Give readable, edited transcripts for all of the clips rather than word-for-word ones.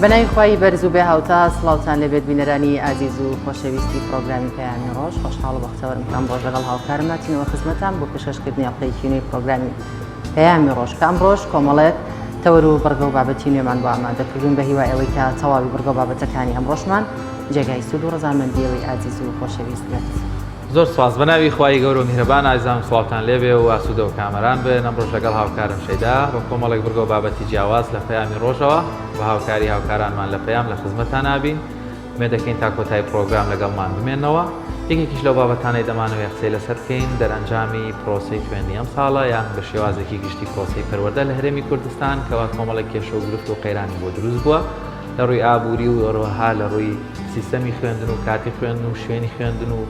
بەناوی خوای بەرز و بێ هاوتا سڵاوتان لێبێت بینەرانی ئازیز و خۆشەویستی پرۆگرامی پەیامی ڕۆژ خۆشحاڵ و بەختەوەرم کە ئەمڕۆش لەگەڵ هاوکارم هاتینەوە خزمەتان بۆ پێشکەشکردنی ئەڵقەیەکی نوێی پرۆگرامی پەیامی ڕۆژ کە ئەمڕۆش کۆمەڵێک تەوەر و بڕگە و بابەتی نوێمان بۆ ئامادە کردوون بە هیوای ئەوەی کە تەواوی بڕگە و بابەتەکانی ئەمڕۆشمان جێگای سوود و ڕەزامەندی ئێوەی ئازیز و خۆشەویست بێت. زۆر سوپاس بەناوی خوای گەورەو میهرەبان ئازیزانم سڵاوتان لێبێ و ئاسودەو کامەران بن ئەمڕۆش لەگەڵ هاوکارم شەیدا بە کۆمەڵێک بڕگەو بابەتی جیاواز لە پەیامی ڕۆژەوە بە هاوکاری هاوکارانمان لە پەیام لە خزمەتان ئابین ئومێد دەکەین تا کۆتایی پڕۆگرام لەگەڵمان بمێنەوە یەکێکیش لەو بابەتانەی دەمانەوێ قسەی لەسەر بکەین دەرئەنجامی پرۆسەی خوێندنی ئەمساڵە یان بە شێوازێکی گشتی پرۆسەی پەروەردە لە هەرێمی کوردستان کەوا کۆمەڵێک کێشە و گرفت و قەیرانی بۆ دروست بووە لە ڕووی ئابووری و هەروەها لە ڕووی سیستەمی خوێندن و کاتی خوێندن و شوێنی خوێندن و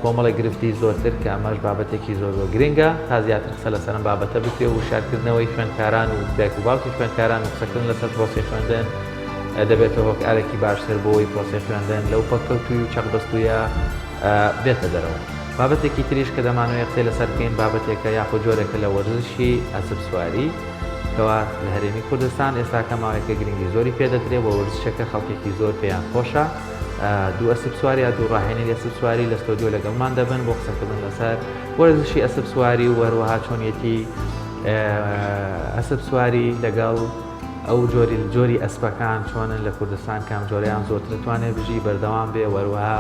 کۆمەڵێک گرفتی زۆرتر کە ئەمەش بابەتێکی زۆر زۆر گرنگە تا زیاتر قسە لەسەر ئەم بابەتە بکرێ و وشیارکردنەوەی خوێندکاران و دایک و باوکی خوێندکاران و قسەکردن لەسەر پرۆسەی خوێندن دەبێتە هۆکارێکی باشتر بۆی پرۆسەی خوێندن لەو پەککەوتووی و چەقبەستوویە بێتە دەرەوە. بابەتێکی تریش کە دەمانەوێت قسەی لەسەر بکەین بابەتێکە یاخود جۆرێکە لە وەرزشی ئەسپ سواری کەوا لە هەرێمی کوردستان ئێستاکە ماوەیەکە گرنگی زۆری پێدەدرێ و وەرزشێکە خەڵکێکی زۆر پێیان خۆشە دوو ئەسپ سوار یا دوو ڕاهێنەری ئەسپ سواری لە ستۆدیۆ لەگەڵمان دەبن بۆ قسەکردن لەسەر وەرزشی ئەسپ سواری و هەروەها چۆنیەتی ئەسپ سواری لەگەڵ ئەو جۆری جۆری ئەسپەکان چۆنن لە کوردستان کام جۆریان زۆرتر توانێت بژی بەردەوام بێ وەروەها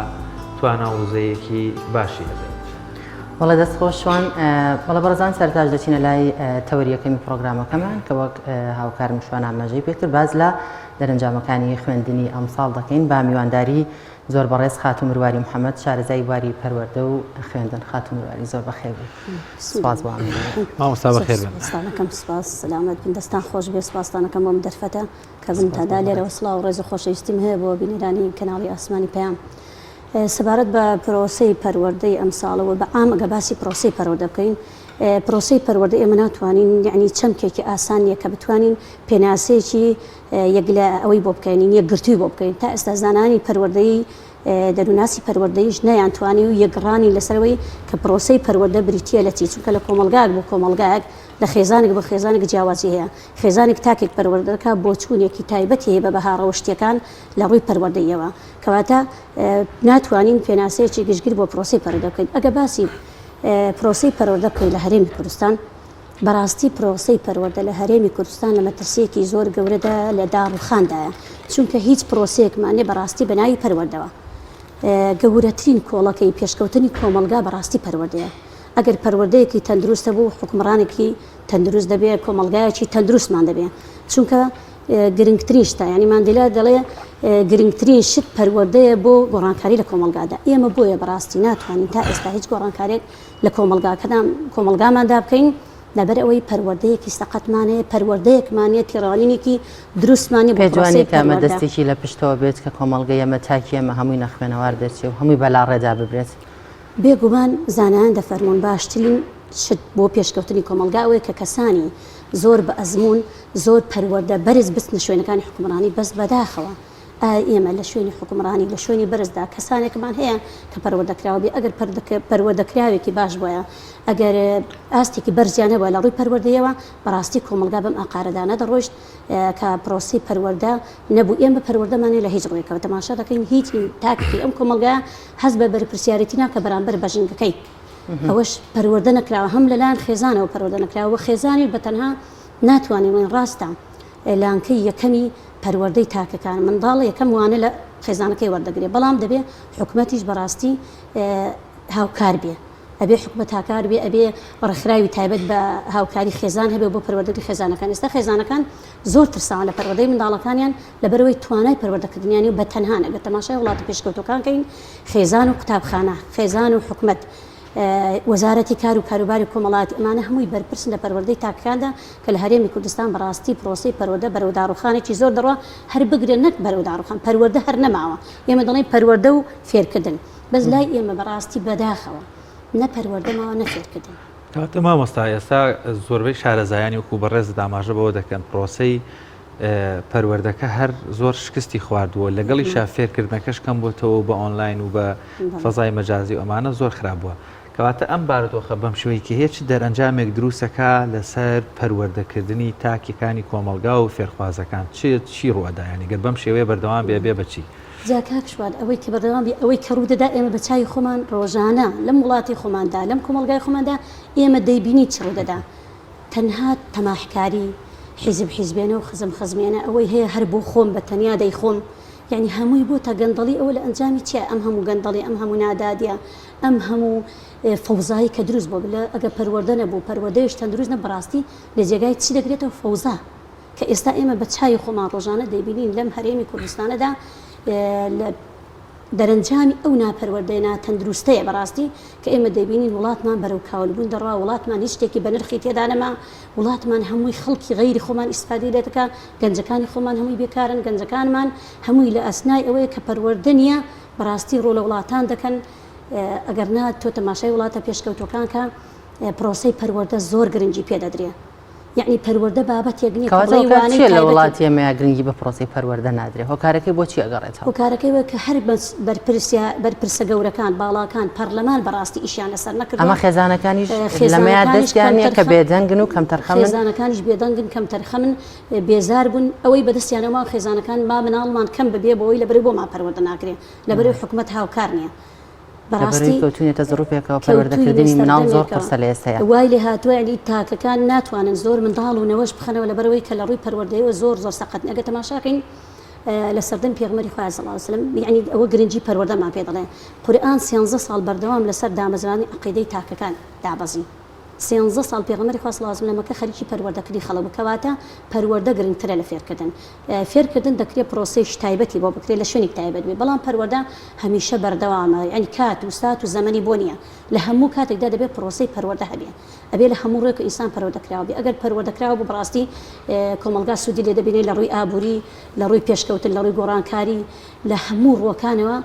توانا و وزەیەکی باشی هەبێت. بەڵێ دەست خۆش شوان. بەڵێ بەڕێزان سەرەتاش دەچینە لای تەوەری یەکەمی پڕۆگرامەکەمان کە وەک هاوکارم شوان ئاماژەی پێکرد باس لە دەرەنجامەکانی خوێندنی ئەمساڵ دەکەین با میوانداری زۆر بەڕێز خاتوو مرواری محەمەد شارەزای بواری پەروەردە و خوێندن خاتوو مرواری زۆر بەخێر بێی سپاس بۆ ئامادەبوون. مامۆستا بەخێر بێن. سپاستانەکەم سپاس سەلامەت بن دەستان خۆش بێ سپاستانەکەم بۆ ئەم دەرفەتە کە بن تادا لێرەوە سڵاو و ڕێز و خۆشەویستیم هەیە بۆ بینەرانی کەناڵی ئاسمانی پەیام. سەبارەت بە پرۆسەی پەروەردەی ئەمساڵ و بە عام ئەگەر باسی پرۆسەی پەروەردە بکەین، پرۆسەی پەروەردە ئێمە ناتوانین یەعنی چەمکێکی ئاسان نییە کە بتوانین پێناسەیەکی یەک لە ئەوەی بۆ بکەین یەکگرتووی بۆ بکەین تا ئێستا زانانی پەروەردەیی دەرووناسی پەروەردەیش نەیانتوانی و یەکڕانی لەسەرەوەی کە پرۆسەی پەروەردە بریتییە لە چی چونکە لە کۆمەڵگایەک بۆ کۆمەڵگایەک لە خێزانێک بۆ خێزانێک جیاوازی هەیە خێزانێک تاکێک پەروەردە دەکات بۆچوونێکی تایبەتی هەیە بە بەها ڕەوشتییەکان لە ڕووی پەروەردەییەوە کەواتە ناتوانین پێناسەیەکی گشتگیر بۆ پرۆسەی پەروەردە بکەین. ئەگەر باسی پرۆسەی پەروەردە بکەین لە هەرێمی کوردستان، بەڕاستی پرۆسەی پەروەردە لە هەرێمی کوردستان لە مەترسییەکی زۆر گەورەدا لە داڕوخاندایە، چونکە هیچ پرۆسەیەکمان نیە بەڕاستی بە ناوی پەروەردەوە. گەورەترین کۆڵەکەی پێشکەوتنی کۆمەڵگا بەڕاستی پەروەردەیە. ئەگەر پەروەردەیەکی تەندروست هەبوو، حوکمڕانێکی تەندروست دەبێ، کۆمەڵگایەکی تەندروستمان دەبێ. چونکە گرنگترین شتە یانی ماندیلا دەڵێ گرنگترین شت پەروەردەیە بۆ گۆڕانکاری لە کۆمەڵگادا ئێمە بۆیە بەڕاستی ناتوانین تا ئێستا هیچ گۆڕانکارێک لە کۆمەڵگاکەدا کۆمەڵگاماندا بکەین لەبەر ئەوەی پەروەردەیەکی سەقەتمان هەیە پەروەردەیەکمان نیە تێڕوانینێکی دروستمان نیە بۆ پێت پرۆسەی وانیە کە ئەمە پەروەردە. دەستێکی لە پشتەوە بێت کە کۆمەڵگەی ئێمە تاکی ئێمە هەمووی نەخوێنەوار دەرچێ و هەمووی بەلاڕێدا ببرێت؟ بێ گومان زانایان دەفەرموون باشترین شت بۆ پێشکەوتنی کۆمەڵگا ئەوەیە کە کەسانی زۆر بە ئەزموون زۆر پەروەردە بەرز بچنە شوێنەکانی حوکمڕانی بەس بەداخەوە ئایا ئێمە لە شوێنی حوکمڕانی لە شوێنی بەرزدا کەسانێکمان هەیە کە پەروەردەکراو بێ ئەگەر پەروەردەکراوێکی باش بۆیە ئەگەر ئاستێکی بەرزیان هەبووە لە ڕووی پەروەردەیەوە بەڕاستی کۆمەڵگا بەم ئاقارەدا نەدەڕۆیشت کە پرۆسەی پەروەردە نەبوو ئێمە پەروەردەمان نیە لە هیچ ڕوویەکەوە تەماشا دەکەین هیچ تاکێکی ئەم کۆمەڵگایە هەست بە بەرپرسیارێتی ناکە بەرامبەر بە ژینگەکەی ئەوەش پەروەردە نەکراوە هەم لەلایەن خێزانەوە پەروەردە نەکراوە و خێزانیش بە تەنها ناتوانین بڵێین ڕاستە لانکەی یەکەمی پەروەردەی تاکەکان منداڵ یەکەم وانە لە خێزانەکەی وەردەگرێ بەڵام دەبێ حکومەتیش بەڕاستی هاوکار بێ ئەبێ حکومەت هاکار بێ ئەبێ ڕێکخراوی تایبەت بە هاوکاری خێزان هەبێ بۆ پەروەردەی خێزانەکان ئێستا خێزانەکان زۆر ترساون لە پەروەردەی منداڵەکانیان لەبەرئەوەی توانای پەروەردەکردنیان نیە و بە تەنهان ئەگەر تەماشای وڵاتە پێشکەوتووەکان کەین خێزان و قوتابخانە خێزان و حکومەت وەزارەتی کار و کاروباری کۆمەڵایەتی ئەمانە هەمووی بەرپرسن لە پەروەردەی تاکەکاندا کە لە هەرێمی کوردستان بەڕاستی پرۆسەی پەروەردە بەرەو داڕوخانێکی زۆر دەڕوا هەر بگرە نەک بەرەو داڕوخان پەروەردە هەر نەماوە ئێمە دەڵێین پەروەردە و فێرکردن بەس لای ئێمە بەڕاستی بەداخەوە نە پەروەردە ماوە نە فێرکردن. کەواتە مامۆستا ئێستا زۆربەی شارەزایانی وەکو بەڕێزت ئاماژە بەوە دەکەن پرۆسەی پەروەردەکە هەر زۆر شکستی خواردووە لەگەڵیشا فێرکردنەکەش کەم بۆتەوە بە ئۆنلاین و بە فەزای مەجازی و ئەمانە زۆر خراپ بووە. کەواتە ئەم بارودۆخە بەم شێوەی کە هەیە چ دەرئەنجامێک دروستەکا لەسەر پەروەردەکردنی تاکەکانی کۆمەڵگا و فێرخوازەکان چ چی ڕوئەدا یانی گەر بەم شێوەیە بەردەوام بێ ئەبێ بە چی؟ جا کاک شوان ئەوەی کە بەردەوام بێ ئەوەی کە ڕوودەدا ئێمە بە چاوی خۆمان ڕۆژانە لەم وڵاتی خۆماندا لەم کۆمەڵگای خۆماندا ئێمە دەیبینین چ ڕوودەدا تەنها تەماحکاری حیزب حیزبێنە و خزم خزمێنە ئەوەی هەیە هەر بۆ خۆم بە تەنیا دەیخۆم یعنی هەمووی بۆتە گەندەڵی ئەوە لە ئەنجامی چیە ئەم هەموو گەندەڵی ئەم هەموو نادادیە ئەم هەموو فەوزایی کە دروست بۆ لە ئەگە پەروەردە نەبوو پەروەردەیش تەندروست نە بەڕاستی لە جێگای چی دەگرێتەوە فەوزا کە ئێستا ئێمە بە چاوی خۆمان ڕۆژانە دەیبینین لەم هەرێمی کوردستانەدا لە دەرەنجامی ئەو ناپەروەردەیە ناتەندروستەیە بەڕاستی کە ئێمە دەیبینین وڵاتمان بەرەو کاولبوون دەڕوا وڵاتمان هیچ شتێکی بە نرخی تێدا نەما وڵاتمان هەمووی خەڵکی غەیری خۆمان ئیسفادەی لێ دەکا گەنجەکانی خۆمان هەمووی بێکارن گەنجەکانمان هەمووی لە ئەسنای ئەوەیە کە پەروەردە نییە بەڕاستی ڕوو لە وڵاتان دەکەن ئەگەر نا تۆ تەماشای وڵاتە پێشکەوتوەکان کە پرۆسەی پەروەردە زۆر گرنگی پێ دەدرێ یەعنی پەروەردە بابەتێک نییە کە کەواتە بڵێی هۆکار وانەی چییە لە تایبەتی وڵاتی ئێمەیا گرنگی بە پرۆسەی پەروەردە نادرێ؟ هۆکارەکەی بۆ چی ئەگەڕێتەوە؟ هۆکارەکەی وەیە کە هەر بەس بەرپرسیا بەرپرسە گەورەکان، باڵاکان، پەرلەمان بەڕاستی ئیشیان لەسەر نەکردووە. ئەمە خێزانەکانیش لەمەیا خێزانەکانیش دەستیان نییە کە کەمتەرخەم بێدەنگن و کەمتەرخەمن؟ خێزانەکانیش بێدەنگن، کەمتەرخەمن، بێزار بوون، ئەوەی بەدەستیانەوە ماوە خێزانەکان با مناڵمان کەم ببێ بۆ ئەوەی لەبەرئەوەی بۆمان پەروەردە ناکرێ، لەبەرئەوەی حکومەت هاوکار نییە. لەبەرەی بەڕاستی کەوتوینەتە زڕوفێکەوە کەوتوینە پەروەردەکردنی مناڵ زۆر سەردەمێکەوە قورسە لە ئێستەیا. وای لێ هاتووە یانی تاکەکان ناتوانن زۆر منداڵ و نەوەش بخەنەوە لەبەرئەوەی کە لە ڕووی پەروەردەیەوە زۆر زۆر سەقەتن ئەگەر تەماشا کەین لە سەردەمی پێغەمبەری خوایە صلی اللە علیە وسلم یانی ئەوە گرنگی پەروەردەمان پێ دەڵێ قورئان سیانزە ساڵ بەردەوام لەسەر دامەزراندنی عەقیدەی تاکەکان دابەزی. سێنزە ساڵ پێغەمبەری خوا صلی اللە علیە وسلم لە مەککە خەریکی پەروەردەکردنی خەڵک بوو کەواتە پەروەردە گرنگترە لە فێرکردن فێرکردن دەکرێت پرۆسەیەکی تایبەتی بۆ بکرێت لە شوێنێکی تایبەت بێت بەڵام پەروەردە هەمیشە بەردەوامە یعنی کات و سات و زەمەنی بۆ نییە لە هەموو کاتێکدا دەبێت پرۆسەی پەروەردە هەبێ ئەبێ لە هەموو ڕووێک ئینسان پەروەردە کراوە بێ ئەگەر پەروەردە کراوە بوو بەڕاستی کۆمەڵگا سوودی لێ دەبینێت لە ڕووی ئابووری لە ڕووی پێشکەوتن لە ڕووی گۆڕانکاری لە هەموو ڕووەکانەوە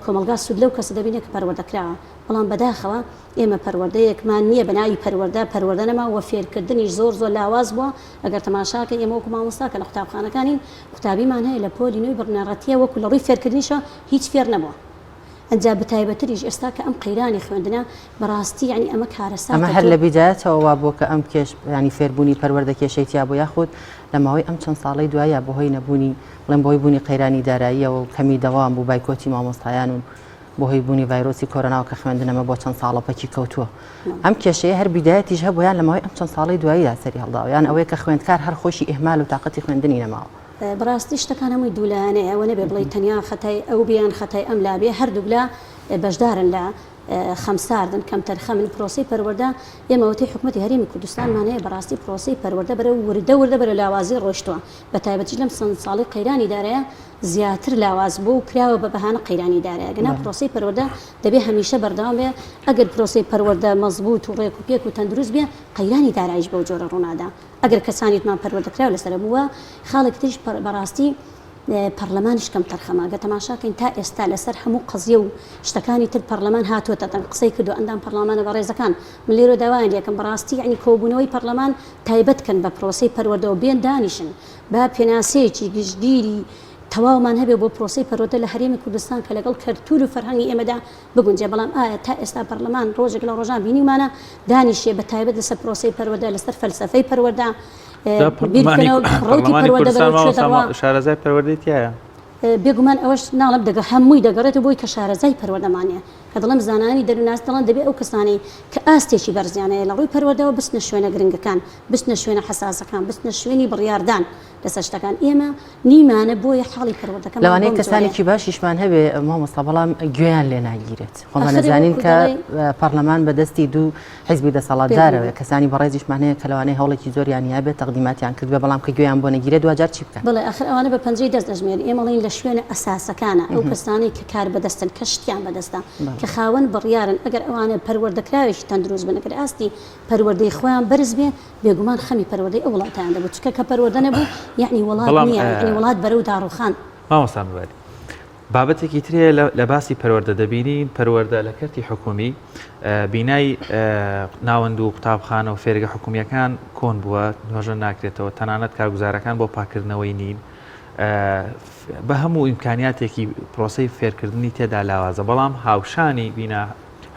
کۆمەڵگا سوود لەو کەسە دەبینێت کە پەروەردە کراوە بەڵام بەداخەوە ئێمە پەروەردەیەکمان نییە بە ناوی پەروەردە، پەروەردە نەما وە فێرکردنیش زۆر زۆر لاواز بووە، ئەگەر تەماشا کەین ئێمە وەکو مامۆستا کە لە قوتابخانەکانین قوتابیمان هەیە لە پۆلی نۆی بنەڕەتیە وەکو لە ڕووی فێرکردنیشەوە هیچ فێر نەبووە ئەنجا بەتایبەتریش ئێستا کە ئەم قەیرانی خوێندنە بەڕاستی یانی ئەمە ئەمە کارەساتە هەر تۆ لە بیدایەتەوە وا بووە کە ئەم کێش یانی فێربوونی پەروەردە کێشەی تیا بوو یاخود لە ماوەی ئەم چەند ساڵەی دوایە بەهۆی نەبوونی بڵێم بەهۆی بوونی قەیرانی داراییەوە و کەمی دەوام و بایکۆتی مامۆستایان و بەهۆی بوونی ڤایرۆسی کۆرۆناوە کە خوێندن ئەمە بۆ چەند ساڵە پەکی کەوتووە. ئەم کێشەیە هەر بیدایەتیش هەبوو یان لە ماوەی ئەم چەند ساڵەی دواییدا سەری هەڵداوە یان ئەوەیە کە خوێندکار هەر خۆشی ئیهمال و تاقەتی خوێندنی نەماوە؟ بەڕاستی شتەکان هەمووی دوولایەنەیە ئەوە نەبێ بڵێی تەنیا خەتای ئەو بێ یان خەتای ئەم لا بێ هەردووک لا بەشدارن لە خەمساردن کەمتەرخەمن پرۆسەی پەروەردە ئێمە وەتەی حکومەتی هەرێمی کوردستانمان هەیە بەڕاستی پرۆسەی پەروەردە بەرەو وردە وردە بەرەو لاوازی ڕۆیشتووە بەتایبەتیش لەم چەند ساڵەی قەیرانی دارایە زیاتر لاواز بووە و کراوە بە بەهانە قەیرانی دارایی گەنا پرۆسەی پەروەردە دەبێ هەمیشە بەردەوام بێ ئەگەر پرۆسەی پەروەردە مەزبووت و ڕێک و پێک و تەندروست بێ قەیرانی داراییش بەو جۆرە ڕوونادا ئەگەر کەسانیتمان پەروەردەکراو لەسەرە بووە خاڵێکی تریش بەڕاستی پەرلەمانیش کەم تەرخەمە گە تەماشا کەین تا ئێستا لەسەر هەموو قەزیە و شتەکانی تر پەرلەمان هاتووەتە دەنگ قسەی کردو ئەندام پەرلەمانە بەڕێزەکان من لێرە داوایان لێکەم بەڕاستی یعنی کۆبوونەوەی پەرلەمان تایبەت کەن بە پرۆسەی پەروەردەوە بێن دانیشن با پێناسەیەکی گشتگیری تەواومان هەبێ بۆ پرۆسەی پەروەردە لە هەرێمی کوردستان کە لەگەڵ کەلتوور و فەرهەنگی ئێمەدا بگونجێ، بەڵام ئایا تا ئێستا پەرلەمان ڕۆژێک لە ڕۆژان بینیومانە دانیشێ بە تایبەت لەسەر پرۆسەی پەروەردە، لەسەر فەلسەفەی پەروەردە بیر بکەنەوە، ڕەوتی پەروەردە بەرەو کوێ دەڕوا؟ شارەزای پەروەردەی تیایە؟ بێگومان ئەوەش ناڵێم دەگە هەمووی دەگەڕێتەوە بۆی کە شارەزای پەروەردەمان نییە. کە دەڵێم زانایانی دەروونناسی دەڵێن دەبێ ئەو کەسانەی کە ئاستێکی بەرزیان هەیە لە ڕووی پەروەردەوە بچنە شوێنە گرنگەکان، بچنە شوێنە حەساسەکان، بچنە شوێنی بڕیاردان لەسەر شتەکان. ئێمە نیمانە بۆیە حاڵی پەروەردەکەمان لەوانەیە بەم جۆرەیە. کەسانێکی باشیشمان هەبێ مامۆستا بەڵام گوێیان لێ ناگیرێت. خۆمان ئاخر ئەزانین وەکو کە دەڵێی پەڕلەمان بە دەستی دوو حیزبی دەسەڵاتدارەوەیە، بێگومان. کەسانی بەڕێزیشمان هەیە کە لەوانەیە هەوڵێکی زۆریان هەبێت تەقدیماتیان کردبێ بەڵام کە گوێیان بۆ نەگیرێت دواجار چی بکەن؟ بەڵێ ئاخر ئەوانە بە پەنجەی دەست ئەژمێرین، ئێمە ئەڵێین لە شوێنە ئەساسەکانە ئەو کەسانەی کە کاربەدەستن، کە شتیان بەدەستە، کە خاوەن بڕیارن، ئەگەر ئەوانە پەروەردەکراوێکی تەندروست بن، ئەگەر ئاستی پەروەردەی خۆیان بەرز بێ، بێگومان خەمی پەروەردەی ئەو وڵاتەیان دەبوو، چونکە کە پەروەردە نەبوو یەعنی وڵات نییە، یەعنی وڵات بەرەو داڕوخان. مامۆستا مباری بابەتێکی تر هەیە لە باسی پەروەردە دەبینین پەروەردە لە کەرتی حکومی بینای ناوەند و قوتابخانە و فێرگە حکومیەکان کۆن بووە نۆژەن ناکرێتەوە تەنانەت کارگوزارەکان بۆ پاکردنەوەی نین بە هەموو ئیمکانیاتێکی پرۆسەی فێرکردنی تێدا لاوازە بەڵام هاوشانی بینا.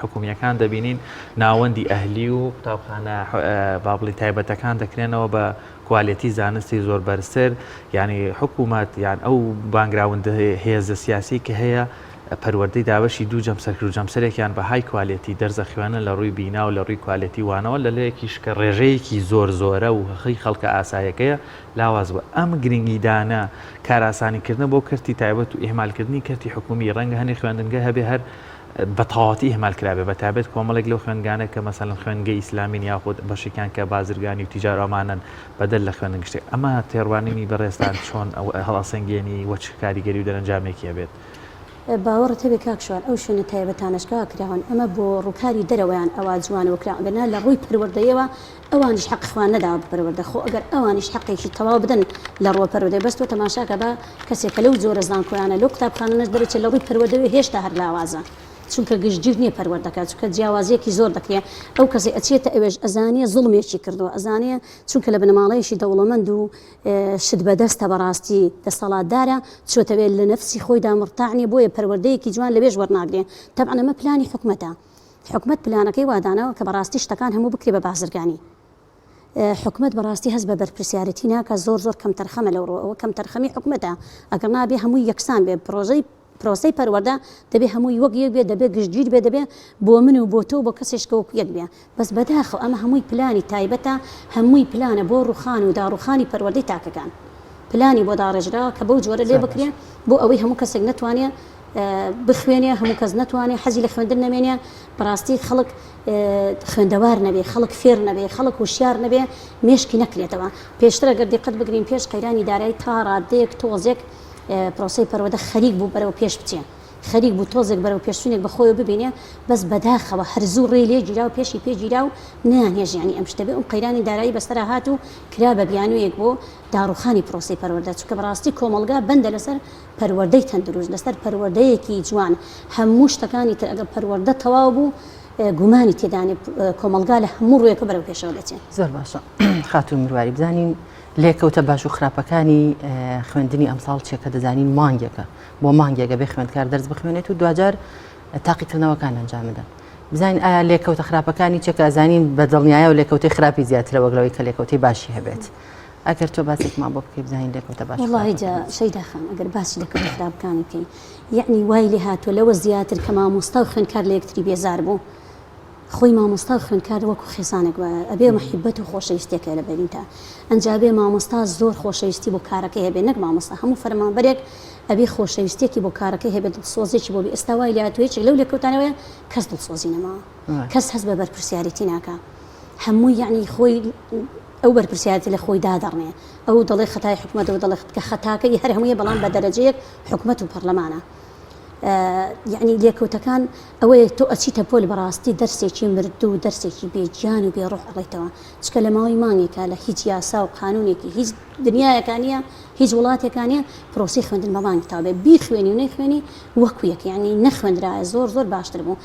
حکومییەکان دەبینین ناوەندی ئەهلی و قوتابخانە با بڵێین تایبەتەکان دەکرێنەوە بە کوالێتی زانستی زۆر بەرزتر، یانی حکوومەت یان ئەو background هێزە سیاسی کە هەیە پەروەردەی دابەشی دوو جەمسەر کرد و جەمسەرێکیان بە high quality دەرزە خوێنن لە ڕووی بینا و لە ڕووی کوالێتی وانەوە لە لایەکیش کە ڕێژەیەکی زۆر زۆرە و هەی خەڵکە ئاسایەکەیە لاواز بووە. ئەم گرنگیدانە کارئاسانیکردنە بۆ کەرتی تایبەت و ئیهمالکردنی کەرتی حکوومی ڕەنگە هەنێ خوێندنگە هەبێ هەر بە تەواوەتی ئیهمال کرابێ بە تایبەت کۆمەڵێک لەو خوێندگانە کە مەسەلەن خوێندگەی ئیسلامین یاخود بەشێکیان کە بازرگانی و تیجار ئەمانەن بەدەر لە خوێندن گشتی ئەمە تێڕوانینی بەڕێزتان چۆن هەڵئەسەنگێنی و چ کاریگەری و دەرەنجامێکی ئەبێت؟ باوەڕت هەبێ کاک شوان ئەو شوێنە تایبەتانەش کە کراون ئەمە بۆ ڕووکاری دەرەوەیان ئەوا جوانەوە کراون ئەگەر نا لە ڕووی پەروەردەیەوە ئەوانیش حەقی خۆیان نەداوە بە پەروەردە خۆ ئەگەر ئەوانیش حەقێکی تەواو بدەن لە ڕووە پەروەردەی بەس تۆ تەماشاکە با کەسێک کە لەو جۆرە زانکۆیانە لەو قوتابخانانەش دەرەچێت لە ڕووی پەروەردەوە هێشتا هەر لاوازە چونکە گشتگیر نییە پەروەردەکە چونکە جیاوازیەکی زۆر دەکرێ ئەو کەسەی ئەچێتە ئەوێش ئەزانێ زوڵمێکی کردووە ئەزانێ چونکە لە بنەماڵەیەکی دەوڵەمەند و شت بەدەستە بەڕاستی دەسەڵاتدارە چۆتەوێ لە نەفسی خۆیدا مڕتاع نییە بۆیە پەروەردەیەکی جوان لەوێش وەرناگرێ تەبعەن ئەمە پلانی حکومەتە حکومەت پلانەکەی وا داناوە کە بەڕاستی شتەکان هەموو بکرێ بە بازرگانی. حکومەت بەڕاستی هەست بە بەرپرسیارێتی ناکا زۆر زۆر کەمتەرخەمە لەو ڕووەوە کەمتەرخەمی حکومەتە ئەگەر نابێ هەمووی یەکسان بێ پرۆژەی پرۆسەی پەروەردە دەبێ هەمووی وەک یەک بێ دەبێ گشتگیر بێ دەبێ بۆ من و بۆ تۆ و بۆ کەسێش کە وەکو یەک بێ بەس بەداخەوە ئەمە هەمووی پلانی تایبەتە هەمووی پلانە بۆ ڕوخان و داڕوخانی پەروەردەی تاکەکان پلانی بۆ داڕێژراوە کە بەو جۆرە لێ بکرێ بۆ ئەوەی هەموو کەسێک نەتوانێ بخوێنێ هەموو کەس نەتوانێ حەزی لە خوێندن نەمێنێ بەڕاستی خەڵک خوێندەوار نەبێ خەڵک فێر نەبێ خەڵک وشیار نەبێ مێشکی نەکرێتەوە پێشتر ئەگەر دیقەت بگرین پێش قەیرانی دارایی تا ڕادەیەک تۆزێک پرۆسەی پەروەردە خەریک بوو بەرەو پێش بچێ خەریک بوو تۆزێک بەرەو پێشچوونێک بە خۆیەوە ببینێ بەس بەداخەوە هەر زوو ڕێی لێ گیرا و پێشی پێ گیرا و نەیانهێشت یانی ئەم شتە بێ ئەم قەیرانی دارایی بەسەرا هات و کرا بە بیانوویەک بۆ داڕوخانی پرۆسەی پەروەردە چونکە بەڕاستی کۆمەڵگا بەندە لەسەر پەروەردەی تەندروست لەسەر پەروەردەیەکی جوان هەموو شتەکانی تر ئەگەر پەروەردە تەواو بوو گومانی تێدا نیە کۆمەڵگا لە هەموو ڕوویەکە بەرەو پێشەوە دەچێت. زۆر باشە خاتوو مرواری بزانین لێکەوتە باش و خراپەکانی خوێندنی ئەمساڵ چیە کە دەزانین مانگێکە بۆ مانگێکە بێ خوێندکار دەرس بخوێنێت و دواجار تاقیکردنەوەکان ئەنجام بدەن بزانین ئایا لێکەوتە خراپەکانی چیە کە ئەزانین بە دڵنیایەوە لێکەوتەی خراپی زیاترە وەک لەوەی کە لێکەوتەی باشی هەبێت. ئەگەر تۆ باسێکمان بۆ بکەی بزانین لێکەوتە باش وەڵاهی جا شەیدا خان ئەگەر باسی لێکەوتە خراپەکانی بکەین یەعنی وای لێ هاتووە لەوە زیاتر کە مامۆستا و خوێندکار لە یەکتری بێزار بوو خۆی مامۆستا و خوێندکار وەکو خێزانێک وایە ئەبێ محیبەت و خۆشەویستیەک هەیە لە بەینتا ئەنجا ئەبێ مامۆستا زۆر خۆشەویستی بۆ کارەکەی هەبێ نەک مامۆستا هەموو فەرمانبەرێک ئەبێ خۆشەویستیەکی بۆ کارەکەی هەبێ دڵسۆزیەکی بۆ بێ ئێستا وای لێ هاتووە یەکێک لەو لێکەوتانەوەیە کەس دڵسۆزی نەماوە کەس هەست بە بەرپرسیارێتی ناکا هەمووی یەعنی خۆی ئەو بەرپرسیارێتی لە خۆی دادەڕنێ ئەو دەڵێ خەتای حکومەتە و دەڵێ کە خەتاکە ی هەر هەموویە بەڵام بە دەرەجەیەک حکومەت و پەرلەمانە یعنی لێکەوتەکان ئەوەیە تۆ ئەچیتە پۆل بەڕاستی دەرسێکی مردوو و دەرسێکی بێ گیان و بێ ڕۆح ئەڵێیتەوە چکە لە ماوەی مانگێکا لە هیچ یاسا و قانونێکی هیچ دنیایەکا نییە هیچ وڵاتێکا نییە پرۆسەی خوێندن بە مانگ تەواو بێ بیخوێنی و نەیخوێنی وەکو یەک یعنی نەخوێندرایە زۆر زۆر باشتر بوو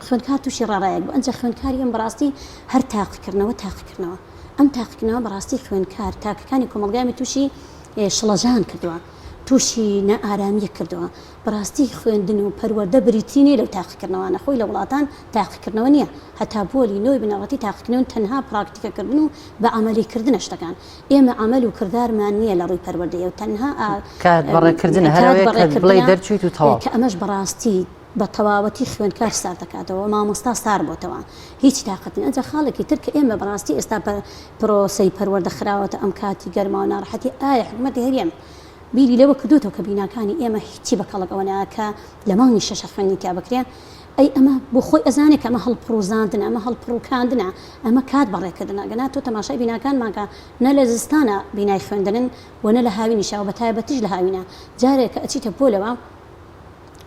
خوێندکار تووشی ڕاڕایەک بوو ئەنجا خوێندکاری ئەم بەڕاستی هەر تاقیکردنەوە تاقیکردنەوە ئەم تاقیکردنەوە بەڕاستی خوێندکار تاکەکانی کۆمەڵگای ئێمە تووشی شڵەژان کردووە تووشی نائارامییەک کردووە بەڕاستی خوێندن و پەروەردە بریتی نییە لەو تاقیکردنەوانە خۆی لە وڵاتان تاقیکردنەوە نییە هەتا پۆلی نۆی بنەڕەتی تاقیکردنەوە تەنها پراکتیکەکردن و بە عەمەلی کردنە شتەکان ئێمە عەمەل و کردارمان نییە لە ڕووی پەروەردەیەوە تەنها کات بەڕێکردنە هەر ئەوەیە کە بڵێی دەرچوویت و تەواو کە ئەمەش بەڕاستی بە تەواوەتی خوێندکار سارد دەکاتەوە مامۆستا سار بۆتەوە هیچ تاقەت نیە ئەنجا خاڵێکی تر کە ئێمە بەڕاستی ئێستا پرۆسەی پەروەردە خراوەتە ئەم کاتی گەرما و ناڕەحەتی ئایا حکومەتی هەرێم بیری لەوە کردۆتەوە کە بیناکانی ئێمە هیچی بە کەڵک ئەوە نایە کە لە مانگی شەشە خوێندنی تیا بکرێ ئەی ئەمە بۆ خۆی ئەزانێ کە ئەمە هەڵپڕوزاندنە ئەمە هەڵپڕوکاندنە ئەمە کات بەڕێکردنە گەنا تۆ تەماشای بیناکانمان کە نە لە زستانە بینای خوێندنن و نە لە هاوینیشا و بە تایبەتیش لە هاوینە جارێک کە ئەچیتە پۆلەوە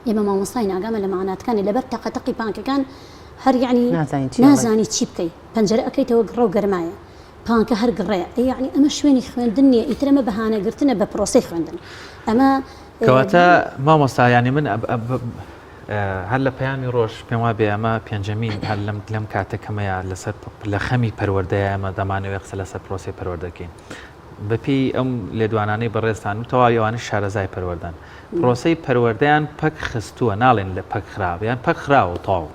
ئێمە مامۆستای ناگامە لە مەعناتکانی لەبەر تەقە تەقی پانکەکان هەر یەعنی نازانی چی بکەی پەنجەرە ئەکەیتەوە گڕە و گەرمایە پانکە هەر گڕەیە ئەی یەعنی ئەمە شوێنی خوێندن نییە ئیتر ئەمە بەهانە گرتنە بە پرۆسەی خوێندن ئەمە کەواتە مامۆستا یانی من هەر لە پەیامی ڕۆژ پێم وابێ ئەمە پێنجەمین هەر لەم لەم کاتە کەمەیە لەسەر لە خەمی پەروەردەیە ئەمە دەمانەوێت قسە لەسەر پرۆسەی پەروەردەکەین بەپێی ئەم لێدوانانەی بەڕێزتان و تەواوی ئەوانەی شارەزای پەروەردەن پرۆسەی پەروەردەیان پەک خستووە ناڵێن لە پەک خراوە یان پەک خراوە تەواو.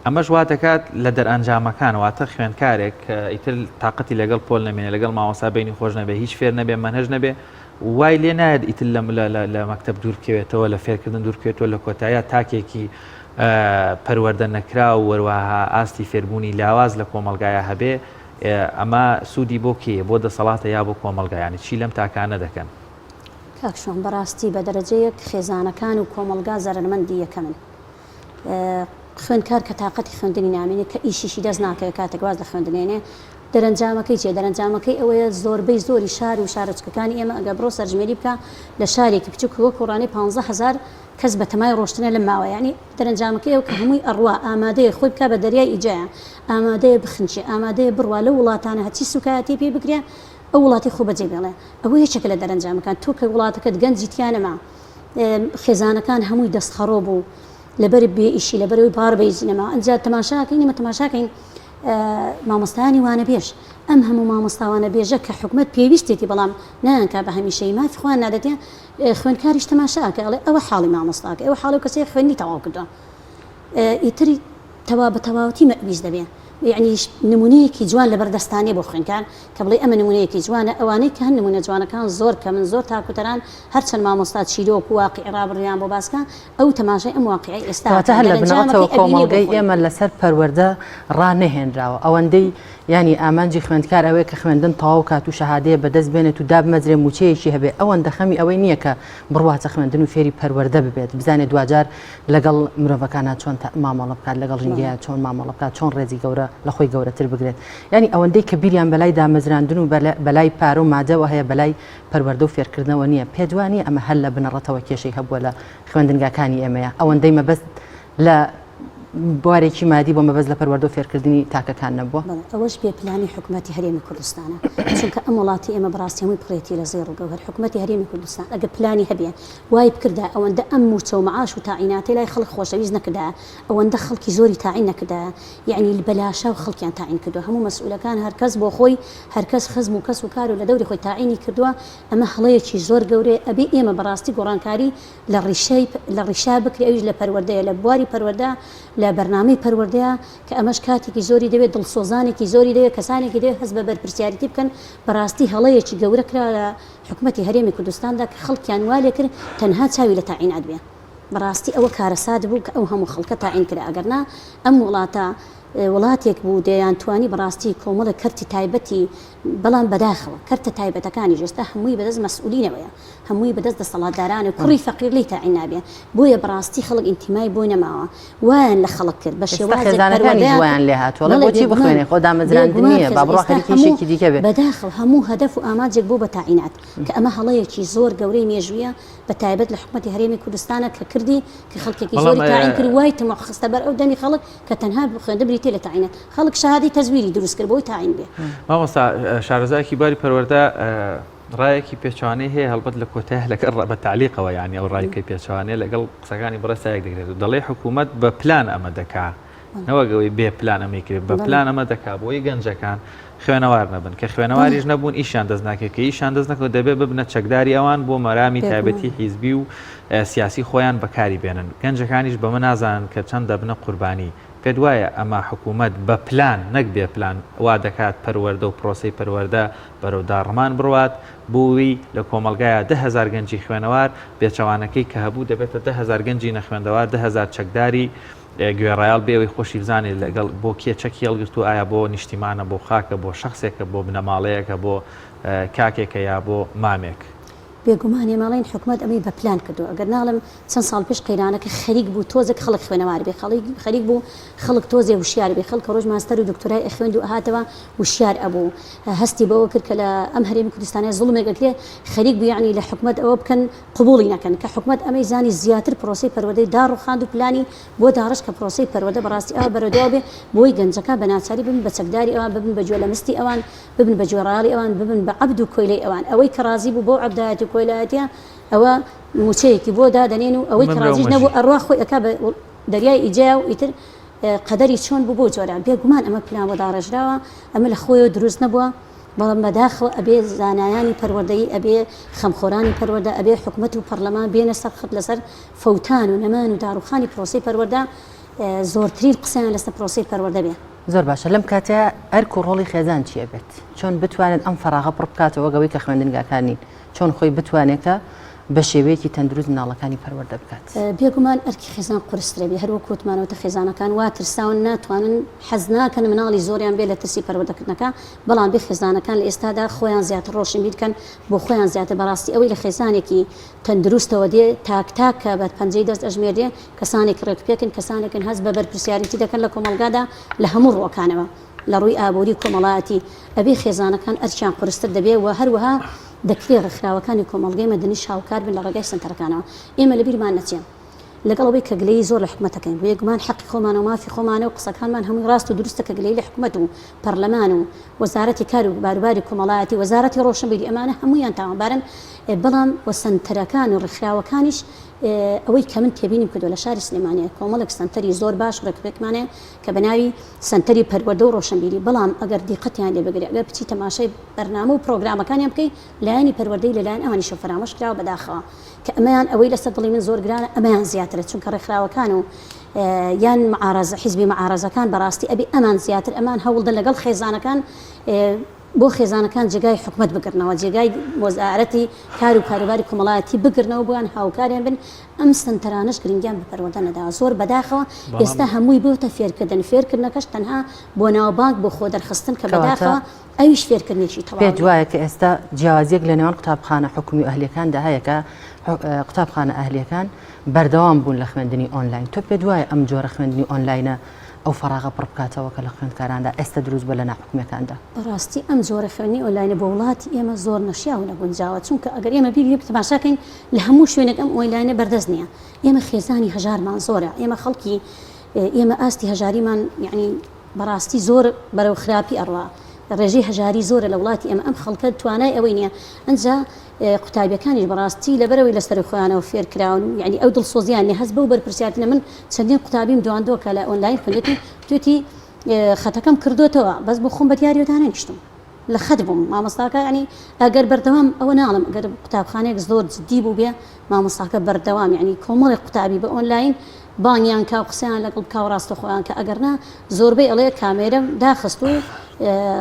ئەمەش وا دەکات لە دەرئەنجامەکان واتە خوێندکارێک کە ئیتر تاقەتی لەگەڵ پۆل نەمێنێ لەگەڵ مامۆستا بەینی خۆش نەبێ هیچ فێر نەبێ مەنهەج نەبێ وای لێ نایەت ئیتر لە لە مەکتەب دوور بکەوێتەوە لە فێرکردن دوور بکەوێتەوە لە کۆتاییا تاکێکی پەروەردە نەکراو وەروەها ئاستی فێربوونی لاواز لە کۆمەڵگایا هەبێ ئەمە سوودی بۆ کێیە بۆ دەسەڵاتە یا بۆ کۆمەڵگا یانی چی لەم تاکانە دەکەن؟ کاک شوان بەڕاستی بە دەرەجەیەک خێزانەکان و کۆمەڵگا زەرەرمەندی یەکەمن. خوێندکار کە تاقەتی خوێندنی نامێنێ کە ئیشیشی دەست ناکەوێ کاتێک واز لە خوێندن ئێنێ دەرەنجامەکەی چیە دەرەنجامەکەی ئەوەیە زۆربەی زۆری شار و شارۆچکەکانی ئێمە ئەگەر بڕۆ سەرژمێری بکە لە شارێکی بچوک وەکو ڕانیە 15000 کەس بە تەمای ڕۆشتنە لەم ماوە یعنی دەرەنجامەکەی ئەو کە هەمووی ئەڕوا ئامادەیە خۆی بکا بە دەریای ئیجایە ئامادەیە بخنچێ ئامادەیە بڕوا لەو وڵاتانە هەرچی سوکایەتی پێ بکرێ ئەو وڵاتی خۆ بەجێ بێڵێ ئەوە یەکێکە لە دەرەنجامەکان تۆ کە وڵاتەکەت گەنجی تیا نەما خێزانەکان هەمووی دەست خەڕۆ بوو لەبەر بێ ئیشی لەبەرەوەی بار بە هیچ نەما ئەجا تەماشاکەین ئێمە تەماشاکەین مامۆستایانی وانەبێژ ئەم هەموو مامۆستا وانەبێژە کە حکومەت پێویستێتی بەڵام نایانکا بە هەمیشەی مافی خۆیان نادەتێ خوێندکاریش تەماشاکە ئەڵێ ئەوە حاڵی مامۆستاکە ئەوە حاڵی کەسێ خوێندنی تەواو کردووە ئیتر تەوا بە تەواوەتی مەئویس دەبێ یەعنی نمونەیەکی جوان لەبەر دەستا نیە بۆ خوێندکار کە بڵێی ئەمە نمونەیەکی جوانە ئەوانەی کە هەن نمونە جوانەکان زۆر کەمن زۆر تاکوتەران هەرچەند مامۆستا چیرۆک و واقیعی ڕابردوویان بۆ باس کا ئەو تەماشای ئەم واقیعەی ئێستا کەواتە ئەکا هەر لە بنەڕەتەوە دەرەنجامەکەی ئەبینێ بۆ کۆمەڵگەی خۆی. ئێمە لەسەر پەروەردە ڕانەهێنراوە ئەوەندەی یانی ئامانجی خوێندکار ئەوەیە کە خوێندن تەواو کات و شەهادەیە بەدەست بێنێت و دابمەزرێ مووچەیەکی هەبێ ئەوەندە خەمی ئەوەی نییە کە بڕواتە خوێندن و فێری پەروەردە ببێت بزانێ دواجار لەگەڵ مرۆڤەکانا چۆن مامەڵە بکات لەگەڵ ژینگەیا چۆن مامەڵە بکات چۆن ڕێزی گەورە لە خۆی گەورەتر بگرێت یانی ئەوەندەی کە بیریان بەلای دامەزراندن و بەلای پارە و مادەوە هەیە بەلای پەروەردە و فێرکردنەوە نییە پێت وا نییە ئەمە هەر لە بنەڕەتەوە کێشەی هەبووە لە خوێندنگاکانی ئێمەیە ئەوەندەی مەبەست لە بوارێکی مادی بۆ مەبەست لە پەروەردە و فێرکردنی تاکەکان نەبووە؟ بەڵێ ئەوەش بێ پلانی حکومەتی هەرێمی کوردستانە چونکە ئەم وڵاتی ئێمە بەڕاستی هەمووی پڕێتی لە زێڕ و گەوهەر حکومەتی هەرێمی کوردستان ئەگەر پلانی هەبێ وای بکردایە ئەوەندە ئەم موچە و معاش و تاعیناتەی لای خەڵک خۆشەویست نەکردایە ئەوەندە خەڵکی زۆری تاعین نەکردایە یەعنی بە لاشاو خەڵکیان تاعین کردوە هەموو مەسئولەکان هەرکەس بۆ خۆی هەرکەس خزم و کەس و کار و لە دەوری خۆی تاعینی کردوە ئەمە هەڵەیەکی زۆر گەورەیە ئەبێ ئێمە بەڕاستی گۆڕانکاری لە ڕیشەی لە ڕیشا بکرێ ئەویش لە پەروەردەیە لە بواری پەروەردە لە بەرنامەی پەروەردەیە کە ئەمەش کاتێکی زۆری دەوێت دڵسۆزانێکی زۆری دەوێت کەسانێکی دەوێت هەست بە بەرپرسیارێتی بکەن بەڕاستی هەڵەیەکی گەورە کرا لە حکومەتی هەرێمی کوردستاندا کە خەڵکیان وا لێکرد تەنها چاوی لە تاعینات بێ بەڕاستی ئەوە کارەسات بوو کە ئەو هەموو خەڵکە تاعین کرا ئەگەر نا ئەم وڵاتە وڵاتێک بوو دەیان توانی بەڕاستی کۆمەڵێک کەرتی تایبەتی بەڵام بەداخەوە کەرتە تایبەتەکانیش ئێستا هەمووی بەدەست مەسئولینەوەیە هەمووی بەدەست دەسەڵاتدارانە کوڕی فەقیر لێی تاعین نابێ بۆیە بەڕاستی خەڵک ئینتیمای بۆ نەماوە وایان لە خەڵک کرد بە ئێستا شێوازێک خێزانەکانیش پەروەردەیان وایان کرد لێ هاتووە ئەڵێ بەڵێ بۆچی بێگومان بخوێنێ خۆ دامەزراندن بێگومان نییە با خێزان بڕوا ئێستا خەریکی هەموو ئیشێکی دیکە بێ. بەداخەوە هەموو هەدەف و ئامانجێک بوو بە تاعینات کە ئەمە هەڵەیەکی زۆر گەورەی مێژوویە بە تایبەت لە حکومەتی هەرێمی کوردستانە کە کردی کە خەڵکێکی بەڵام زۆری تاعین کرد وای تموح خستە بەر ئەو دەمی خەڵک کە تەنها خوێندن بریتیە لە تاعینات خەڵک شەهادەی تەزویری دروست کرد بۆی تاعین بێ. مامۆستا شارەزایەکی باری پەروەردە ڕایەکی پێچەوانەی هەیە هەڵبەت لە کۆتایە لەگەڵ بە تەعلیقەوە یانی ئەو ڕایکەی پێچەوانەیە لەگەڵ قسەکانی بەڕێزتا یەک دەگرێت و دەڵێ حکوومەت بە پلان ئەمە دەکا نەوەک ئەوەی بێ پلان ئەمەی کرد بە پلان ئەمە دەکا بۆی گەنجەکان خوێنەوار نەبن کە خوێنەواریش نەبوون ئیشیان دەست ناکەوێت کە ئیشیان دەست نەکەوت دەبێت ببنە چەکداری ئەوان بۆ مەرامی تایبەتی حیزبی و سیاسی خۆیان بەکاری بێنن گەنجەکانیش بەمە نازانن کە چەند دەبنە قوربانی پێت وایە ئەمە حکوومەت بە پلان نەک بێ پلان وا دەکات پەروەردە و پرۆسەی پەروەردە بەرەو داڕمان بڕوات، بۆوی لە کۆمەڵگایا 10,000 گەنجی خوێنەوار، بێچەوانەکەی کە هەبوو دەبێتە 10,000 گەنجی نەخوێندەوار، 10,000 چەکداری گوێڕایەڵ بێ ئەوەی خۆشی بزانێت لەگەڵ بۆ کێ چەکی هەڵگرتووە، ئایا بۆ نیشتیمانە، بۆ خاکە، بۆ شەخسێکە، بۆ بنەماڵەیەکە، بۆ کاکێکە یا بۆ مامێک. بێگومان ئێمە ئەڵێین حکومەت ئەمەی بە پلان کردووە، ئەگەر ناڵێم چەند ساڵ پێش قەیرانەکە خەریک بوو تۆزێک خەڵک خوێنەوار بێ، خەریک بوو خەڵک تۆزێ وشیار بێ، خەڵک ڕۆژ ماستەر و دکتۆرای ئەخوێند و ئەهاتەوە وشیار ئەبوو، هەستی بەوە کرد کە لە ئەم هەرێمی کوردستانە زوڵمێک ئەکرێ، خەریک بوو یەعنی لە حکومەت ئەوە بکەن قبوڵی نەکەن، کە حکومەت ئەمەی زانی زیاتر پرۆسەی پەروەردەی داڕوخاند و پلانی بۆ داڕشت کە پرۆسەی پەروەردە بەڕاستی ئاوا بەرەو دواوە بێ بۆی گەنجەکان بە ناچاری ببن بە چەکداری ئەوان، ببن بە گوێ لە مستی ئەوان، ببن بە گوێڕایەڵی ئەوان، ببن بە عەبد و کۆیلەی ئەوان، ئەوەی کە ڕازی بوو بەو عەبدایەتی و کۆیلایەتیە ئەوە موچەیەکی بۆ دادەنێن و ئەوەی کە ڕازیش نەبوو ئەڕوا خۆی ئەکا بە دەریای ئیجەیا و ئیتر قەدەری چۆن بوو بەو جۆرە. بێگومان ئەمە پلان بۆ داڕێژراوە، ئەمە لە خۆیەوە دروست نەبووە، بەڵام بەداخەوە ئەبێ زانایانی پەروەردەیی، ئەبێ خەمخۆرانی پەروەردە، ئەبێ حکومەت و پەڕلەمان بێنە سەر خەت لەسەر فەوتان و نەمان و داڕوخانی پرۆسەی پەروەردە. زۆرترین قسەیان لەسەر پرۆسەی پەروەردە بێ. زۆر باشە لەم کاتە ئەرک و ڕۆڵی خێزان چی ئەبێت؟ چۆن بتوانێت ئەم فەراغە پڕ بکاتەوە وەک ئەوەی کە خوێندنگاکان نین چۆن خۆی بتوانێت کە بە شێوەیەکی تەندروست مناڵەکانی پەروەردە بکات؟ بێگومان ئەرکی خێزان قورسترە بێ هەروەک وتمان وتە خێزانەکان وا ترساون ناتوانن حەز ناکەن مناڵی زۆریان بێ لە ترسی پەروەردەکردنەکە بەڵام بێ خێزانەکان لە ئێستادا خۆیان زیاتر ڕۆشنبیر کەن بۆ خۆیان زیاتر بەڕاستی ئەوەی لە خێزانێکی تەندروستەوە دێ تاک تاک کە بە پەنجەی دەست ئەژمێردرێ کەسانێکی ڕێکوپێکن کەسانێکن هەست بە بەرپرسیاریتی دەکەن لە کۆمەڵگادا لە هەموو ڕووەکانەوە لە ڕووی ئابووری و کۆمەڵایەتی ئەبێ خێزانەکان ئەرکیان قورستر دەبێ و هەروەها دەکرێ ڕێکخراوەکانی کۆمەڵگەی مەدەنیش هاوکار بن لە ڕێگای سەنتەرەکانەوە ئێمە لەبیرمان نەچێ لەگەڵ ئەوەی کە گلەیی زۆر لە حکومەت ئەکەین، بێگومان حەقی خۆمانە و مافی خۆمانە و قسەکانمان هەمووی ڕاست و دروستە کە گلەیی لە حکومەت و پەرلەمان و وەزارەتی کار و باروباری کۆمەڵایەتی، وەزارەتی ڕۆشنبیری ئەمانە هەموویان تاوانبارن، بەڵام و سەنتەرەکان و ڕێکخراوەکانیش ئەوەی کە من تێبینیم کردووە لە شاری سلێمانیە کۆمەڵێک سەنتەری زۆر باش و ڕێکوپێکمان هەیە کە بە ناوی سەنتەری پەروەردە و ڕۆشنبیری بەڵام ئەگەر دیقەتیان لێ بگری ئەگەر بچی تەماشای بەرنامە و پرۆگرامەکانیان بکەی لایەنی پەروەردەی لەلایەن ئەوانیشەوە فەرامۆش کراوە بەداخەوە. کە ئەمەیان ئەوەی لەسەر دڵی من زۆر گرانە ئەمەیان زیاترە چونکە ڕێکخراوەکان و یان معارەزە حیزبی معارەزەکان بەڕاستی ئەبێ ئەمان زیاتر ئەمان هەوڵدەن لەگەڵ خێزانەکان بۆ خێزانەکان جێگای حکومەت بگرنەوە جێگای وەزارەتی کار و کاروباری کۆمەڵایەتی بگرنەوە بۆیان هاوکاریان بن ئەم سنتەرانەش گرنگیان بە پەروەردە نەداوە زۆر بەداخەوە ئێستا هەمووی بۆتە فێرکردن فێرکردنەکەش تەنها بۆ ناوبانگ بۆ خۆ دەرخستن کە بەداخەوە ئەویش فێرکردنێکی تەواو پێت وایە کە ئێستا جیاوازیەک لە نێوان قوتابخانە حکومی و ئەهلیەکاندا هەیە کە قوتابخانە ئەهلیەکان بەردەوام بوون لە خوێندنی ئۆنلاین تۆ پێت وایە ئەم جۆرە خوێندنی ئۆنلاینە ئەو فەراغە پڕ بکاتەوە کە لە خوێندکاراندا ئێستا دروست بووە لە ناحکومیەکاندا؟ بەڕاستی ئەم جۆرە خوێندنی ئۆنلاینە بۆ وڵاتی ئێمە زۆر نەشیاو و نەگونجاوە چونکە ئەگەر ئێمە بیر لێ تەماشا کەین لە هەموو شوێنێک ئەم ئۆنلاینە بەردەست نییە ئێمە خێزانی هەژارمان زۆرە ئێمە خەڵکی ئێمە ئاستی هەژاریمان یعنی بەڕاستی زۆر بەرەو خراپی ئەڕوا ڕێژەی هەژاری زۆرە لە وڵاتی ئێمە ئەم خەڵکە توانای ئەوەی نییە ئەنجا قوتابیەکانیش بەڕاستی لەبەرەوەی لەسەر خۆیانەوە فێر کراون یعنی ئەو دڵسۆزیان نیە هەست بەو بەرپرسیارتنە من چەندین قوتابیم دواندووە کە لە ئۆنلاین خوێندێتی توێتی خەتەکەم کردوتەوە بەس بۆ خۆم بە دیاریەوە دانەنیشتم لە خەت بووم مامۆستاکە ینی ئەگەر بەردەوام ئەوە ناڵم ئەگەر قوتابخانەیەک زۆر جدی بوو بێ مامۆستاکە بەردەوام یعنی کۆمەڵێک قوتابی بە ئۆنلاین بانگیان کا و قسەیان لەگەڵ بکا و ڕاستە خۆیان کە ئەگەر نا زۆربەی ئەڵێ کامێرەم داخست و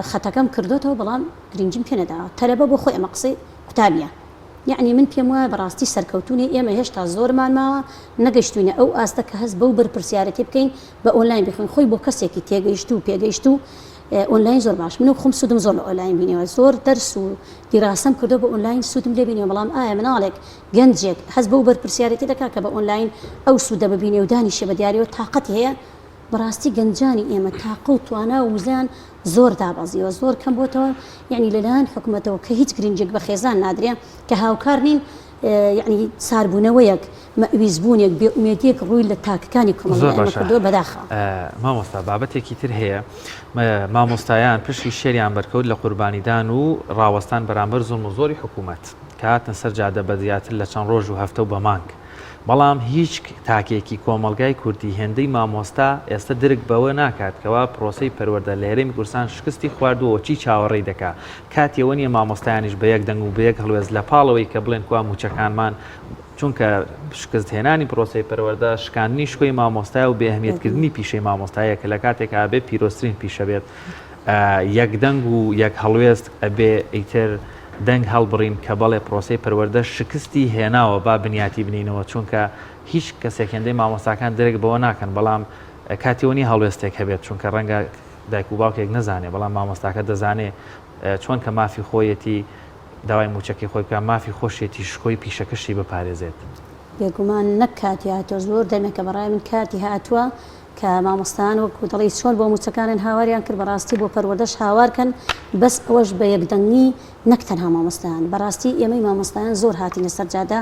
خەتەکەم کردوتەوە بەڵام گرنگیم پێ نەداوە تەلەبە بۆ خۆی ئەمە قسەی قوتابیە یەعنی من پێم وایە بەڕاستی سەرکەوتوو نین ئێمە هێشتا زۆرمان ماوە نەگەشتوینە ئەو ئاستە کە هەست بەو بەرپرسیارەتی بکەین بە ئۆنلاین بخوێن خۆی بۆ کەسێکی تێگەیشتوو و پێگەیشتوو ئۆنلاین زۆر باش من خۆم سوودم زۆر لە ئۆنلاین بینیوە زۆر دەرس و دیراسەم کردو بە ئۆنلاین سوودم لێ بینیوە بەڵام ئایا مناڵێک گەنجێک هەست بەو بەرپرسیارەتی دەکات کە بە ئۆنلاین ئەو سوودە ببینێ و دانیشێ بە دیاریەوە تاقەتی هەیە بەڕاستی گەنجانی ئێمە تاقە و توانا و وزەیان زۆر دابەزیوە زۆر کەم بۆتەوە یعنی لەلایەن حکومەتەوە کە هیچ گرنگێک بە خێزان نادرێ کە هاوکار نین یعنی ساربوونەوەیەک مەئویزبوونێک بێ ئومێدیەک ڕووی لە تاکەکانی زۆر کۆمەڵگای ئێمە باشە کردووە بەداخەوە. مامۆستا بابەتێکی تر هەیە مامۆستایان پشکی شێریان بەرکەوت لە قوربانیدان و ڕاوەستان بەرامبەر زوڵم و زۆری حکوومەت کە هاتنە سەر جادە بە زیاتر لە چەند ڕۆژ و هەفتە و بە مانگ بەڵام هیچ تاکێکی کۆمەڵگای کوردی هێندەی مامۆستا ئێستە درک بەوە ناکات کەوا پرۆسەی پەروەردە لە هەرێمی کوردستان شکستی خواردووە و چی چاوەڕێی دەکا کاتی ئەوە نییە مامۆستایانیش بە یەک دەنگ و بە یەک هەڵوێست لە پاڵەوەی کە بڵێن کوا مووچەکانمان چونکە شکست هێنانی پرۆسەی پەروەردە شکاندنی شکۆی مامۆستایە و بێ ئەهمیەتکردنی پیشەی مامۆستایە کە لە کاتێکا ئەبێ پیرۆزترین پیشە بێت یەک دەنگ و یەک هەڵوێست ئەبێ ئیتر دەنگ هەڵبڕین کە بەڵێ پرۆسەی پەروەردە شکستی هێناوە با بنیاتی بنینەوە چونکە هیچ کەسێک هێندەی مامۆستاکان درک بەوە ناکەن بەڵام کاتی ئەوە نیە هەڵوێستێک هەبێت چونکە ڕەنگە دایک و باوکێک نەزانێ بەڵام مامۆستاکە دەزانێ چۆن کە مافی خۆیەتی داوای موچەکەی خۆی بکات مافی خۆشیەتی شکۆی پیشەکەشی بپارێزێت. بێگومان نەک کاتی هاتووە زۆر دەمێکە بەڕای من کاتی هاتووە کە مامۆستایان وەکو دەڵێی چۆن بۆ موچەکانن هاواریان کرد بەڕاستی بۆ پەروەردەش هاوار کەن بەس ئەوەش بە یەکدەنگی نەک تەنها مامۆستایان بەڕاستی ئێمەی مامۆستایان زۆر هاتینە سەر جادە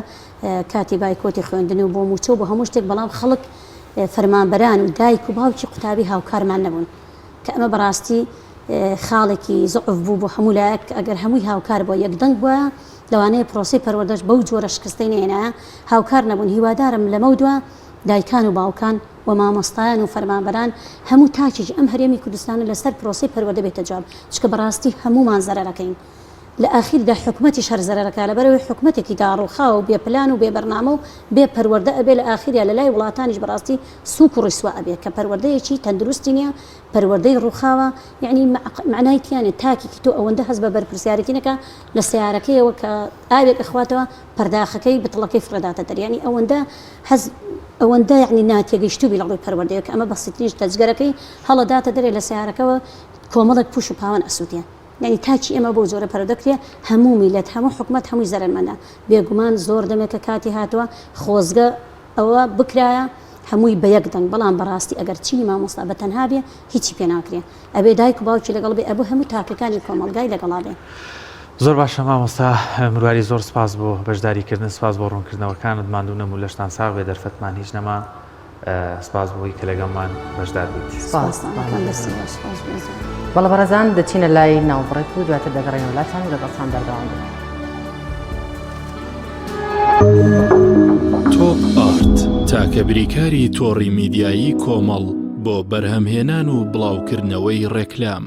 کاتی بایکۆتی خوێندن و بۆ موچە و بۆ هەموو شتێک بەڵام خەڵک فەرمانبەران و دایک و باوکی قوتابی هاوکارمان نەبوون کە ئەمە بەڕاستی خاڵێکی زعف بوو بۆ هەموو لایەک کە ئەگەر هەمووی هاوکار بووە یەکدەنگ بووە لەوانەیە پرۆسەی پەروەردەش بەو جۆرە شکستەی نەهێنایە هاوکار نەبوون هیوادارم لەمەودوا دایکان و باوکان و مامۆستایان و فەرمانبەران هەموو تاکێکی ئەم هەرێمی کوردستانە لەسەر پرۆسەی پەروەردە بێتە جواب چونکە بەڕاستی هەموومان زەرەرەکەین. لە ئاخیردا حکومەتیش هەر زەرەرەکا لەبەرئەوەی حکومەتێکی داڕوخاو و بێ پلان و بێ بەرنامە و بێ پەروەردە ئەبێ لە ئاخیریا لە لای وڵاتانیش بەڕاستی سوک و ڕیسوا ئەبێ کە پەروەردەیەکی تەندروستی نیە پەروەردەی ڕوخاوە یەعنی مەعنای تیا نیە تاکێکی تۆ ئەوەندە هەست بە بەرپرسیارێتی نەکا لە سەیارەکەیەوە کە ئاوێک ئەخواتەوە پەرداخەکەی بتڵەکەی فڕێداتە دەر یەعنی ئەوەندە هەست ئەوەندە یەعنی ناتێگەیشتوو بی لە ڕووی پەروەردەیەوە کە ئەمە بەسیترین شتە جگەرەکەی هەڵەداتە دەرێ لە سەیارەکەوە کۆمەڵێک پوش و پاوان ئەسوتێ. یانی تاکی ئێمە بەو جۆرە پەرەدە کرێ هەموو میلەت هەموو حکومەت هەمووی زەرەرمەندە بێگومان زۆر دەمێکە کاتی هاتووە خۆزگە ئەوە بکرایە هەمووی بە یەک دەنگ بەڵام بەڕاستی ئەگەر چینی مامۆستا بە تەنها بێ هیچی پێ ناکرێ ئەبێ دایک و باوکی لەگەڵ بێ ئەبوو هەموو تاکەکانی کۆمەڵگای لەگەڵا بێ. زۆر باشە مامۆستا مرواری زۆر سپاس بۆ بەشداری کردن سپاس بۆ ڕوونکردنەوەکانت ماندوو نەبوو لەشتان ساغ بێ دەرفەتمان هیچ نەما. سپاس بۆی کە لەگەڵمان بەشدار بوویت. سپاس. بەڵێ بەڕێزان دەچینە لای ناوبڕێک و دواتر دەگەڕێنەوە لاتان و لەگەڵتان بەردەوام دەبین. تۆپ ئارت تاکە بریکاری تۆڕی میدیایی کۆمەڵ بۆ بەرهەمهێنان و بڵاوکردنەوەی ڕێکلام.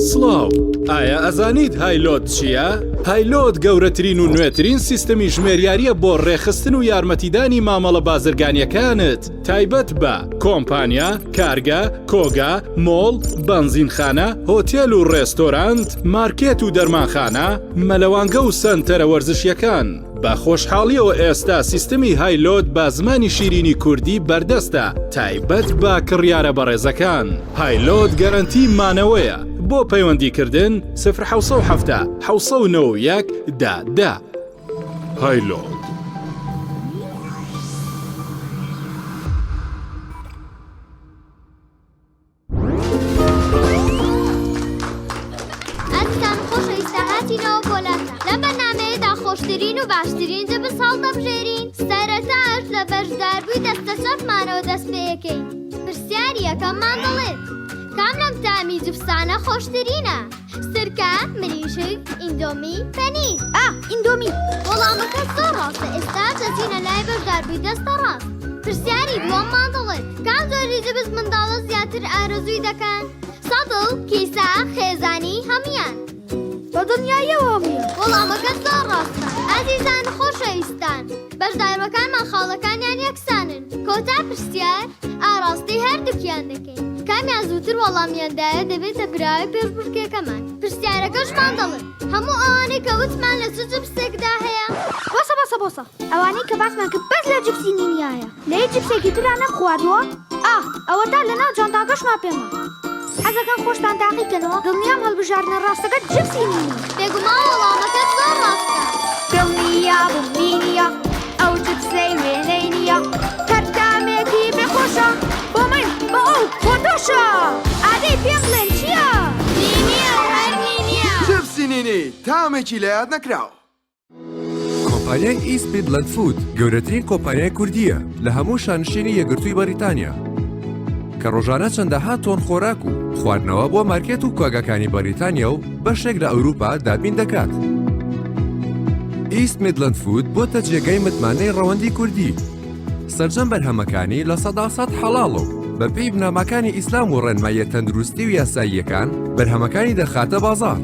سڵاو، ئایا ئەزانیت هایلۆد چییە؟ هایلۆد گەورەترین و نوێترین سیستەمی ژمێریارییە بۆ ڕێکخستن و یارمەتیدانی مامەڵە بازرگانییەکانت تایبەت بە، کۆمپانیا، کارگە، کۆگا، مۆڵ، بەنزینخانە، هۆتێل و ڕێستۆرانت، مارکێت و دەرمانخانە، مەلەوانگە و سەنتەرە وەرزشییەکان. بە خۆشحاڵیەوە ئێستا سیستمی هایلۆد بە زمانی شیرینی کوردی بەردەستە تایبەت بە کڕیارە بەڕێزەکان. هایلۆد گەرەنتی مانەوەیە. بۆ پەیوەندی کردن سفر 770 791 دە دە. هایلۆد. ئازیزان خۆشەویستە هاتینەوە بۆ لاتان لەم بەرنامەیەدا خۆشترین و باشترین جبس هەڵدەبژێرین سەرەتاش لە بەشداربووی دەستە چەپمانەوە دەست پێیەکەین پرسیاری یەکەممان دەڵێت کام لەم تامی جبسانە خۆشترینە سرکە، مریشک، ئیندۆمی، پەنیر. ئا، ئیندۆمی. وەڵامەکە زۆر ڕاستە، ئێستاش دەچینە لای بەشداربووی دەستە ڕاست. پرسیاری دووەممان دەڵێت، کام جۆری جبس منداڵە زیاتر ئارەزووی دەکەن؟ سەتڵ، کیسە، خێزانی، هەموویان. بە دڵنیاییەوە هەموویان. وەڵامەکە زۆر ڕاستە. ئازیزان خۆشەویستان، بەشداربەکانمان خاڵەکانیان یەکسانن. کۆتا پرسیار ئاڕاستەی هەردووکیان دەکەین. کامیان زووتر وەڵامیان دایە دەبێتە براوەی پێشبڕکێکەمان. پرسیارەکەشمان دەڵێت، هەموو ئەوانەی کە وتمان لە چ جپسێکدا هەیە؟ بۆسە بۆسە بۆسە ئەوانەی کە باسمان کرد بەس لە جپسی نینیایە لە هیچ جپسێکی ترا نەمخواردووە؟ ئاه ئەوەتا لەناو جانتاکەشما پێمە. حەزەکەن خۆشتان تاقی کەنەوە دڵنیام هەڵبژاردنە ڕاستەکە جپسی نینی. بێگومان وەڵامەکەت زۆر ڕاستە. دڵنیابم نینیە ئەو جپسەی وێنەی نییە هەر تامێکی بێ خۆشە بۆ من بۆ ئەو بۆ تۆشە ئادەی پێم بڵێن چییە؟ نینیە و هەر نینیە. جپسی نینی تامێکی لەیاد نەکراو. کۆمپانیای ئیست میدلەند فود گەورەترین کۆمپانیای کوردییە لە هەموو شانشینی یەکگرتووی بەریتانیا کە ڕۆژانە چەندەها تۆن خۆراک و خواردنەوە بۆ مارکێت و کۆگاکانی بەریتانیا و بەشێک لە ئەوروپا دابین دەکات. ئیست میدلەند فود بۆتە جێگای متمانەی ڕەوەندی کوردی. سەرجەم بەرهەمەکانی 100% حەڵاڵە و بەپێی بنەماکانی ئیسلام و ڕێنماییە تەندروستی و یاساییەکان بەرهەمەکانی دەخاتە بازاڕ.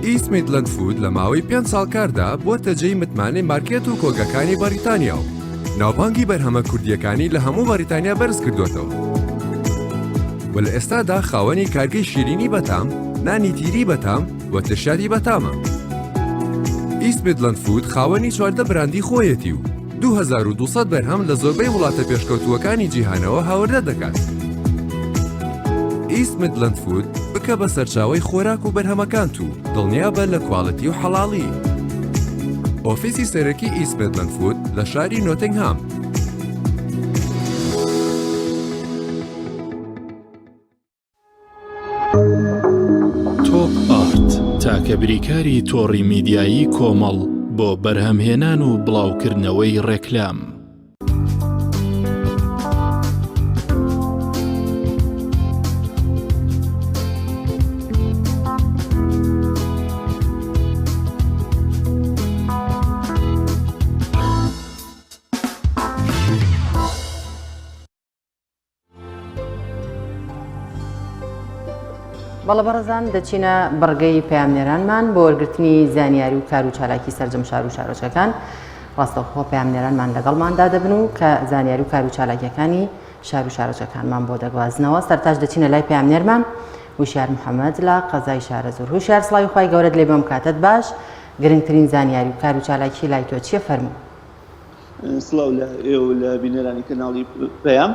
ئیست میدلەند فود لە ماوەی پێنج ساڵ کاردا بۆتە جێی متمانەی مارکێت و کۆگەکانی بەریتانیا و ناوبانگی بەرهەمە کوردییەکانی لە هەموو بەریتانیا بەرز کردووەتەوە و لە ئێستادا خاوەنی کارگەی شیرینی بەتام، نانی تیری بەتام و ترشیاتی بەتامە. ئیست میدلەند فود خاوەنی 14 براندی خۆیەتی و 2200 بەرهەم لە زۆربەی وڵاتە پێشکەوتووەکانی جیهانەوە هاوردە دەکات. ئیست میدلەند فود بکە بە سەرچاوەی خۆراک و بەرهەمەکانت و دڵنیابە لە quality و حەڵاڵی. ئۆفیسی سەرەکی ئیست میدلەند فود لە شاری نۆتنگهام. تۆپ ئارت تاکە بریکاری تۆڕی میدیایی کۆمەڵ بۆ بەرهەمهێنان و بڵاوکردنەوەی ڕێکلام. بەڵێ بەڕێزان دەچینە بڕگەی پەیامنێرانمان بۆ وەرگرتنی زانیاری و کار و چالاکی سەرجەم شار و شارۆچکەکان ڕاستەوخۆ پەیامنێرانمان لەگەڵماندا دەبن و کە زانیاری و کار و چالاکیەکانی شار و شارۆچکەکانمان بۆ دەگوازنەوە سەرتاش دەچینە لای پەیامنێرمان وشیار محەممەد لە قەزای شارەزوور هوشیار سڵاوی خوای گەورەت لێ بەم کاتت باش گرنگترین زانیاری و کار و چالاکی لای تۆ چییە فەرموو. سڵاو لە ئێوە و لە بینەرانی کەناڵی پەیام.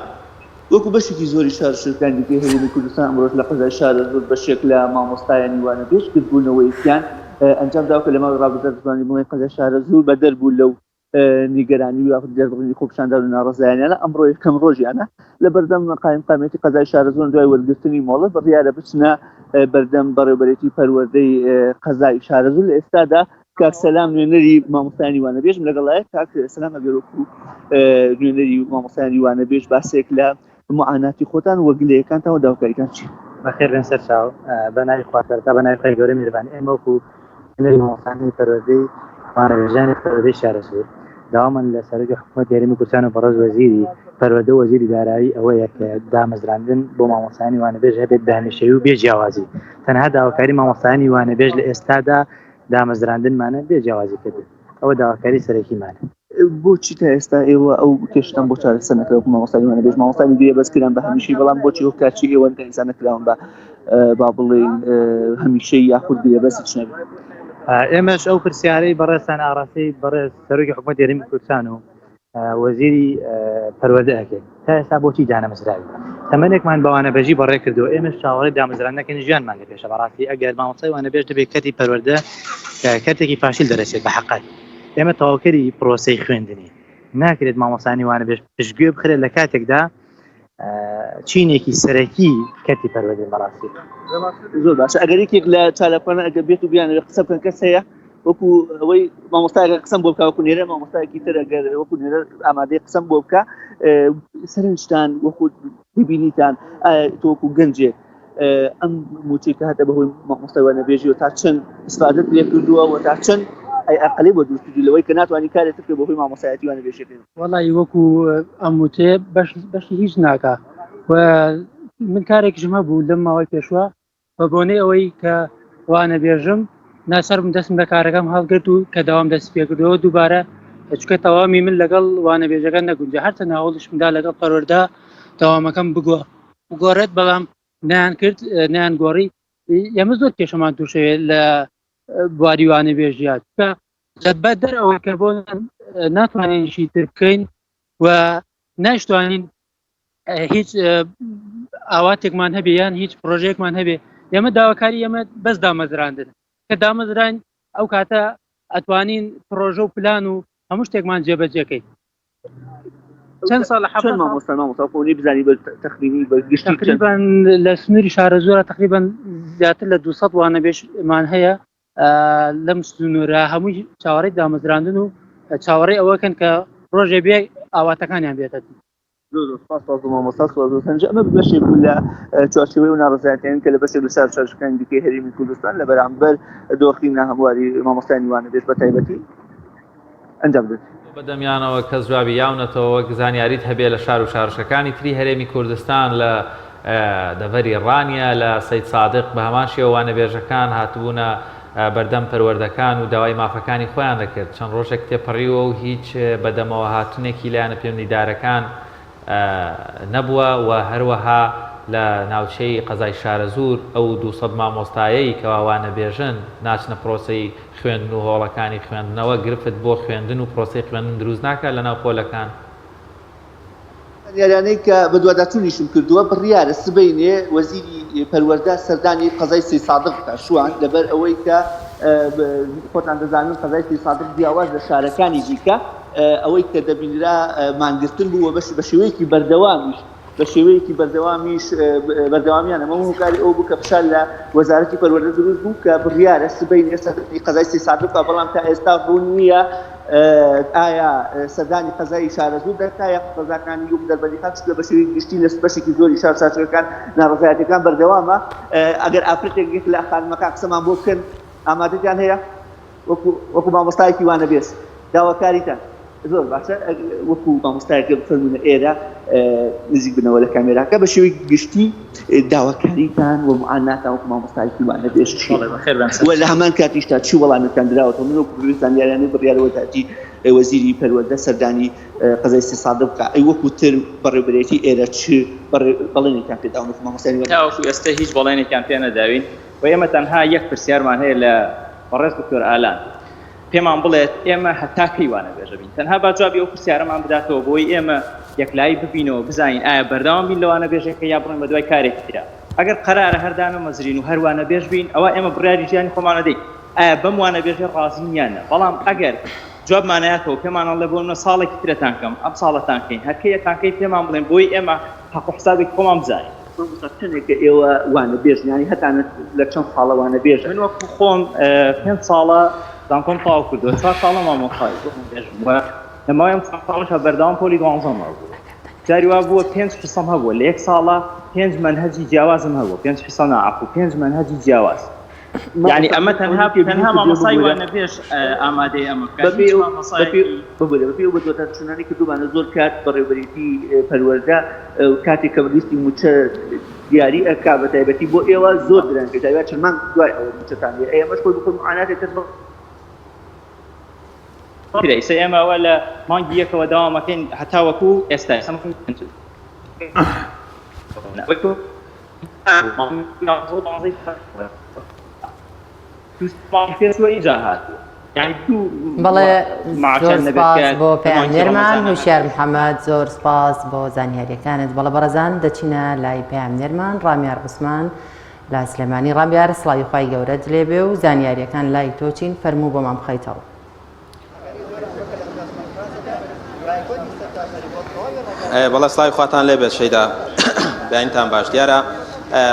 وەکو بەشێکی زۆری شارۆچکەکانی دیکەی هەرێمی کوردستان ئەمڕۆش لە قەزای شارەزوور بەشێک لە مامۆستایانی وانەبێژ گردبوونەوەیەکیان ئەنجامداوە کە لە ماوەی ڕابردوودا دەتوانین بڵێین قەزای شارەزوور بەدەر بوو لەو نیگەرانی و یاخود دەربڕینی خۆپیشاندان و ناڕەزایانیانە ئەمڕۆ یەکەم ڕۆژیانە لە بەردەم قایمقامیەتی قەزای شارەزوور دوای وەرگرتنی مۆڵەت بڕیارە بچنە بەردەم بەڕێوبەرێتی پەروەردەی قەزای شارەزوور لە ئێستادا کاک سەلام نوێنەری مامۆستایانی وانەبێژم لەگەڵایە کاک سەلام ئەگەر وەکو نوێنەری مامۆستایانی وانەبێژ باسێک لە معاناتی خۆتان و گلەیەکانتان و داواکاریتان چی؟ بەخێر بێن سەر چاو بە ناوی خوا سەرەتا بە ناوی خوای گەورە میهرەبان ئێمە وەکو نوێنەری مامۆستایانی پەروەردەی وانەبێژانی پەروەردەی شارەزوور داوامان لە سەرۆکی حکوومەتی هەرێمی کوردستان و بەڕێز وەزیری پەروەردە و وەزیری دارایی ئەوەیە کە دامەزراندن بۆ مامۆستایانی وانەبێژ هەبێت بە هەمیشەیی و بێ جیاوازی تەنها داواکاری مامۆستایانی وانەبێژ لە ئێستادا دامەزراندنمانە بێ جیاوازی کردن ئەوە داواکاری سەرەکیمانە. بۆچی تا ئێستا ئێوە ئەو کێشتان بۆ چارەسەر نەکرا وەکو مامۆستای وانەبێژ مامۆستای گرێ بەس کران بە هەمیشەی بەڵام بۆچی هۆکار چی ئێوە تا ئێستا نەکراون بە با بڵێین هەمیشەی یاخود گرێ بەس هیچ نەبێ؟ ئێمەش ئەو پرسیارەی بەڕێزتان ئاڕاستەی بەڕێز سەرۆکی حکومەتی هەرێمی کوردستان و وەزیری پەروەردە ئەکەین تا ئێستا بۆچی دانەمەزراوی تەمەنێکمان بە وانەبێژی بەڕێ کردو ئێمەش چاوەڕێی دامەزران نەکەین ژیانمان لە پێشە بەڕاستی ئەگەر مامۆستای وانەبێژ دەبێت کەرتی پەروەردە کەرتێکی فاشیل دەرەچێت بە حەقەت ئێمە تەواوکەری پرۆسەی خوێندنی ناکرێت مامۆستانی وانەبێژ پشتگوێ بخرێت لە کاتێکدا چینێکی سەرەکی کەرتی پەروەردەین بەڕاستی. زۆر باشە ئەگەر یەکێک لە چالاکوانان ئەگەر بێت و بیانەوێت قسە بکەن کەس هەیە وەکو ئەوەی مامۆستایەکە قسەم بۆ بکە وەکو نێرە مامۆستایەکی تر ئەگەر وەکو نێرە ئامادەی قسەم بۆ بکە سەرنجتان وەکو ببینیتان تۆ وەکو گەنجێک ئەم موچەی کە هاتە بەهۆی مامۆستای وانەبێژی و تا چەند ئیسفادەت لێ کردووە و تا چەند ئەی ئەقلی بۆ دروست کردووی لەوەی کە ناتوانانی کارێک تر بکەی بەهۆی مامۆستایەتی وانەبێژیەکەی وەڵی وەکو ئەم وتەیە بەش بەشی هیچ ناکا و من کارێکیشم هەبوو لەم ماوەی پێشوە بە بۆنەی ئەوەی کە وانەبێژم ناچار بووم دەستم لە کارەکەم هەڵگرت و کە داوام دەست پێکردەوە دووبارە چونکە تەوامی من لەگەڵ وانەبێژەکە نەگونجا هەرچەند هەوڵیشم دا لەگەڵ پەروەردە دەوامەکەم بگۆ بگۆڕێت بەڵام نیان کرد نیان گۆڕی ئێمە زۆر کێشەمان تووشەوێت لە بواری وانەبێژیات کە لە بەدەر ئەوەی کە بۆ ناتوانین ئیشی تر بکەین و ناشتوانین هیچ ئاواتێکمان هەبێ یان هیچ پرۆژەیەکمان هەبێ ئێمە داواکاری ئێمە بەس دامەزراندن کە دامەزراین ئەو کاتە ئەتوانین پرۆژە و پلان و هەموو شتێکمان جێبەجێکەین چەند ساڵ چەند مامۆستا مامۆستا خۆنی بزانی بە تەخمینی بە گشتی تقریبا لە سنووری شارەزوورە تقریبا زیاتر لە 200 وانەبێژمان هەیە لەم سنوورە هەمووی چاوەڕێی دامەزراندن و چاوەڕێی ئەوەکەن کە ڕۆژێ بێ ئاواتەکانیان بێتە دی. زۆر زۆر سپاس سپاس بۆ مامۆستا سپاس بۆ سەرنج ئەمە بەشێک بوو لە چوارچێوەی و ناڕەزایەتیان کە لە بەشێک لە شار شارەکانی دیکەی هەرێمی کوردستان لە بەرامبەر دۆخی ناهەمواری مامۆستایانی وانەبێژ بە تایبەتی ئەنجام دەدرێت. بە دەمیانەوە کەس جوابی یاونەتەوە وەک زانیاریت هەبێ لە شار و شارۆچکەکانی تری هەرێمی کوردستان لە دەڤەری ڕانیە لە سەیدسادق بە هەمان شێوە وانەبێژەکان هاتبوونە بەردەم پەروەردەکان و داوای مافەکانی خۆیان دەکرد چەند ڕۆژێک تێپەڕیوە و هیچ بەدەمەوە هاتنێکی لایەنە پەیوەندیدارەکان نەبووە و هەروەها لە ناوچەی قەزای شارەزوور ئەو 200 مامۆستایەی کەوا وانەبێژن ناچنە پرۆسەی خوێندن و هۆڵەکانی خوێندنەوە گرفت بۆ خوێندن و پرۆسەی خوێندن دروست ناکات لەناو پۆلەکان. زانیاریانەی کە بەدواداچوونیشم کردووە، بڕیارە سبەینێ وەزیری پەروەردە سەردانی قەزای سەیدسادق بکات، شوان، لەبەر ئەوەی کە خۆتان دەزانن قەزای سەیدسادق جیاواز لە شارەکانی دیکە ئەوەی کە دەبینرا مانگرتن بوو و بە شێوەیەکی بەردەوامیش بە شێوەیەکی بەردەوامیش بەردەوامیان ئەمە هۆکاری ئەو بوو کە فشار لە وەزارەتی پەروەردە دروست بوو کە بڕیارە سبەینێ سەردانی قەزای سەیدسادق بکات، بەڵام تا ئێستا ڕوون نییە ئایا سەردانی قەزای شارەزوور دەکات یاخود قەزاکانی وەک دەربەندیخان چونکە بە شێوەیەکی گشتی لە بەشێکی زۆری شار شارۆچکەکان ناڕەزایەتیەکان بەردەوامە ئەگەر ئافرەتێک یەک لە خانمەکان قسەمان بۆ بکەن ئامادەتیان هەیە وەکو وەکو مامۆستایەکی وانەبێز داواکاریتان. زۆر باشە وەکو مامۆستایەکە بفەرمونە ئێرە نزیک بنەوە لە کامێراکە بە شێوەی گشتی داواکاریتان و معاناتان وەکو مامۆستایەکی وانەبێژ چییە؟ و لە هەمان کاتیشدا چی وەڵامێکتان دراوەتەوە؟ من وەکو بەڕێزتان دیارانەی بڕیارە وەزارەتی وەزیری پەروەردە سەردانی قەزای سیسادە بکا ئەی وەکو تر بەڕێوبەرێتی ئێرە چ بەڵێنێکیان پێداون وەکو مامۆستایانی وانەبێژ؟ تاوەکو ئێستا هیچ بەڵێنێکیان پێ نەداوین و ئێمە تەنها یەک پرسیارمان هەیە لە بەڕێز دکتۆر ئالان پێمان بڵێت ئێمە هەتا کەی وانەبێژە بین؟ تەنها با جوابی ئەو پرسیارەمان بداتەوە بۆی ئێمە یەکلایی ببینەوە بزانین ئایا بەردەوام بین لە وانەبێژەکە یا بڕۆین بەدوای کارێکی ترا. ئەگەر قەرارە هەر دانەمەزرین و هەر وانەبێژ بین ئەوا ئێمە بڕیاری ژیانی خۆمان ئەدەین ئایا بەم وانەبێژە ڕازین یان نە. بەڵام ئەگەر جوابمان نەیاتەوە پێمان ئەڵێ بۆ نمونە ساڵێکی ترەتان کەم ئەم ساڵەتان کەین هەر کەی ئەتان کەین پێمان بڵێن بۆی ئێمە حەق و حسابێکی خۆمان بزانین. مامۆستا چەندێکە ئێوە وانەبێژن یانی هەتانە لە چەند ساڵە وانەبێژن؟ من وەکو خۆم پێنج ساڵە زانکۆم تەواو کردووە چوار ساڵە مامۆستای وانەبێژم و لە ماوەی ئەم چوار ساڵەشا بەردەوام پۆلی دوانزەم هەبوو جاری وا بووە پێنج حیسەم هەبووە لە یەک ساڵە پێنج مەنهەجی جیاوازم هەبووە پێنج حیسە نا عەفو پێنج مەنهەجی جیاواز یعنی ئەمە تەنها تەنها مامۆستای وانەبێژ ئامادەی ئەمە بکات هیچ مامۆستایەکی ببورە بەپێی ئەو بەدواداچوونانەی کردوومانە زۆر کات بەڕێوەبەرێتی پەروەردە کاتێک کە لیستی مووچە دیاری ئەکا بە تایبەتی بۆ ئێوە زۆر درەنگ جاری وا چەند مانگ دوای ئەوە مووچەتان دێ ئەی ئەمەش خۆی بخۆی معاناتێک کەس کرا ئیسە ئێمە ئەوە لە مانگی یەکەوە داوامەکەین هەتاوەکو ئێستا ئێستا بەڵێ زۆر سپاس بۆ پەیامنێرمان هوشیار محەممەد زۆر سپاس بۆ زانیاریەکانت بەڵە بەڕێزان دەچینە لای پەیامنێرمان ڕامیار عوسمان لە سلێمانی ڕامیار سڵاوی خوای گەورەت لێبێ و زانیاریەکان لای تۆ چین فەرموو بۆمان بخەیتەوە. بەڵێ سڵاوی خواتان لێبێت شەیدا بەیانتان باش دیارە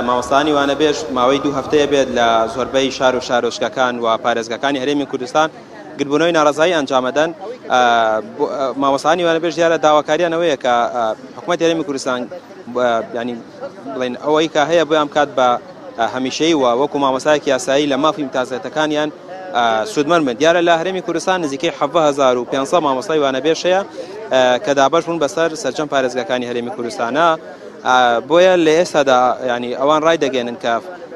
مامۆستانی وانەبێژ ماوەی دوو هەفتەیە بێت لە زۆربەی شار و شارۆچکەکان و پارێزگاکانی هەرێمی کوردستان گربوونەوەی ناڕزایی ئەنجامەدەن مامۆستانی وانەبێژ دیارە داواکاریانەوەیە کە حکوومەت هەرێمی کوردستان ینی بڵێن ئەوەی کە هەیە بۆیان بکات بە هەمیشەیی و وەکو مامۆستایەکی یاسایی لە مافی امتیازاتەکانیان سوودمەند بن دیارە لە هەرێمی کوردستان نزیکەی 17500 مامۆستای وانەبێژ هەیە کە دابەش بوون بەسەر سەرجەم پارێزگاکانی هەرێمی کوردستانە بۆیە لە ئێستادا ینی ئەوان ڕای دەگەێنن کە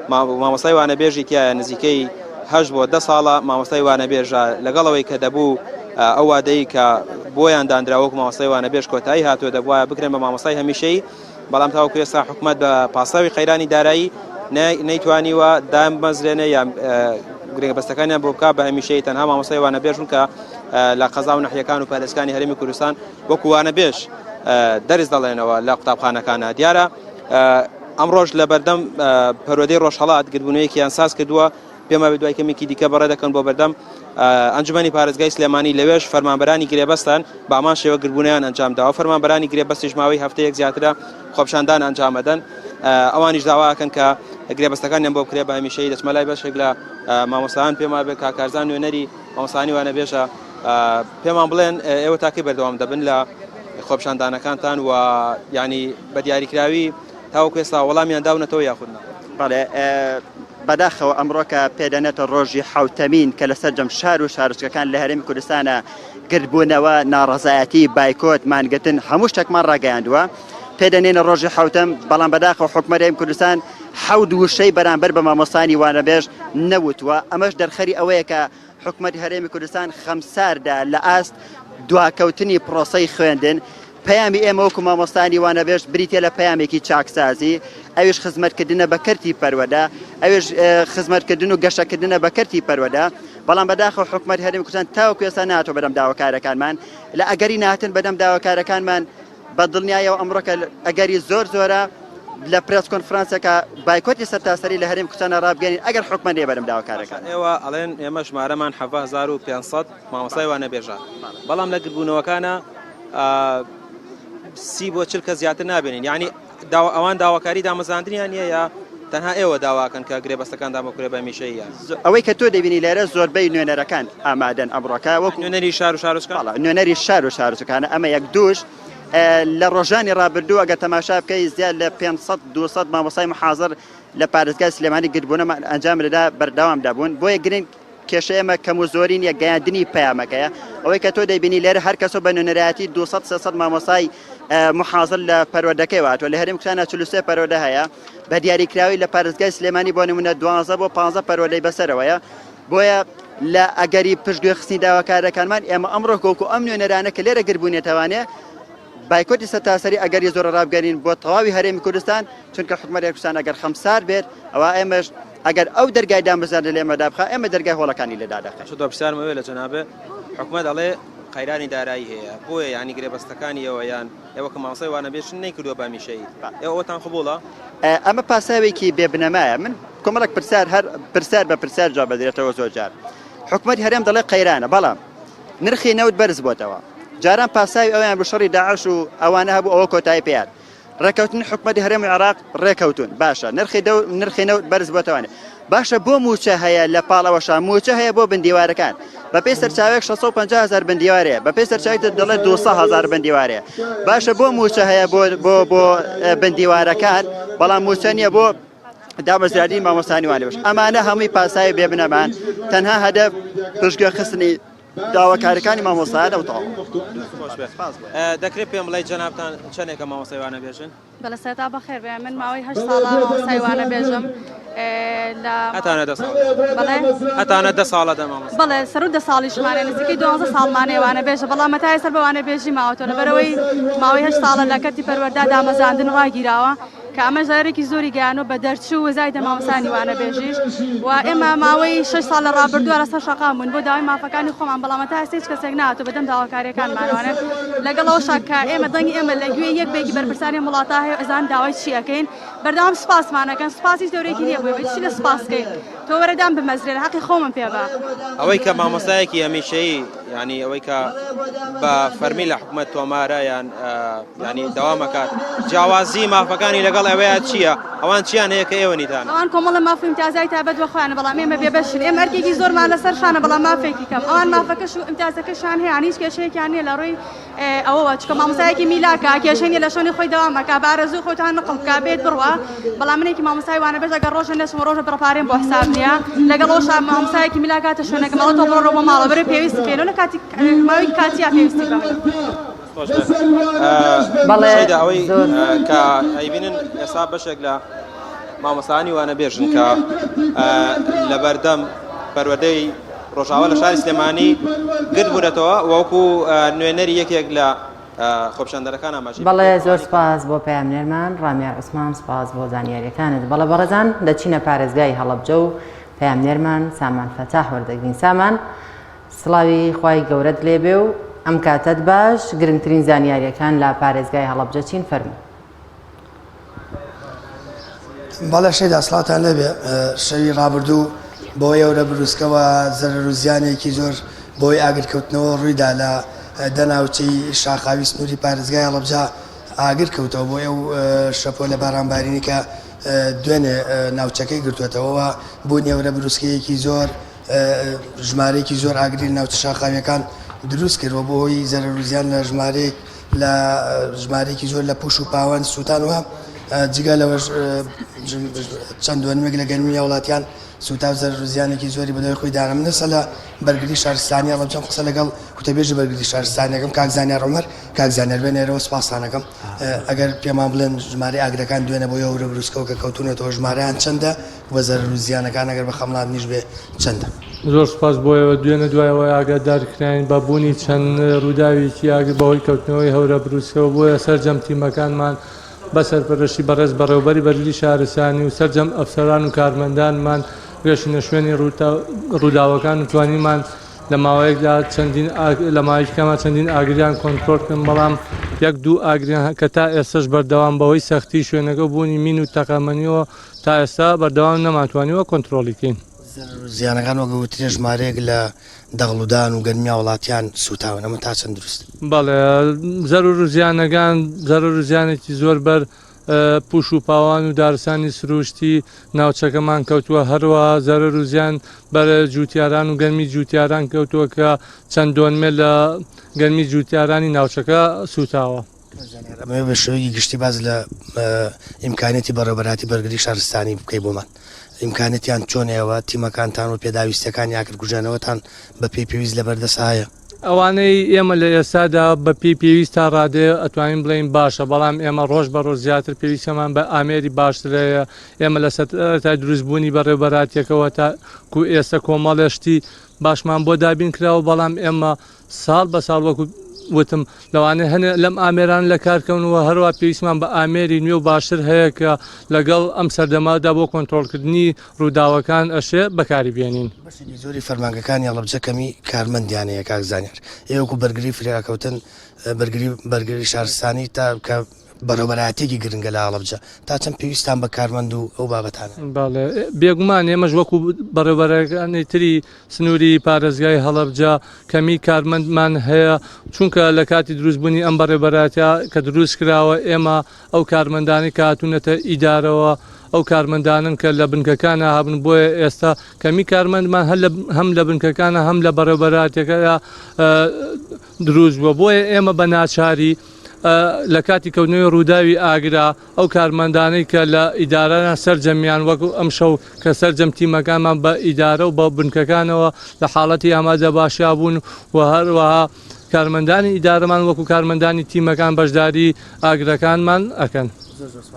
مامۆستای وانەبێژی تایە نزیکەی هەش بۆ دە ساڵە مامۆستای وانەبێژە لەگەڵەوەی کە دەبوو ئەو وادەی کە بۆیان دانرا وەکو مامۆستای وانەبێژ کۆتایی هاتووە دەبواە بکرێن بە مامۆستای هەمیشەی بەڵام تاوەکو ئێستا حکومەت بە پاساوی قەیرانی دارایی نەیتوانیوە دامبمەزرێنێ یان گرێبەستەکانیان بۆ بکات بە هەمیشەی تەنها مامۆستای وانەبێژ بوون کە لە قەزا و نەحیەکان و پارێزگانی هەرێمی کوردستان وەکو وانەبێژ دەرس دەڵێنەوە لە قوتابخانەکانە دیارە ئەمڕۆژ لە بەردەم پەروەردەی ڕۆژهەڵات گردبوونەوەیەکیان ساز کردووە پێم وابێ دوای کەمێکی دیکە بەڕێ دەکەن بۆ بەردەم ئەنجومەنی پارێزگای سلێمانی لەوێش فەرمانبەرانی گرێبەستان بە هەمان شێوە گربوونیان ئەنجام داوە فەرمانبەرانی گرێبەستیش ماوەی هەفتەیەک زیاترە خۆپیشاندان ئەنجامەدەن ئەوانیش داواکەن کە گرێبەستەکانیان بۆ بکرێ بە هەمیشەیی دەچمە لای بەشێک لە مامۆستایان پێم وابێ کاک کارزان نوێنەری مامۆستایانی وانەبێژە پێمان بڵێن ئێوە تاکەی بەردەوام دەبن لە خۆپیشاندانەکانتان و ینی بە دیاریکراوی تاوەکو ئێستا وەڵامیان داونەتەوە یاخود نا؟ بەڵێ بەداخەوە ئەمڕۆ کە پێدەنێتە ڕۆژی حەوتەمین کە لە سەرجەم شار و شارۆچکەکان لە هەرێمی کوردستانە گردبوونەوە، ناڕەزایەتی، بایکۆت، مانگرتن هەموو شتێکمان ڕاگەیاندووە. پێدەنێنە ڕۆژی حەوتەم، بەڵام بەداخەوە حکومەت هەرێمی کوردستان حەوت وشەی بەرامبەر بە مامۆستایانی وانەبێژ نەوتووە، ئەمەش دەرخەری ئەوەیە کە حکومەتی هەرێمی کوردستان خەمساردە لە ئاست دواکەوتنی پرۆسەی خوێندن، پەیامی ئێمە وەکو مامۆستایانی وانەبێژ بریتیە لە پەیامێکی چاکسازی، ئەویش خزمەتکردنە بە کەرتی پەروەردە، ئەویش خزمەتکردن و گەشەکردنە بە کەرتی پەروەردە، بەڵام بەداخەوە حکومەتی هەرێمی کوردستان تاوەکو ئێستا نەهاتووە بەدەم داواکارەکانمان، لە ئەگەری نەهاتن بەدەم داواکارەکانمان بە دڵنیایەوە ئەمڕۆکە ئەگەری زۆر زۆرە لە پرێس کۆنفرانسێکا بایکۆتی سەرتاسەری لە هەرێمی کوردستانا ڕابگەیەنین ئەگەر حکومەت نەیە بەدەم داواکارەکان. ئێوە ئەڵێن ئێمە ژمارەمان 17500 مامۆستای وانەبێژە، بەڵام لە گردبوونەوەکانا سی بۆ 40 کەس زیاتر نابێنین یعنی ئەوان داواکاری دامەزراندنیان نییە یا تەنها ئێوە داواکەن کە گرێبەستەکان دابکرێ بە هەمیشەییان؟ ئەوەی کە تۆ دەبینی لێرە زۆربەی نوێنەرەکان ئامادەن ئەمڕۆکە وەکو نوێنەری شار و شارۆچکە نوێنەری شار و شارۆچکانە ئەمە یەک دووش لە ڕۆژانی ڕابردوو ئەگەر تەماشا بکەی زیاد لە 500 200 مامۆستای محازر لە پارێزگای سلێمانی گردبوونەمان ئەنجام لەدا بەردەوام دەبوون بۆیە گرنگ. کێشەی ئێمە کەم و زۆری نییە گەیاندنی پەیامەکەیە ئەوەی کە تۆ دەیبینی لێرە هەر کەسە بە نوێنەرایەتی 200 300 مامۆستای محازر لە پەروەردەکەی هاتووە لە هەرێم کوردستانە 43 پەروەردە هەیە بە دیاریکراوی لە پارێزگای سلێمانی بۆ نمونە 12 بۆ 15 پەروەردەی بەسەرەوەیە بۆیە لە ئەگەری پشتگوێ خستنی داواکارەکانمان ئێمە ئەمڕۆ گۆکو ئەم نوێنەرانە کە لێرە گربوونێتەوانێ بایکۆتی سەرتاسەری ئەگەری زۆرە ڕابگەرین بۆ تەواوی هەرێمی کوردستان چونکە حکومەت کوردستان ئەگەر خەمسار بێت ئەوە ئێمەش ئەگەر ئەو دەرگای دامەزراندن لە ئێمە دابخا ئێمە دەرگای هۆڵەکانی لێ دادەخەین. شتۆ پرسیارم ئەوەیە لە جەنابت حکومەت ئەڵێ قەیرانی دارایی هەیە بۆیە یانی گرێبەستەکانی ئێوە یان ئێوە کە مامۆستای وانەبێژن نەیکردووە بە هەمیشەیی ئێوە ئەوەتان قبوڵە؟ ئەمە پاساوێکی بێ بنەمایە من کۆمەڵێک پرسیار هەر پرسیار بە پرسیار جواب بدرێتەوە زۆر جار حکومەت هەرێم دەڵێ قەیرانە بەڵام نرخی نەوت بەرز بۆتەوە جاران پاساوی ئەویان بۆ شەڕی داعش و ئەوانە هەبوو ئەوە کۆتایی پێیان ڕێکەوتنی حکومەتی هەرێم و عێراق ڕێکەوتون باشە نرخی دەو نرخی نەوت بەرز بۆتەوانێ باشە بۆ موچە هەیە لە پاڵ ئەوەشا موچە هەیە بۆ بندیوارەکان بەپێی سەرچاوێک 650 هزار بندیوارەیە بەپێی سەرچاوێک تر دەڵێت 200 هزار بندیوارەیە باشە بۆ موچە هەیە بۆ بۆ بۆ بندیوارەکان بەڵام موچە نییە بۆ دامەزراندنی مامۆستانی وانەبێژ ئەمانە هەمووی پاساوی بێبنەمان تەنها هەدەف پشتگوێ خستنی داواکاریەکانی مامۆستایانە و تەواو. دەکرێت پێم بڵێی جەنابتان چەندێکە مامۆستای وانەبێژن؟ بەڵێ سەرەتا بەخێر بێن من ماوەی هەشت ساڵە مامۆستای وانەبێژم لە هەتانە دە ساڵ بەڵێ هەتانە دە ساڵە دە مامۆستا بەڵێ سەرو دە ساڵیشمانە نزیکەی دوانزە ساڵمانەیە وانەبێژە بەڵام هەتا ئێستا بە وانەبێژی ماوەتەوە لەبەرئەوەی ماوەی هەشت ساڵە لە کەرتی پەروەردە دامەزراندن ڕاگیراوە کە ئەمەش زەرەرێکی زۆری گەیانوە بە دەرچوو و زایدە مامۆستایانی وانەبێژیش و ئێمە ماوەی شەش ساڵ لە ڕابردووە لەسەر شەقام بووین بۆ داوای مافەکانی خۆمان بەڵام تا ئێستا هیچ کەسێک نهاتووە بەدەم داواکارییەکانمانەوە لەگەڵ ئەوەشا کە ئێمە دەنگی ئێمە لە گوێی یەک بە یەکی بەرپرسانی ئەم وڵاتە هەیە و ئەزانن داوای چی ئەکەین بەردەوام سوپاسمان ئەکەن سوپاس هیچ دەورێکی نییە بۆ ئێمە چی لە سوپاس کەین تۆ وەرە دام بمەزرێنە حەقی خۆمم پێ بە. ئەوەی کە مامۆستایەکی هەمیشەیی یانی ئەوەی کە بە فەرمی لە حکومەت تۆمارە یان ینی دەوام ئەکات جیاوازی مافەکانی لەگەڵ ئەوەیە چییە ئەوان چیان هەیە کە ئێوە نیتان ئەوان کۆمەڵە ماف و ئیمتیازای تایبەت بە خۆیانە بەڵام ئێمە بێبەشین ئێمە ئەرکێکی زۆرمان لەسەر شانە بەڵام مافێکی کەم ئەوان مافەکەش و ئیمتیازەکەشیان هەیە هیچ کێشەیەکیان نییە لە ڕووی ئەوەوە چونکە مامۆستایەکی میلاکە کێشەی نییە لە شوێنی خۆی دەوام ئەکا بە ئارەزووی خۆتان نقڵ بکا بێت بڕوا بەڵام منێکی مامۆستای وانەبێژ ئەگەر ڕۆژە نەچم ڕۆژە بڕە پارەیم بۆ حساب نییە لەگەڵ ئەوشا مامۆستایەکی میلاک هاتە شوێنەکەم ئەڵێ تۆ بڕۆ بۆ ماڵەوە بەرێ پێویستی پێ لە کاتی ماوەی کاتیا پێویستی بە منە. بەڵێ شەیدا ئەوەی زۆر کە ئەیبینن ئێستا بەشێک لە مامۆستایانی وانەبێژن کە لەبەردەم پەروەردەی ڕۆژاوا لە شاری سلێمانی گرد بوونەتەوە وەکو نوێنەری یەکێک لە خۆپیشاندەرەکان ئاماژەی بەڵێ پێکرد زۆر سپاس بۆ پەیامنێرمان ڕامیار عوسمان سپاس بۆ زانیاریەکانت بەڵێ بەڕێزان دەچینە پارێزگای هەڵەبجە و پەیامنێرمان سامان فەتاح وەردەگرین سامان سڵاوی خوای گەورەت لێبێ و ئەم کاتەت باش گرنگترین زانیاریەکان لە پارێزگای هەڵەبجە چین فەرموو. بەڵێ شەیدا سڵاوتان لێبێ شەوی ڕابردوو بەهۆی هەورە بروسکەوە زەرەر و زیانێکی زۆر بەهۆی ئاگرکەوتنەوە ڕوویدا لە دە ناوچەی شاخاوی سنووری پارێزگای هەڵەبجە ئاگر کەوتەوە بۆ ئەو شەپۆلە بارانبارینی کە دوێنێ ناوچەکەی گرتووەتەوە و بوونی هەورە بروسکەیەکی زۆر ژمارەیەکی زۆر ئاگری لە ناوچە شاخاوییەکان دروست کرد و بۆ هۆی زەرەر و زیان لە ژمارەیەک لە ژمارەیەکی زۆر لە پوش و پاوەن سووتان و جگە لەوەش چەند دۆنمێک لە گەنمی هاوڵاتیان سووتا و زەرەر و زیانێکی زۆری بەدوای خۆی دانا. من ئێستا لە بەرگری شارستانی هەڵەبجەم قسە لەگەڵ وتەبێژی بەرگری شارستانیەکەم کاک زانیار عومەر کاک زانیار بێنێرەوە سوپاستان ئەکەم ئەگەر پێمان بڵێن ژمارەی ئاگرەکان دوێنێ بۆ هەورە بروسکەوە کە کەوتوونەتەوە ژمارەیان چەندە و زەرەر و زیانەکان ئەگەر بە خەمڵاندنیش بێ چەندە؟ زۆر سوپاس بۆ ئێوە، دوێنێ دوای ئەوەی ئاگادار کراین بە بوونی چەند ڕووداوێکی ئاگر بەهۆی کەوتنەوەی هەورە بروسکەوە، بۆیە سەرجەم تیمەکانمان بە سەرپەرشتی بەڕێز بەڕێوەبەری بەرگری شارستانی و سەرجەم ئەفسەران و کارمەندانمان گەشتینە شوێنی ڕووداوەکان و توانیمان لە ماوەیەکدا چەندین لە ماوەیەکی کەما چەندین ئاگریان کۆنترۆل کردن، بەڵام یەک دوو ئاگریان کە تا ئێستەش بەردەوام بەهۆی سەختی شوێنەکە و بوونی مین و تەقەمەنیەوە تا ئێستا بەردەوام نەمانتوانیوە کۆنترۆڵی کەین. زەرەر و زیانەکان وەک وترێ ژمارەیەک لە دەغڵودان و گەنمی هاوڵاتیان سووتاون، ئەمە تا چەند دروستە؟ بەڵێ زەرەر و زیانەکان زەرەر و زیانێکی زۆر بەر پوش و پاوان و دارستانی سروشتی ناوچەکەمان کەوتووە، هەروەها زەرەر و زیان بەر جووتیاران و گەنمی جووتیاران کەوتووە کە چەند دۆنمێ لە گەنمی جووتیارانی ناوچەکە سووتاوە. ئەمەوێ بە شێوەیەکی گشتی باس لە ئیمکانیەتی بەڕێوەبەرایەتی بەرگری شارستانی بکەی بۆمان. ئیمکانیەتیان چۆن ئێوە تیمەکانتان و پێداویستیەکانی ئاگرکوژێنەوەتان بە پێی پێویست لەبەردەست هەیە؟ ئەوانەی ئێمە لە ئێستادا بە پێی پێویست تا ڕادەیە ئەتوانین بڵێین باشە، بەڵام ئێمە ڕۆژ بە ڕۆژ زیاتر پێویستیەمان بە ئامێری باشتر هەیە، ئێمە لە سەرەتای دروستبوونی بەڕێوبەراتیەکەوە تاکو ئێستا کۆمەڵێ شتی باشمان بۆ دابین کراوە، بەڵام ئێمە ساڵ بە ساڵ وەکو وتم لەوانەیە هەنێ لەم ئامێرانە لە کار کەون و هەروە پێویستمان بە ئامێری نوێ و باشتر هەیە کە لەگەڵ ئەم سەردەمەدا بۆ کۆنترۆڵکردنی ڕووداوەکان ئەشێ بەکاری بێنین. بەشێکی زۆری فەرمانگەکانی هەڵەبجە کەمی کارمەندیان هەیە کاک زانیار ئێوە وەکو بەرگری فریاکەوتن بەرگری بەرگری شارستانی تا کە بەڕێوەبەرایەتیەکی گرنگە لە هەڵەبجە تا چەند پێویستتان بە کارمەند و ئەو بابەتانە؟ بەڵێ بێگومان ئێمەش وەکو بەڕێوەبەرەکانی تری سنووری پارێزگای هەڵەبجە کەمی کارمەندمان هەیە چونکە لە کاتی دروستبوونی ئەم بەڕێوەبەرایەتیە کە دروست کراوە ئێمە ئەو کارمەندانەی کە هاتوونەتە ئیدارەوە ئەو کارمەندانن کە لە بنکەکانە هەبن بۆیە ئێستا کەمی کارمەندمان هەر هەم لە بنکەکانە هەم لە بەڕێوەبەرایەتیەکەدا دروست بووە بۆیە ئێمە بە ناچاری لە کاتی کەوتنەوەی ڕووداوی ئاگرا ئەو کارمەندانەی کە لە ئیدارەن سەرجەمیان وەکو ئەمشەو کە سەرجەم تیمەکانمان بە ئیدارە و بە بنکەکانەوە لە حاڵەتی ئامادەباشیا بوون و هەروەها کارمەندانی ئیدارەمان وەکو کارمەندانی تیمەکان بەشداری ئاگرەکانمان ئەکەن.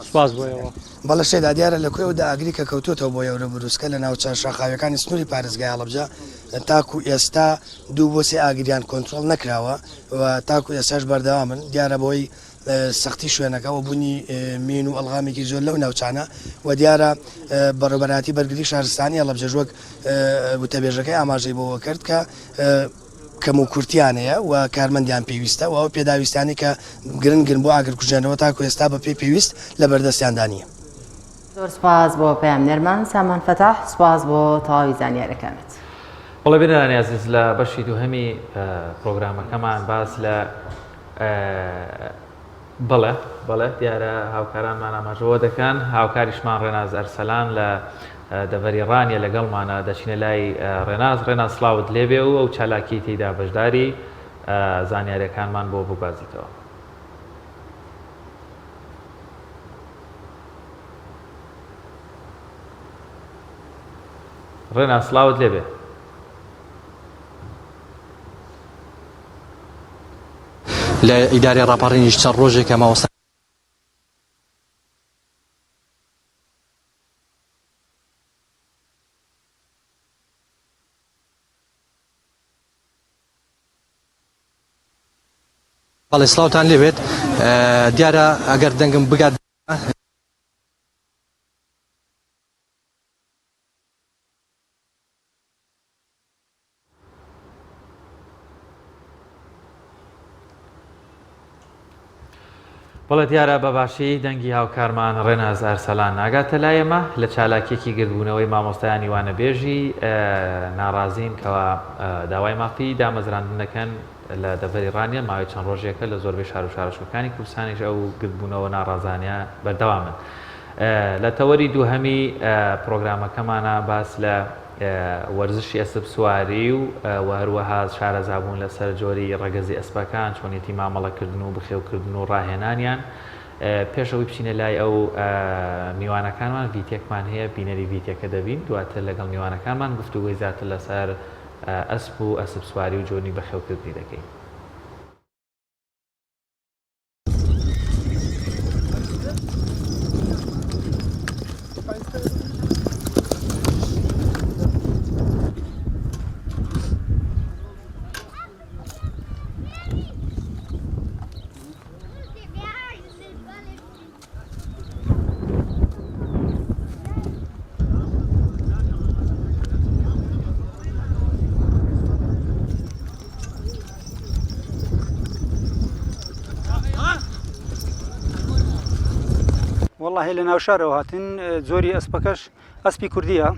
سوپاس بۆ ئێوە. بەڵێ شەیدا دیارە لە کوێوە ئاگری کە کەوتووەتەوە بۆ یەورە بروسکە لە ناوچە شاخاویەکانی سنووری پارێزگای هەڵەبجە تاکو ئێستا دوو بۆ سێ ئاگریان کۆنترۆڵ نەکراوە و تاکو ئێستاش بەردەوامن، دیارە بەهۆی سەختی شوێنەکە و بوونی مین و ئەلغامێکی زۆر لەو ناوچانە و دیارە بەڕێوەبەرایەتی بەرگری شارستانی هەڵەبجەش وەک وتەبێژەکەی ئاماژەی بەوە کرد کە کەموکورتیان هەیە و کارمەندیان پێویستە و ئەو پێداویستانەی کە گرنگن بۆ ئاگرکوژێنەوە تاکو ئێستا بەپێی پێویست لەبەردەستیاندا نییە. زۆر سوپاس بۆ پەیامنێرمان سامان فەتاح، سوپاس بۆ تەواوی زانیاریەکانت. بەڵێ بینەرانی ئازیز لە بەشی دووهەمی پرۆگرامەکەمان باس لە بەڵێ بەڵێ دیارە هاوکارانمان ئاماژەوە دەکەن هاوکاریشمان ڕێناز ئەرسەلان لە دەڤەری ڕانیە لەگەڵمانە دەچینە لای ڕێناز ڕێناز سڵاوت لێبێ و ئەو چالاکی تێیدا بەشداری زانیاریەکانمان بۆ بگوازیتەوە. ڕێناز سڵاوت لێبێ. لە ئیدارەی ڕاپەڕینیش چەند ڕۆژێکە مامۆستا. بەڵێ سڵاوتان لێبێت دیارە ئەگەر دەنگم بگات. بەڵێ دیارە بە باشی دەنگی هاوکارمان ڕێناز ئەرسەلان ناگاتە لای ئێمە لە چالاکیەکی گردبوونەوەی مامۆستایانی وانەبێژی ناڕازین کەوا داوای مافی دامەزراندن دەکەن لە دەڤەری ڕانیە ماوەی چەند ڕۆژێکە لە زۆربەی شار و شارۆچکەکانی کوردستانیش ئەو گردبوونەوە ناڕازانە بەردەوامن. لە تەوەری دووهەمی پرۆگرامەکەمانە باس لە وەرزشی ئەسپ سواری و و هەروەها شارەزابوون لەسەر جۆری ڕەگەزی ئەسپەکان، چۆنیەتی مامەڵەکردن و بخێوکردن و ڕاهێنانیان. پێش ئەوەی بچینە لای ئەو میوانەکانمان ڤیتێکمان هەیە، بینەری ڤیتێکە دەبین، دواتر لەگەڵ میوانەکانمان گفتوگۆی زیاتر لەسەر ئەسپ و ئەسپ سواری و جۆنی بەخێوکردنی دەکەین. وەڵاهی لە ناو شارەوە هاتن جۆری ئەسپەکەش ئەسپی کوردیە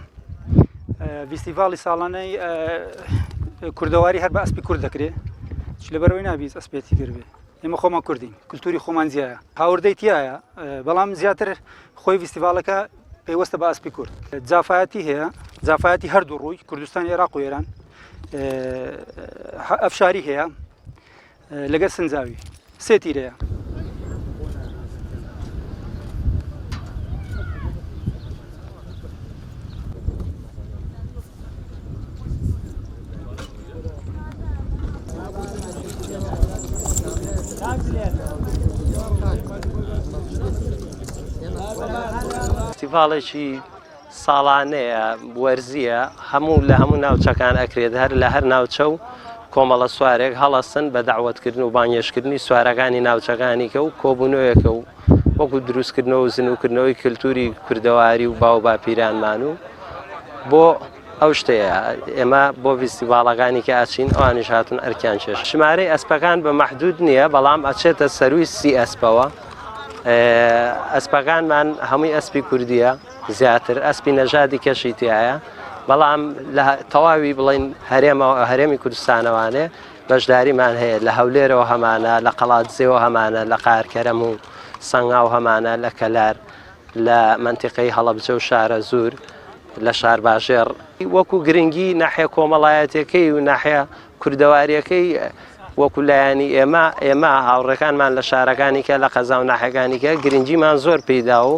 ڤیستیڤاڵی ساڵانەی کوردەواری هەر بە ئەسپی کورد دەکرێت چ لەبەرەوەی نابیت ئەسپێتی تر بێ ئێمە خۆمان کوردین کللتوری خۆمان جیایە هاوردەی تایە بەڵام زیاتر خۆی ڤیستیڤالەکە پەیوەستە بە ئەسپی کورد جافایەتی هەیە جافایەتی هەردوو ڕووی کوردستان عێراق و ئێران ئەفشاری هەیە لەگەر سنجاوی سێ تیرەیە. فستیڤاڵێکی ساڵانەیە وەرزییە هەموو لە هەموو ناوچەکان ئەکرێت هەر لە هەر ناوچە و کۆمەڵە سوارێک هەڵەسن بە داوەتکردن و بانگێشکردنی سوارەکانی ناوچەکانی کە و کۆبوونەوەیەکە و وەکو دروستکردنەوە و زنوکردنەوەی کللتوری کوردەواری و باو باپیرانمان و بۆ ئەو شتەیە ئێمە بۆ ڤیستیڤاڵەکانی کە ئەچین ئەوانیش هاتون ئەرکیان چێش ژمارەی ئەسپەکان بە مەحدود نییە بەڵام ئەچێتە سەروی سی ئەسپەوە ئەسپەکانمان هەمووی ئەسپی کوردیە زیاتر ئەسپی نەژادی کەشی تایە بەڵام لە تەواوی بڵین هەرێمەوە هەرێمی کوردستانەوانێ بەشداریمان هەیە لە هەولێرەوە هەمانە لە قەڵادزێەوە هەمانە لە قارکەرەم و سەنگاو هەمانە لە کەلار لە مەنتیقەی هەڵەبجە و شارەزوور لە شارباژێڕ وەکو گرنگی ناحیە کۆمەڵایەتەکەی و ناحیە کوردەواریەکەی وەکو لایەنی ئێمە ئێمە هاوڕێکانمان لە شارەکانی کە لە قەزا و ناحەکانی کە گرنگیمان زۆر پێیدا و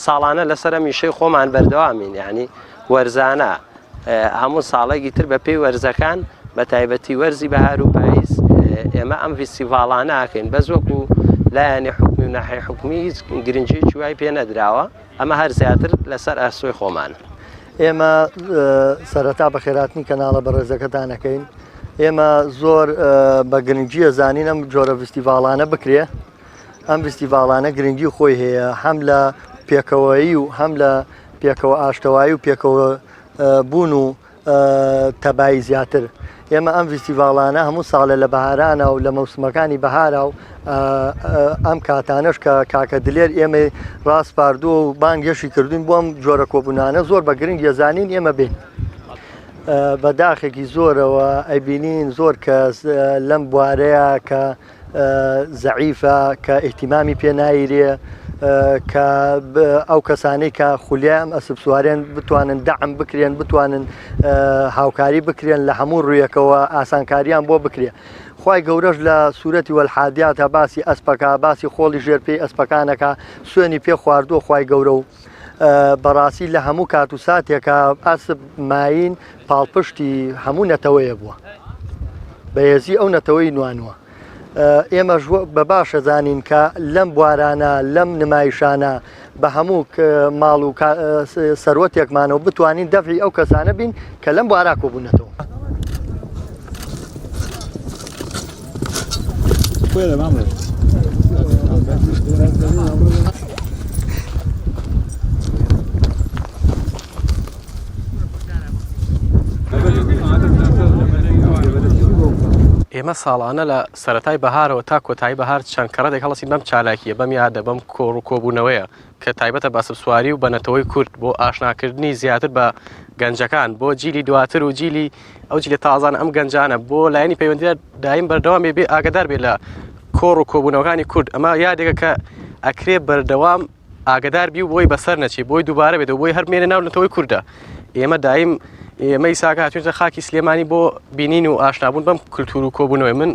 ساڵانە لەسەر ئەم ئیشەی خۆمان بەردەوامین یعنی وەرزانە هەموو ساڵێکی تر بە پێی وەرزەکان بە تایبەتی وەرزی بەهار و پاییز ئێمە ئەم ڤیستیڤاڵانە ئەکەین بەس وەکو لایەنی حکومی و ناحی حکومی هیچ گرنگیەکی وای پێ نەدراوە ئەمە هەر زیاتر لەسەر ئەسۆی خۆمانە. ئێمە سەرەتا بەخێراتنی کەناڵە بەڕێزەکەتان ئەکەین ئێمە زۆر بە گرنگیە زانین ئەم جۆرە ڤستیڤاڵانە بکرێ ئەم ڤستیڤاڵانە گرنگی خۆی هەیە هەم لە پێکەوەیی و هەم لە پێکەوە ئاشتەوایی و پێکەوە بوون و تەبایی زیاتر ئێمە ئەم ڤستیڤاڵانە هەموو ساڵێ لە بەهارانە و لە مەوسمەکانی بەهارا و ئەم کاتانەش کە کاکە دلێر ئێمەی ڕاسپاردووە و بانگێشی کردوین بۆ ئەم جۆرە کۆبوونانە زۆر بە گرنگ یەزانین ئێمە بین. بە داخێکی زۆرەوە ئەیبینین زۆر کەس لەم بوارەیە کە زەعیفە کە ئیهتیمامی پێ نایرێ کە ئەو کەسانەی کە خولیای ئەم ئەسپ سوارێن بتوانن دەعم بکرێن بتوانن هاوکاری بکرێن لە هەموو ڕوویەکەوە ئاسانکاریان بۆ بکرێ خوای گەورەش لە سوورەتی والعادیات باسی ئەسپەکە باسی خۆڵی ژێر پێی ئەسپەکانەکە سوێنی پێ خواردووە خوای گەورە و بەڕاستی لە هەموو کات و ساتێکە ئەسپ ماین پاڵپشتی هەموو نەتەوەیە بووە بەهێزی ئەو نەتەوەی نوانوە ئێمەش بە باشە زانین کە لەم بوارانە لەم نمایشانە بە هەموو ماڵ و سەروەتێکمانەوە بتوانین دەفعی ئەو کەسانە بین کە لەم بوارا کۆبوونەتەوە. ئێمە ساڵانە لە سەرەتای بەهارەوە تا کۆتایی بەهار چەند کەڕەتێک هەڵەسین بەم چالاکییە، بەم یادە، بەم کۆڕ و کۆبوونەوەیە کە تایبەتە بە ئەسپسواری و بە نەتەوەی کورد بۆ ئاشناکردنی زیاتر بە گەنجەکان بۆ جیلی دواتر و جیلی ئەو جیلە تازانە ئەم گەنجانە بۆ لایەنی پەیوەندیدار دایم بەردەوام بێ بێ ئاگدار بێ لە کۆڕ و کۆبوونەوەکانی کورد ئەمە یادێکە کە ئەکرێ بەردەوام ئاگدار بی و بۆی بەسەر نەچی بۆی دووبارە بێتەوە بۆی هەر بمێنێ ناو نەتەوەی کوردە ئێمە دایم ئێمەی ساکە هاتوینتە خاکی سلێمانی بۆ بینین و ئاشنابوون بەم کللتور و کۆبوونەوەی من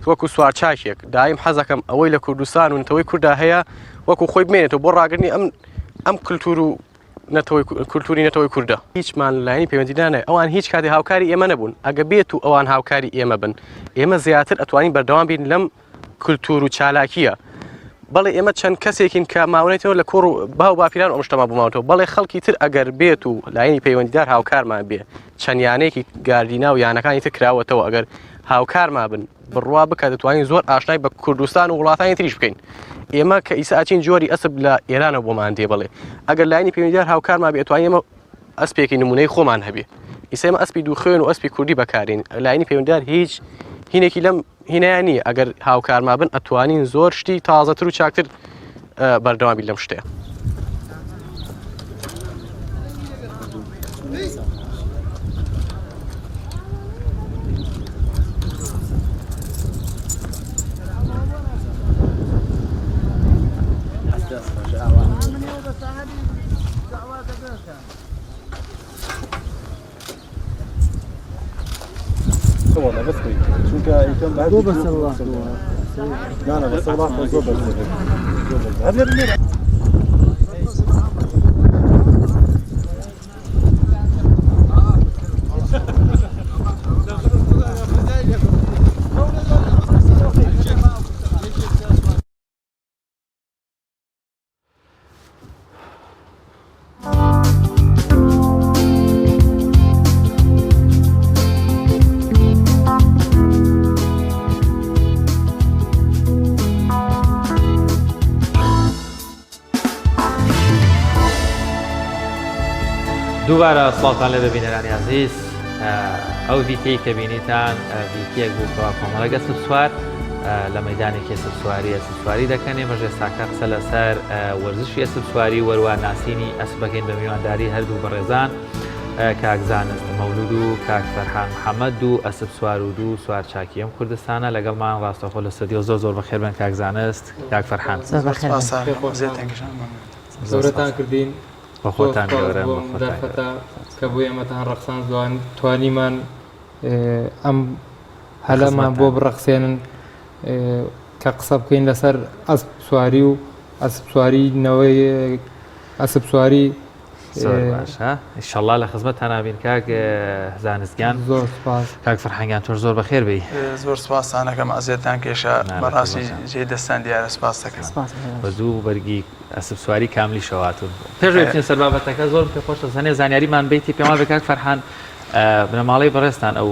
وەکو سوارچاکێک دایم حەزەکەم ئەوەی لە کوردستان و نەتەوەی کووردا هەیە وەکو خۆی بمێنێتەوە بۆ ڕاگرنی ئەم ئەم کللتور و نەتەوەی کولتوری نەتەوەی کوردە هیچمان لایەنی پەیوەندیدانە ئەوان هیچ کاتی هاوکاری ئێمە نەبوون ئەگە بێت و ئەوان هاوکاری ئێمە بن ئێمە زیاتر ئەتوانین بەردەوام بین لەم کولتوور و چالاکییە. بەڵێ ئێمە چەند کەسێکین کە ماونەتەوە لە کۆڕ و باو باپیران ئەم شتەما بۆ ماوەتەوە بەڵێ خەڵکی تر ئەگەر بێت و لایەنی پەیوەندیدار هاوکارمان بێ چەند یانەیەکی گاردینا و یانەکانی تر کراوەتەوە ئەگەر هاوکارما بن بڕوا بکە دەتوانین زۆر ئاشنای بە کوردستان و وڵاتانی تریش بکەین ئێمە کە ئیسا ئەچین جۆری ئەسب لە ئێرانەوە بۆمان دێ بڵێ ئەگەر لایەنی پەیوەندیدار هاوکارما بێ ئەتوانین ئێمە ئەسپێکی نمونەی خۆمان هەبێ ئیسا ئێمە ئەسپی دووخوێن و ئەسپی کوردی بەکارین لایەنی پەیوەندیدار هیچ هینێکی لەم هینایان نییە ئەگەر هاوکارما بن ئەتوانین زۆر شتی تازەتر و چاکتر بەردەوام بین لەم شتەیە. دووبارە سڵاوتان لێ ببینەرانی ئازیز ئەو ڤیتەی کە بینیتان ڤیتیەک بوو کەوا کۆمەڵێک ئەسپ سوار لە مەدانێکی ئەسپ سواری ئەسپ سواری دەکەن ئێمەش ئێستاکە قسە لەسەر وەرزشی ئەسپ سواری وەروە ناسینی ئەسپەکەین بە میوانداری هەردوو بەڕێزان کاک زانست مەولود و کاک فەرحان محەممەد دوو ئەسپ سوار و دوو سوار چاکی ئەم کوردستانە لەگەڵمان ڕاستەخۆ لە ستۆدیۆ زۆر زۆر بەخێربێن کاک زانست کاک فەرحان. زۆرتان کردین بەخۆتان گەورەن بۆ ئەم دەرفەتە کە بۆ ئێمەتان ڕەخساند توانیمان ئەم هەلەمان بۆ بڕەخسێنن کە قسە بکەین لەسەر ئەسپ سواری و ئەسپ سواری نەوەی ئەسپ سواری زۆر باشە ئیشەڵا لە خزمەتتان نابین کاک زانست گیان زۆر سپاس کاک فەرهەنگیان تۆش زۆر بەخێر بێی زۆر سپاستانەکەم ئەزیەتتان کێشا بەڕاستی جێی دەستان دیارە سپاس دەکەم بە دوو بەرگی ئەسپ سواری کاملیشەوە هاتوون پێش ئەوەی بچینە سەر بابەتەکە زۆرم پێ خۆشە زەنێ زانیاریمان بیتی پێمان بێ کاک فەرحان بنەماڵەی بەڕێزتان ئەو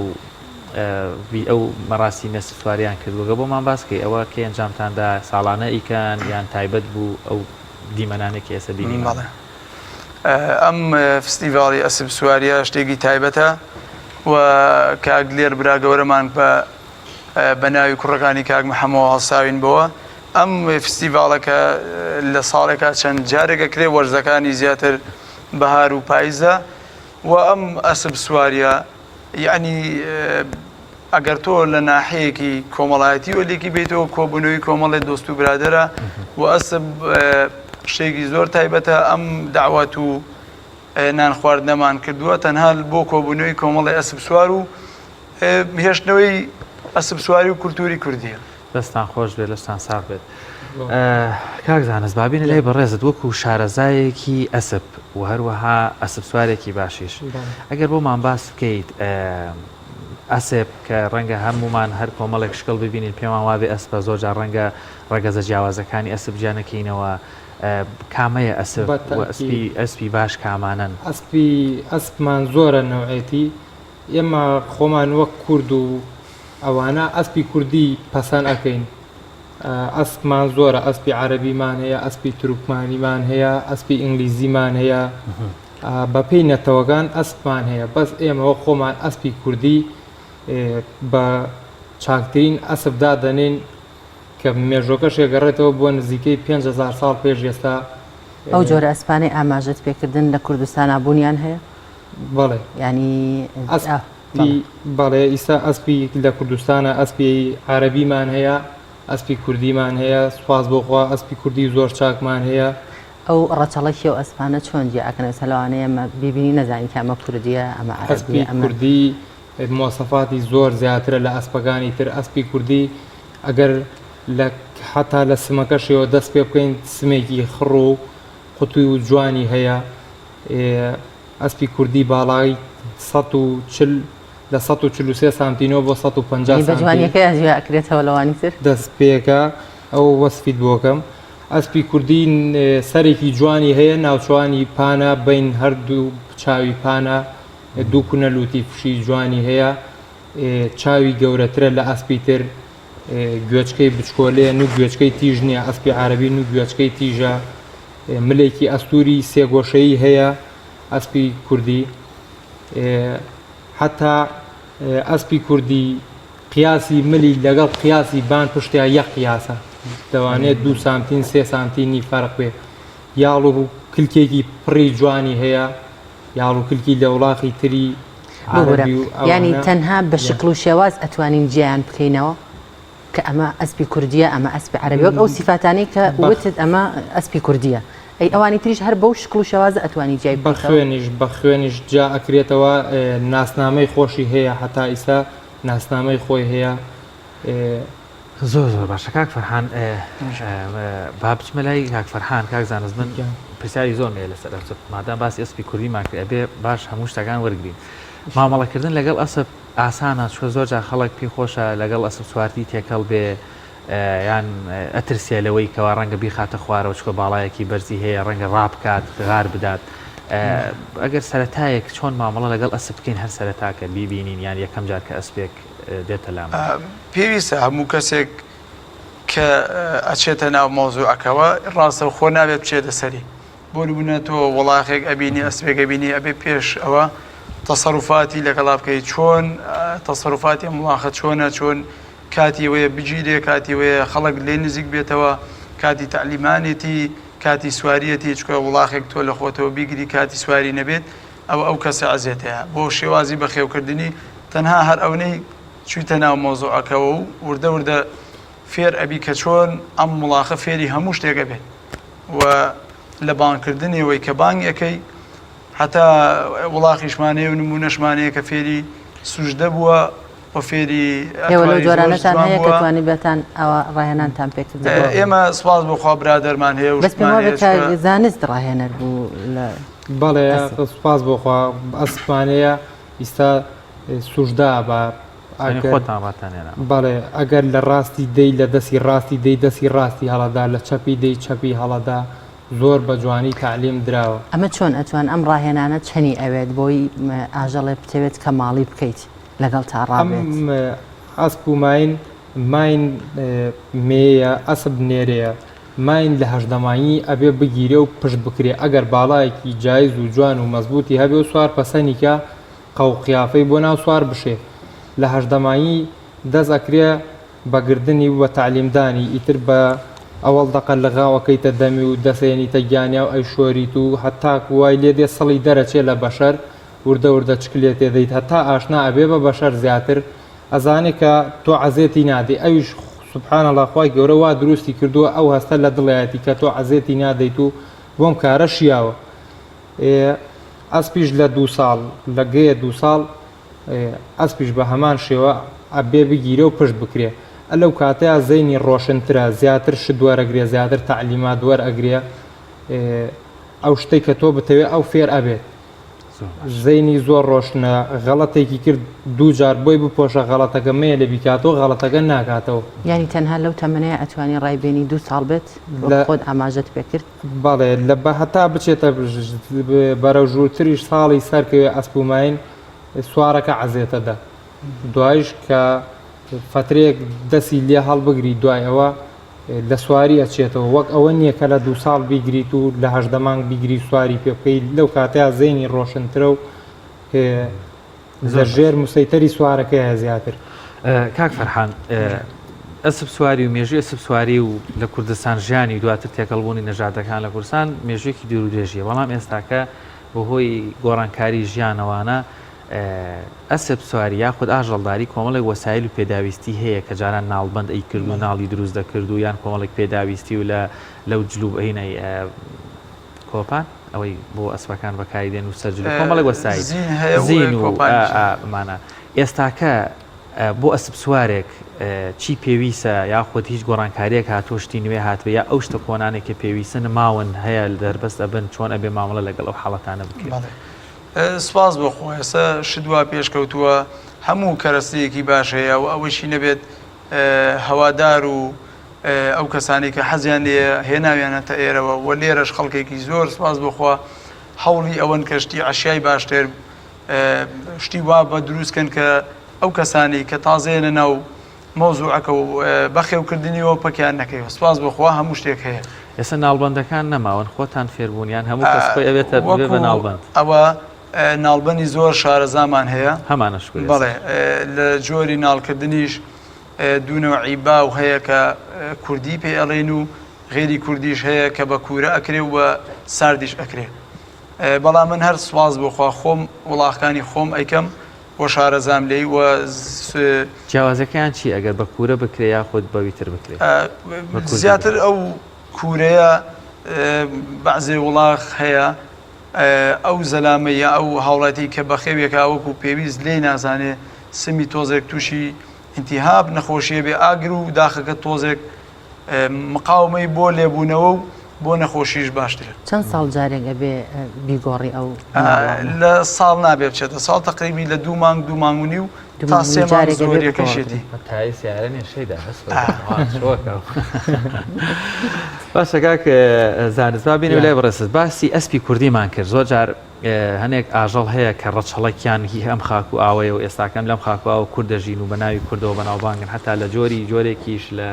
ئەو مەراسیمە ئەسپ سواریان کردووە بۆمان باس کەی ئەوە کەی ئەنجامتاندا ساڵانە ئیکەن یان تایبەت بوو ئەو دیمەنانەی کە ئێستا بینیمان؟ بەڵێ ئەم فستیڤاڵی ئەسپ سواریە شتێکی تایبەتە و کاک دلێر برا گەورەمان بە بە ناوی کوڕەکانی کاک محەمەوە هەڵساوین بەوە ئەم فستیڤاڵە کە لە ساڵێکا چەند جارێک ئەکرێ وەرزەکانی زیاتر بەهار و پایزە و ئەم ئەسپ سواریە یعنی ئەگەر تۆ لە ناحەیەکی کۆمەڵایەتی وەلێکی بیتەوە کۆبوونەوەی کۆمەڵی دۆست و برادەرە و ئەسب شتێکی زۆر تایبەتە ئەم داوات و نان خواردنەمان کردووە تەنها بۆ کۆبوونەوەی کۆمەڵی ئەسب سوار و هێشتنەوەی ئەسب سواری و کولتوری کوردیە. دەستتان خۆش بێت لەشتان ساغ بێت کاک زانست بابینە لای بەڕێزت وەکو شارەزایەکی ئەسپ و هەروەها ئەسپ سوارێکی باشیش ئەگەر بۆمان باس بکەیت ئەسپ کە ڕەنگە هەمومان هەر کۆمەڵێک شکڵ ببینین پێمان وابێ ئەسپە زۆر جار ڕەنگە ڕەگەزە جیاوازەکانی ئەسپ جیا نەکەینەوە کامەیە ئەسپ ئەسپی ئەسپی باش کامانەن؟ ئەسپی ئەسپمان زۆرە نەوعێتی ئێمە خۆمان وەک کورد و ئەوانە ئەسپی کوردی پەسەند ئەکەین ئەسپمان زۆرە ئەسپی عەرەبیمان هەیە ئەسپی تورکمانیمان هەیە ئەسپی ئینگلیزیمان هەیە بەپێی نەتەوەکان ئەسپمان هەیە بەس ئێمە وەک خۆمان ئەسپی کوردی بە چاکترین ئەسپ دادەنین کە مێژۆکەش گەڕێتەوە بۆ نزیکەی 5هزار ساڵ پێش ئێستا ئەو جۆرە ئەسپانەی ئاماژەت پێکردن لە کوردستانا بوونیان هەیە؟ بەڵێ. یانی ئەسپی بەڵێ ئیستا ئەسپی لە کوردستانە ئەسپی عەرەبیمان هەیە ئەسپی کوردیمان هەیە سوپاس بۆ خوا ئەسپی کوردی زۆر چاکمان هەیە. ئەو ڕەچەڵەکی ئەو ئەسپانە چۆن جیا ئەکەن ئێستا لەوانەیە ئێمە بیبینین نەزانین کە ئەمە کوردیە ئەمە عەرەبیە ئەسپی ئەمە کوردی مواسەفاتی زۆر زیاترە لە ئەسپەکانی تر ئەسپی کوردی ئەگەر لە حەتا لە سمەکەشیەوە دەست پێ بکەین سمێکی خڕ و قوتوی و جوانی هەیە ئەسپی کوردی باڵای 140 لە 143 سانتینەوە بۆ 150 بە سانتی جوانیەکەی جیا ئەکرێتەوە لەوانی تر دەست پێکە ئەو وەسفیت بۆکەم ئەسپی کوردی سەرێکی جوانی هەیە ناوچوانی پانە بین هەردوو چاوی پانە دوو کونە لوتی فشی جوانی هەیە چاوی گەورەترە لە ئەسپی تر گوێچکەی بچکۆلەیە نوو گوێچکەی تیژ نییە ئەسپی عەرەبی نوو گوێچکەی تیژە ملێکی ئەستوری سێگۆشەیی هەیە ئەسپی کوردی حتا ئەسپی کوردی قیاسی ملی لەگەڵ قیاسی بان پشتیا یەک قیاسە دەوانێت دو سانتین سێ سانتینی فەرق بێ یاڵ و کلکێکی پڕی جوانی هەیە یاڵ و کلکی لە وڵاخی تری ببورە یانی تەنها بە شکڵ و شێواز ئەتوانین جیایان بکەینەوە کە ئەمە ئەسپی کوردیە ئەمە ئەسپی عەرەبی وەک ئەو سیفاتانەی کە وتت ئەمە ئەسپی کوردیە ئەی ئەوانی تریش هەر بەو شکڵ و شێوازە ئەتوانی جیای بە بکەیتەوە؟ خوێنیش بە خوێنیش جیا ئەکرێتەوە ناسنامەی خۆشی هەیە هەتا ئیسا ناسنامەی خۆی هەیە. زۆر زۆر باشە کاک فەرحان با بچمە لای کاک فەرحان کاک زانست من پرسیاری زۆرم هەیە لەسەر ئەسپ مادام باسی ئەسپی کوردیمان کرد ئەبێ باش هەموو شتەکان وەرگین مامەڵەکردن لەگەڵ ئەسپ ئاسانە چوە زۆر جار خەڵک پێی خۆشە لەگەڵ ئەسپ سوارتی تێکەڵ بێ یان ئەترسێ لەوەی کەوا ڕەنگە بیخاتە خوارەوە چکە باڵایەکی بەرزی هەیە ڕەنگە ڕابکات غار بدات ئەگەر سەتایەک چۆن مامەڵە لەگەڵ ئەسپ بکەین هەر سەرەتاکە بیبینین یان یەکەم جار کە ئەسپێک دێتە لامان. پێویستە هەموو کەسێک کە ئەچێتە ناو مەوزوعەکەوە ڕاستەوخۆ نابێت بچێتە سەری. بۆ نمونە تۆ وڵاخێک ئەبینی ئەسپێک ئەبینی ئەبێ پێش ئەوە تەسەروفاتی لەگەڵا بکەی چۆن تەسەروفاتی ئەم وڵاخە چۆنە چۆن کاتی ئەوەیە بگیرێ کاتی ئەوەیە خەڵک لێ نزیک بێتەوە کاتی تەعلیمانێتی کاتی سواریەتی چکە وڵاخێک تۆ لە خۆتەوە بیگری کاتی سواری نەبێت ئەوە ئەو کەسە ئەزێتەیە بۆ شێوازی بەخێوکردنی تەنها هەر ئەونەی چویتە ناو مەوزوعەکەوە و وردە وردە فێر ئەبی کە چۆن ئەم وڵاخە فێری هەموو شتێک ئەبێت و لە بانگکردنیەوەی کە بانگ ئەکەی هەتا وڵاخیشمان هەیە و نمونەشمان هەیە کە فێری سوژدە بووە و فێری ئێوە لەو ئەتواری زۆر جۆرانەتان جوان هەیە کە بووە. توانیبێتان ئەوە ڕاهێنانتان پێ کردبێت؟ ئێمە سوپاس بۆ خوا برادەرمان هەیە و بەس پێم شتمان وابێ هەیە کاک چونکە زانست ڕاهێنەر بوو لە بەڵێ ئەسپ. سوپاس بۆ خوا ئەسپمان هەیە ئیستا سوژدە ئەبا یانی ئەگەر خۆتان ڕاتان هێنا. بەڵێ ئەگەر لە ڕاستی دەی لە دەسی ڕاستی دەی دەسی ڕاستی هەڵەدا لە چەپی دەی چەپی هەڵەدا زۆر بە جوانی تەعلیم دراوە. ئەمە چۆن ئەتوان ئەم ڕاهێنانە چەنی ئەوێت بۆی ئاژەڵێ بتەوێت کە ماڵی بکەیت لەگەڵ تا ئەم ڕابێت؟ ئەسپ و ماین ماین مێیە ئەسپ نێرەیە ماین لە 18 مانگی ئەبێ بگیرێ و پشت بکرێ ئەگەر باڵایەکی جایز و جوان و مەزبووتی هەبێ و سوار پەسەنی کا قەو قیافەی بۆ ناو سوار بشێ لە 18 مانگی دەست ئەکرێ بە گردنی و بە تەعلیم دانی ئیتر بە ئەوەڵ دەقە لغاو ئەکەیتە دەمی و دەسێنیتە گیانیا و ئەیشۆریت و هەتاکو وای لێ دێ سڵی دەرەچێ لە بەشەر وردە وردە چک لێ تێدەیت هەتا ئاشنا ئەبێ بە بەشەر زیاتر ئەزانێ کە تۆ عەزێتی نادەی ئەویش سبحان اللە خوای گەورە وا دروستی کردووە ئەو هەستە لە دڵیایەتی کە تۆ عەزێتی نادەیت و بۆم کارە شیاوە ئێ ئەسپیش لە دوو ساڵ لە گەیە دوو ساڵ ئەسپیش بە هەمان شێوە ئەبێ بگیرێ و پشت بکرێ ئە لەو کاتەیا زەینی ڕۆشنترە زیاتر شت وەرەگرێ زیاتر تەعلیمات وەرئەگرێ ئەو شتەی کە تۆ بتەوێ ئەو فێر ئەبێت زەینی زۆر ڕۆشنە غەڵەتێکی کرد دوو جار بۆی بپۆشە غەڵەتەکە مەیەلێ بیکاتەوە غەڵەتەکە ناکاتەوە. یانی تەنها لەو تەمەنەیە ئەتوانی ڕای بێنی دوو ساڵ بێت وەک خۆت ئاماژەت پێ کرد؟ بەڵێ لە بە هەتا بچێتە بەرەو ژوورتریش ساڵی سەرکەوێ ئەسپ و ماین سوارەکە عەزێتە دە دوایش کە فەترەیەک دەسی لێ هەڵبگری دوای ئەوە لە سواری ئەچێتەوە وەک ئەوە نییە کە لە دوو ساڵ بیگریت و لە 18 مانگ بیگری سواری پێ بکەیت لەو کاتەیا زەینی ڕۆشنترە و لە ژێر مسەیتەری سوارەکەیە زیاتر. کاک فەرحان ئەسپ سواری و مێژووی ئەسپ سواری و لە کوردستان ژیانی و دواتر تێکەڵبوونی نەژادەکان لە کوردستان مێژوویەکی دوور و درێژیە بەڵام ئێستاکە بەهۆی گۆڕانکاری ژیانەوانە ئەسپ سواری یاخود ئاژەڵداری کۆمەڵێک وەسایل و پێداویستی هەیە کە جاران ناڵبەند ئەیکرد و ناڵی دروست دەکرد و یان کۆمەڵێک پێداویستی و لە لەو جلوب هینای کۆپان ئەوەی بۆ ئەسپەکان بەکاری دێن و سەرجل و کۆمەڵێک وەسایل زین هەیە و زین و کۆپانیش هەیە. ئەمانە ئێستاکە بۆ ئەسپ سوارێک چی پێویستە یاخود هیچ گۆڕانکاریەک هاتووە شتی نوێ هاتبێ یا ئەو شتە کۆنانەی کە پێویستن ماون هەیە دەربەست ئەبن چۆن ئەبێ مامەڵە لەگەڵ ئەو حاڵەتانە بکرێت؟ بەڵێ سپاس بۆ خوا ئێستا شت وا پێشکەوتووە هەموو کەرەستەیەکی باش هەیە و ئەوەشی نەبێت هەوادار و ئەو کەسانەی کە حەزیان لێیە هێناویانەتە ئێرەوە و لێرەش خەڵکێکی زۆر سپاس بۆ خوا هەوڵی ئەوەن کە شتی عەشیای باشتر شتی وا بە دروست کەن کە ئەو کەسانەی کە تازەیەنە ناو مەوزوعەکە و بەخێوکردنیەوە پەکیان نەکەوێت سپاس بۆ خوا هەموو شتێک هەیە. ئێستا ناڵبەندەکان نەماون خۆتان فێربوون یان هەموو کەس خۆی ئەبێتە ببێ بە وەکو ناڵبەند؟ ئەوە ناڵبەنی زۆر شارەزامان هەیە. هەمانە شکر ئێستا. بەڵێ لە جۆری ناڵکردنیش دوو نەوعی باو هەیە کە کوردی پێ ئەڵێن و غێری کوردیش هەیە کە بە کوورە ئەکرێ و بە ساردیش ئەکرێ بەڵام من هەر سواز بۆ خوا خۆم وڵاخکانی خۆم ئەیکەم و شارەزام لێی و جیاوازەکەیان چی ئەگەر بە کوورە بکرێ یاخود بەوی تر بکرێ زیاتر ئەو کوورەیە بەعزێ وڵاخ هەیە ئەو زەلامە یا ئەو هاوڵاتی کە بەخێوێکا وەکو پێویست لێی نازانێ سمی تۆزێک تووشی ئینتیهاب نەخۆشیە بێ ئاگر و داخەکە تۆزێک مقاومەی بۆ لێبوونەوە و بۆ نەخۆشیش باشترە. چەند ساڵ جارێک ئەبێ بیگۆڕی ئەو لە ساڵ نابێ بچێتە ساڵ تقریبی لە دوو مانگ دوو مانگ و نیو تا سێ مانگ زۆریەکەشێتی. تای سیارە نیە شەیدا بەس باشە کاک زانست با بینە لای بەڕێزت باسی ئەسپی کوردیمان کرد زۆر جار هەنێک ئاژەڵ هەیە کە ڕەچەڵەکیان هی ئەم خاک و ئاوەیە و ئێستاکەم لەم خاک و ئاوە کورد دەژین و بە ناوی کوردەوە بەناوبانگن هەتا لە جۆری جۆرێکیش لە.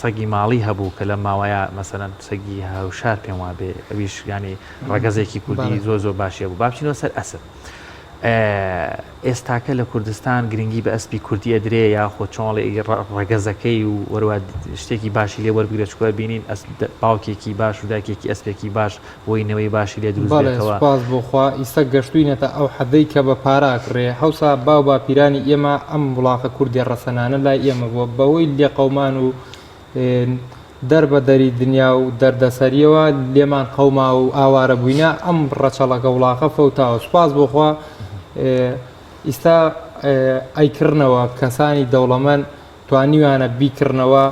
سەگی ماڵی هەبوو کە لەم ماوەیە مەسەلەن سەگی هاوشار پێم وابێ ئەویش یانی ڕەگەزێکی کوردی زۆر زۆر باشی هەبوو. با بچینەوە سەر ئەسپ. ئێستاکە لە کوردستان گرنگی بە ئەسپی کوردی ئەدرێ یاخۆ چۆڵی ڕەگەزەکەی و وەروە شتێکی باشی لێ وەربگرێت چکە بینین ئەس باوکێکی باش و دایکێکی ئەسپێکی باش بۆی نەوەی باشی لێ دروست بەڵێ بێتەوە. سوپاس بۆ خوا ئیستا گەشتوینەتە ئەو حەدەی کە بە پارە ئەکڕێ هەوسا باو باپیرانی ئێمە ئەم وڵاخە کوردیە ڕەسەنانە لای ئێمە بووە بەهۆی لێقەومان و دەر بە دەری دنیا و دەردەسەریەوە لێمان قەوما و ئاوارە بووینە ئەم ڕەچەڵەکە وڵاخە فەوتاوە سوپاس بۆ خوا ئیستا ئەیکڕنەوە کەسانی دەوڵەمەند توانیویانە بیکڕنەوە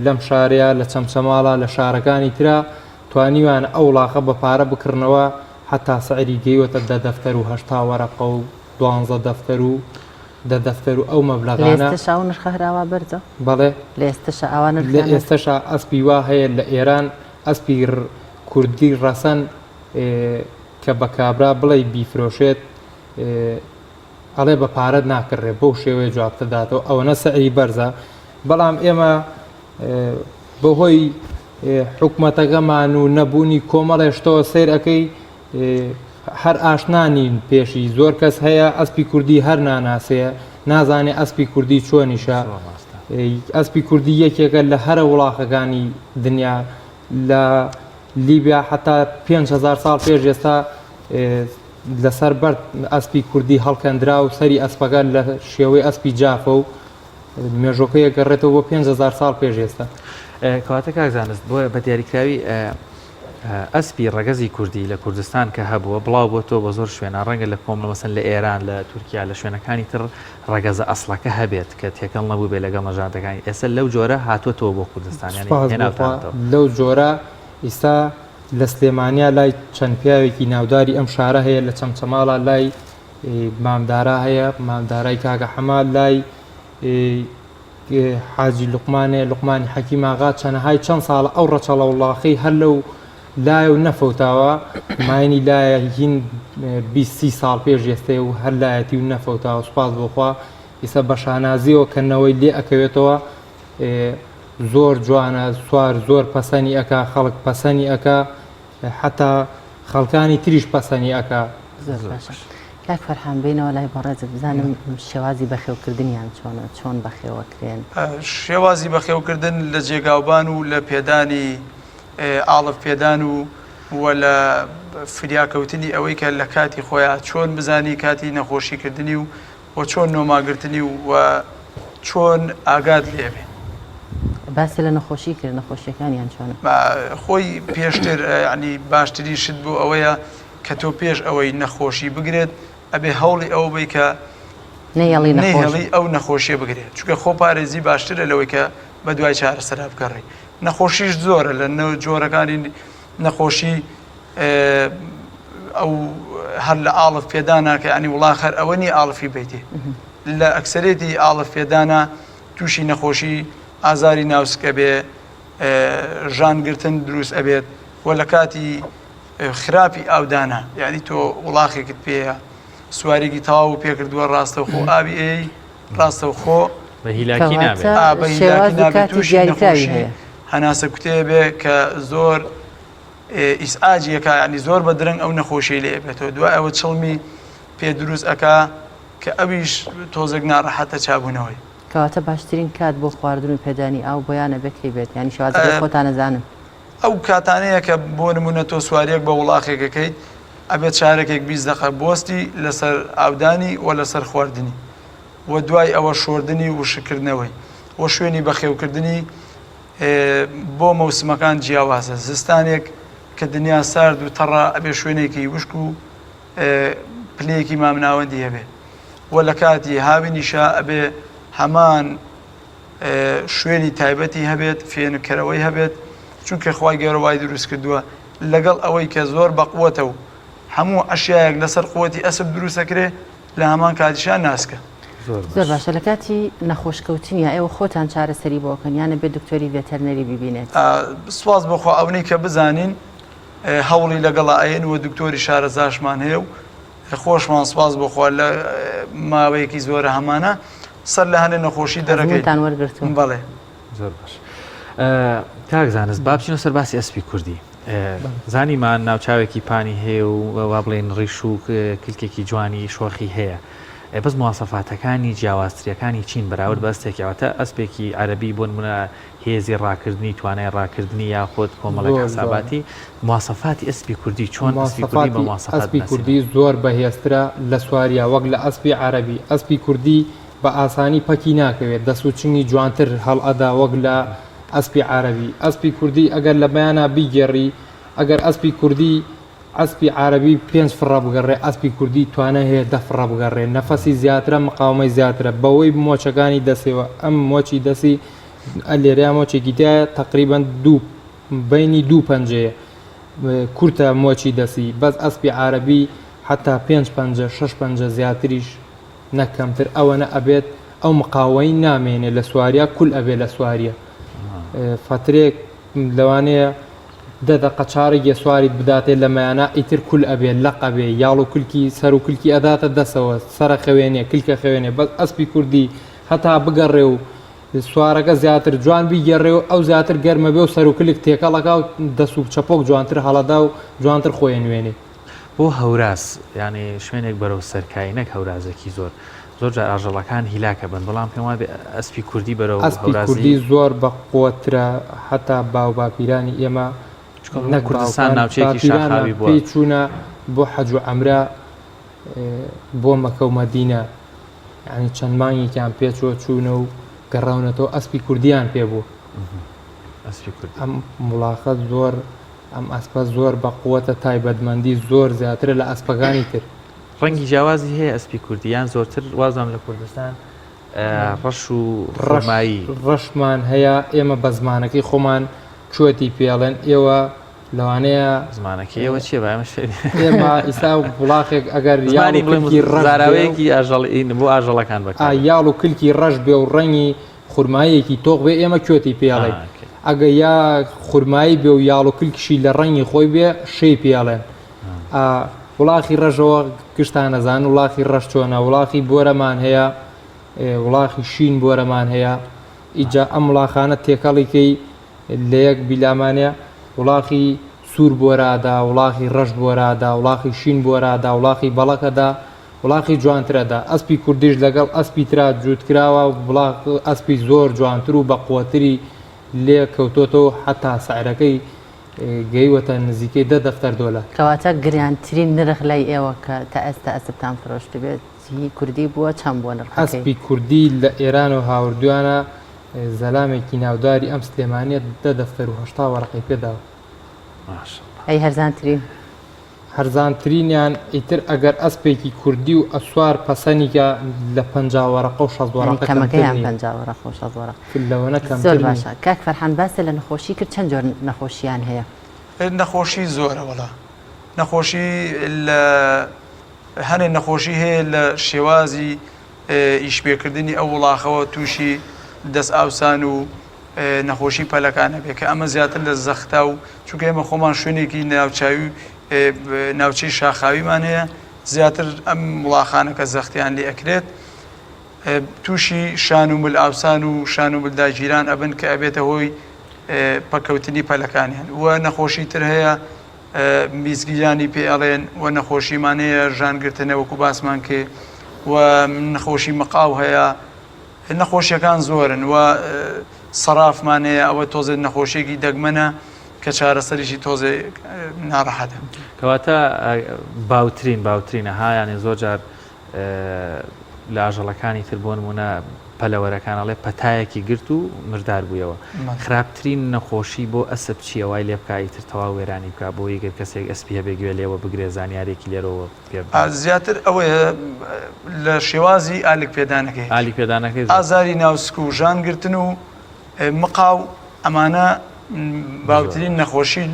لەم شارەیە لە چەمچەماڵە لە شارەکانی ترا توانیویانە ئەو وڵاخە بە پارە بکڕنەوە هەتا سعری گەیوەتە دە دەفتەر و 80 وەرەقە و دوانزە دەفتەر و دە دەفتەر و ئەو لە مەبلەغانە. ئێستەشا ئەو نرخە هەر ئاوا بەرزە؟ بەڵێ. لە ئێستەشا ئاوا لە نرخیان هەر. ئێستەشا ئەسپی وا هەیە لە ئێران ئەسپی کوردی ڕەسەن کە بە کابرا بڵێی بیفرۆشێت ئەڵێ بە پارەت ناکڕێ بەو شێوەیە جوابتە داتەوە ئەوەنە سعری بەرزە بەڵام ئێمە بەهۆی حکومەتەکەمان و نەبوونی کۆمەڵێ شتەوە سەیر ئەکەی هەر ئاشنا نین پێشی زۆر کەس هەیە ئەسپی کوردی هەر ناناسێ نازانێ ئەسپی کوردی چۆنیشە ئەسپی کوردی یەکێکە لە هەرە وڵاخەکانی دنیا لە لیبیا حتا 5هزار ساڵ پێش ئێستا لەسەر بەرد ئەسپی کوردی هەڵکەندرا و سەری ئەسپەکە لە شێوەی ئەسپی جافە و مێژۆکەی ئەگەڕێتەوە بۆ 5هزار ساڵ پێش ئێستا. کەواتە کاک زانست بۆیە بە دیاریکراوی ئەسپی ڕەگەزی کوردی لە کوردستان کە هەبووە بڵاو بۆتەوە بە زۆر شوێنە ڕەنگە لە کۆمەڵ مەسەن لە ئێران لە تورکیا لە شوێنەکانی تر ڕەگەزە ئەسڵەکە هەبێت کە تێکەڵ نەبوو بێ لەگەڵ نەژادەکانی ئێستا لەو جۆرە هاتووەتەوە بۆ کوردستان یانی سوپاس بۆ خوا هێناوتانەتەوە. لەو جۆرە ئیستا لە سلێمانیا لای چەند پیاوێکی ناوداری ئەم شارە هەیە لە چەمچەماڵا لای مام دارا هەیە مام دارای کاکە حەمە لای حاجی لوقمانێ لوقمانی حەکیم ئاغا چەنەهای چەند ساڵە ئەو ڕەچەڵەوڵاخەی هەر لەو لایە و نەفەوتاوە ماینی لایە هین 20 ساڵ پێش ئێستێ و هەر لایەتی و نەفەوتاوە سوپاس بۆخوا ئیسە بە شانازیەوە کە نەوەی لێ ئەکەوێتەوە زۆر جوانە سوار زۆر پەسەنی ئەکا خەڵک پەسەنی ئەکا حتا خەڵکانی تریش پەسەنی ئەکا. زۆر باشە کاک فەرحان بێینەوە لای بەڕێزت بزانم شێوازی بەخێوکردنیان چۆنە چۆن بەخێوەکرێن؟ شێوازی بەخێوکردن لە جێگاوبان و لە پێدانی ئاڵف پێدان و و لە فریاکەوتنی ئەوەی کە لە کاتی خۆیان چۆن بزانی کاتی نەخۆشیکردنی و و چۆن نۆماگرتنی و و چۆن ئاگات لێ بێ. باست لە نەخۆشی کرد نەخۆشیەکانیان چۆنە؟ خۆی پێشتر یانی باشترین شت بۆ ئەوەیە کە تۆ پێش ئەوەی نەخۆشی بگرێت ئەبێ هەوڵی ئەوە بی کە نەیەڵی نەهێڵی ئەو نەخۆشیە بگرێت چونکە خۆپارێزی باشترە لەوەی کە بە دوای چارەسەرا بگەڕێی نەخۆشیش زۆرە لە جۆرەکانی نەخۆشی ئەو هەر لە ئاڵف پێدانا کە ینی وڵاخ هەر ئەوە نیە ئاڵفی بیتێ لە ئەکسەرێتی ئاڵف پێدانا تووشی نەخۆشی ئازاری ناوسکە بێ ژان گرتن دروست ئەبێت و لە کاتی خراپی ئاودانە یعنی تۆ وڵاخێکت پێەیە سوارێکی تەواو پێکردووە ڕاستەوخۆ ئاوی ئەی ڕاستەوخۆ بە هیلاکی نابێت بە هیلاکی نابێت تووشی نەخۆشی هەناسە کوتێ بێ کە زۆر ئیسعاجی ئەکا یانی زۆر بە درەنگ ئەو نەخۆشیەی لێ ئەبێتەوە دوای ئەوە چڵمی پێ دروست ئەکا کە ئەویش تۆزێک ناڕەحەتە چابوونەوەی. کەواتە باشترین کات بۆ خواردن و پێدانی ئاو بۆیان ئەبێ کەی بێت یانی شێوازەکەی خۆتان ئەزانن؟ ئەو کاتانەیە کە بۆ نمونە تۆ سواریەک بە وڵاخێک ئەکەیت ئەبێت چارەکێک 20 دەقە بوەستی لەسەر ئاودانی و لەسەر خواردنی و دوای ئەوە شۆردنی و وشککردنەوەی و شوێنی بەخێوکردنی بۆ مەوسمەکان جیاوازە زستانێک کە دنیا سارد و تەڕە ئەبێ شوێنێکی وشک و پلەیەکی مامناوەندی هەبێ و لە کاتی هاوینیشا ئەبێ هەمان شوێنی تایبەتی هەبێت فێنکەرەوەی هەبێت چونکە خوای گەورە وای دروست کردووە لەگەڵ ئەوەی کە زۆر بەقوەتە و هەموو ئەشیایەک لەسەر قوتی ئەسپ دروستەکرێ لە هەمان کاتیشا ناسکە. زۆر باشە لە کاتی نەخۆش کەوتنیا ئێوە خۆتان چارەسەری بۆ ئەکەن یان ئەبێت دکتۆری ڤێتەرنەری بیبینێت؟ سوپاس بۆ خوا ئەونەی کە بزانین هەوڵی لەگەڵا ئەیەن و دکتۆری شارەزاشمان هەیە و خۆشمان سوپاس بۆ خوا لە ماوەیەکی زۆرە هەمانە سەر لە هەنێ نەخۆشی دەرەکەین. ئەزموونتان وەرگرتووە. بەڵێ. زۆر باش. کاک زانست با بچینەوە سەر باسی ئەسپی کوردی. زانیمان ناوچاوێکی پانی هەیە و وا بڵێن ڕیش و کلکێکی جوانی شۆخی هەیە. بەس مواسەفاتەکانی جیاوازتریەکانی چین بەراورد بە ئەستێکی واتە ئەسپێکی عەرەبی بۆ نمونە هێزی ڕاکردنی توانای ڕاکردنی یاخود کۆمەڵێک حساباتی مواسەفاتی ئەسپی کوردی چۆن ئەسپی کوردی بە مواسەفات ئەسپی کوردی زۆر بەهێزترە لە سواریا وەک لە ئەسپی عەرەبی ئەسپی کوردی بە ئاسانی پەکی ناکەوێت دەس و چنگی جوانتر هەڵئەدا وەک لە ئەسپی عارەبی ئەسپی کوردی ئەگەر لە بەیانا بیگێڕی ئەگەر ئەسپی کوردی ئەسپی عارەبی پێنج فڕە بگەڕێ ئەسپی کوردی توانای هەیە دە فڕە بگەڕێ نەفەسی زیاترە مقاومەی زیاترە بەوەی مۆچەکانی دەسێوە ئەم مۆچی دەسی لێرەیا مۆچێکی تایە تقریبا دوو بینی دوو پەنجەیە کورتە مۆچی دەسی بەس ئەسپی عارەبی حتا پێنج پەنجە شەش پەنجە زیاتریش نەک کەمتر ئەوەنە ئەبێت ئەو مقاوەی نامێنێ لە سواریا کول ئەبێ لە سواریە فەترێک لەوانەیە دە دەقە چارەگێ سواریت بداتێ لە مەیانا ئیتر کول ئەبێ لەق ئەبێ یاڵ و کلکی سەر و کلکی ئەداتە دەسەوە سەرە خەوێنێ کلکە خەوێنێ بەس ئەسپی کوردی هەتا بگەڕێ و سوارەکە زیاتر جوان بیگێڕێ و ئەو زیاتر گەرمە بێ و سەر و کلک تێکەڵەکا و دەس و چەپۆک جوانتر هەڵەدا و جوانتر خۆی نوێنێ. بۆ هەوراز یانی شوێنێک بەرەو سەرکایی نەک هەورازێکی زۆر زۆر جار ئاژەڵەکان هیلاک ئەبن بەڵام پێم وابێ ئەسپی کوردی بەرەو ئەسپی کوردی زۆر بە قوەترە حتا باو باپیرانی ئێمە نەک کوردستان ناوچەیەکی شاخاوی بووە پێی چوونە بۆ حەج و عەمرە بۆ مەکە و مەدینە یعنی چەند مانگێکیان پێچوە چوونە و گەڕاونەتەوە ئەسپی کوردیان پێ بوو ئەسپی کوردی ئەم وڵاخە زۆر ئەم ئەسپە زۆر بە قوەتە تایبەتمەندی زۆر زیاترە لە ئەسپەکانی تر. ڕەنگی جیاوازی هەیە ئەسپی کوردی یان زۆرتر وازانم لە کوردستان ڕەش و خورمایی؟ ڕەشمان هەیە ئێمە بە زمانەکەی خۆمان کوێتی پێڵێن ئێوە لەوانەیە زمانەکەی ئێوە چییە با ئێمەش فێر ئێمە ئیستا وڵاخێک ئەگەر یاڵ زمانی و بڵێم کلکی ڕەش بێ و زاراوەیەکی ئاژەڵ بۆ ئاژەڵەکان بەکار یاڵ و کلکی ڕەش بێ و ڕەنگی خورماییەکی تۆخ بێ ئێمە کوێتی پێ ئەڵێین ئەگە یا خورمایی بێ و یاڵ و کلکشی لە ڕەنگی خۆی بێ شێی پێ ئەڵێن وڵاخی ڕەشەوە گشتان ئەزانن وڵاخی ڕەش چۆنە وڵاخی بۆرەمان هەیە وڵاخی شین بۆرەمان هەیە ئیجا ئەم وڵاخانە تێکەڵی کەی لە یەک بیلامانە وڵاخی سوور بۆرادا وڵاخی ڕەش بۆرادا وڵاخی شین بۆرادا وڵاخی بەڵەکەدا وڵاخی جوانتر ئەدا ئەسپی کوردیش لەگەڵ ئەسپی ترا جووت کراوە وڵاخ ئەسپی زۆر جوانتر و بەقوەتری لێ کەوتۆتەوە حەتا سعرەکەی گەیوەتە نزیکەی دە دەفتەر دۆلار. کەواتە گرانترین نرخ لای ئێوە کە تا ئێستا ئەسپتان فرۆشتبێت هی کوردی بووە چەند بووە نرخەکەی؟ ئەسپی کوردی لە ئێرانەوە هاوردویانە زەلامێکی ناوداری ئەم سلێمانیە دە دەفتەر و 80 وەرەقەی پێداوە. ماشاءاللە. ئەی هەرزانترین؟ هەرزانترینیان ئیتر ئەگەر ئەسپێکی کوردی و ئەسوار پەسەنی کە لە 50 وەرەقە و 60 یانی وەرەقە کەمتر کەمەکەیان نییە. 50 وەرەقە و 60 وەرەق. لەوەنە زۆر کەمتر نییە. باشە کاک فەرحان باست لە نەخۆشی کرد چەند جۆر نەخۆشیان هەیە؟ نەخۆشی زۆرە وەڵا نەخۆشی لە هەنێ نەخۆشی هەیە لە شێوازی ئیشپێکردنی ئەو وڵاخەوە تووشی دەست ئاوسان و نەخۆشی پەلەکان هەبێ کە ئەمە زیاتر لە زەختا و چونکە ئێمە خۆمان شوێنێکی ناوچوی ناوچەی شاخاویمان هەیە زیاتر ئەم وڵاخانە کە زەختیان لێ ئەکرێت تووشی شان و مل ئاوسان و شان و ملداگیران ئەبن کە ئەبێتە هۆی پەکەوتنی پەلەکانیان و نەخۆشی تر هەیە میزگیرانی پێ ئەڵێن و نەخۆشیمان هەیە ژانگرتنە وەکو باسمان کرد و نەخۆشی مقاو هەیە نەخۆشیەکان زۆرن و سەرافمان هەیە ئەوە تۆزێ نەخۆشیێکی دەگمەنە کە چارەسەریشی تۆزێ ناڕەحەتە. کەواتە باوترین باوترینە ها یانێ زۆر جار لە ئاژەڵەکانی تر بۆ نمونە پەلەوەرەکان ئەڵێ پەتایەکی گرت و مردار بوویەوە خراپترین نەخۆشی بۆ ئەسپ چییە وای لێ بکا ئیتر تەواو وێرانی بکا بۆی گەر کەسێک ئەسپی هەبێ گوێ لێوە بگرێ زانیارێکی لێرەوە پێ بدات. زیاتر ئەوەیە لە شێوازی ئالک پێدانەکەی. ئالیک پێدانەکەی زۆر. ئازاری ناو سک و ژان گرتن و مقاو ئەمانە باوترین نەخۆشین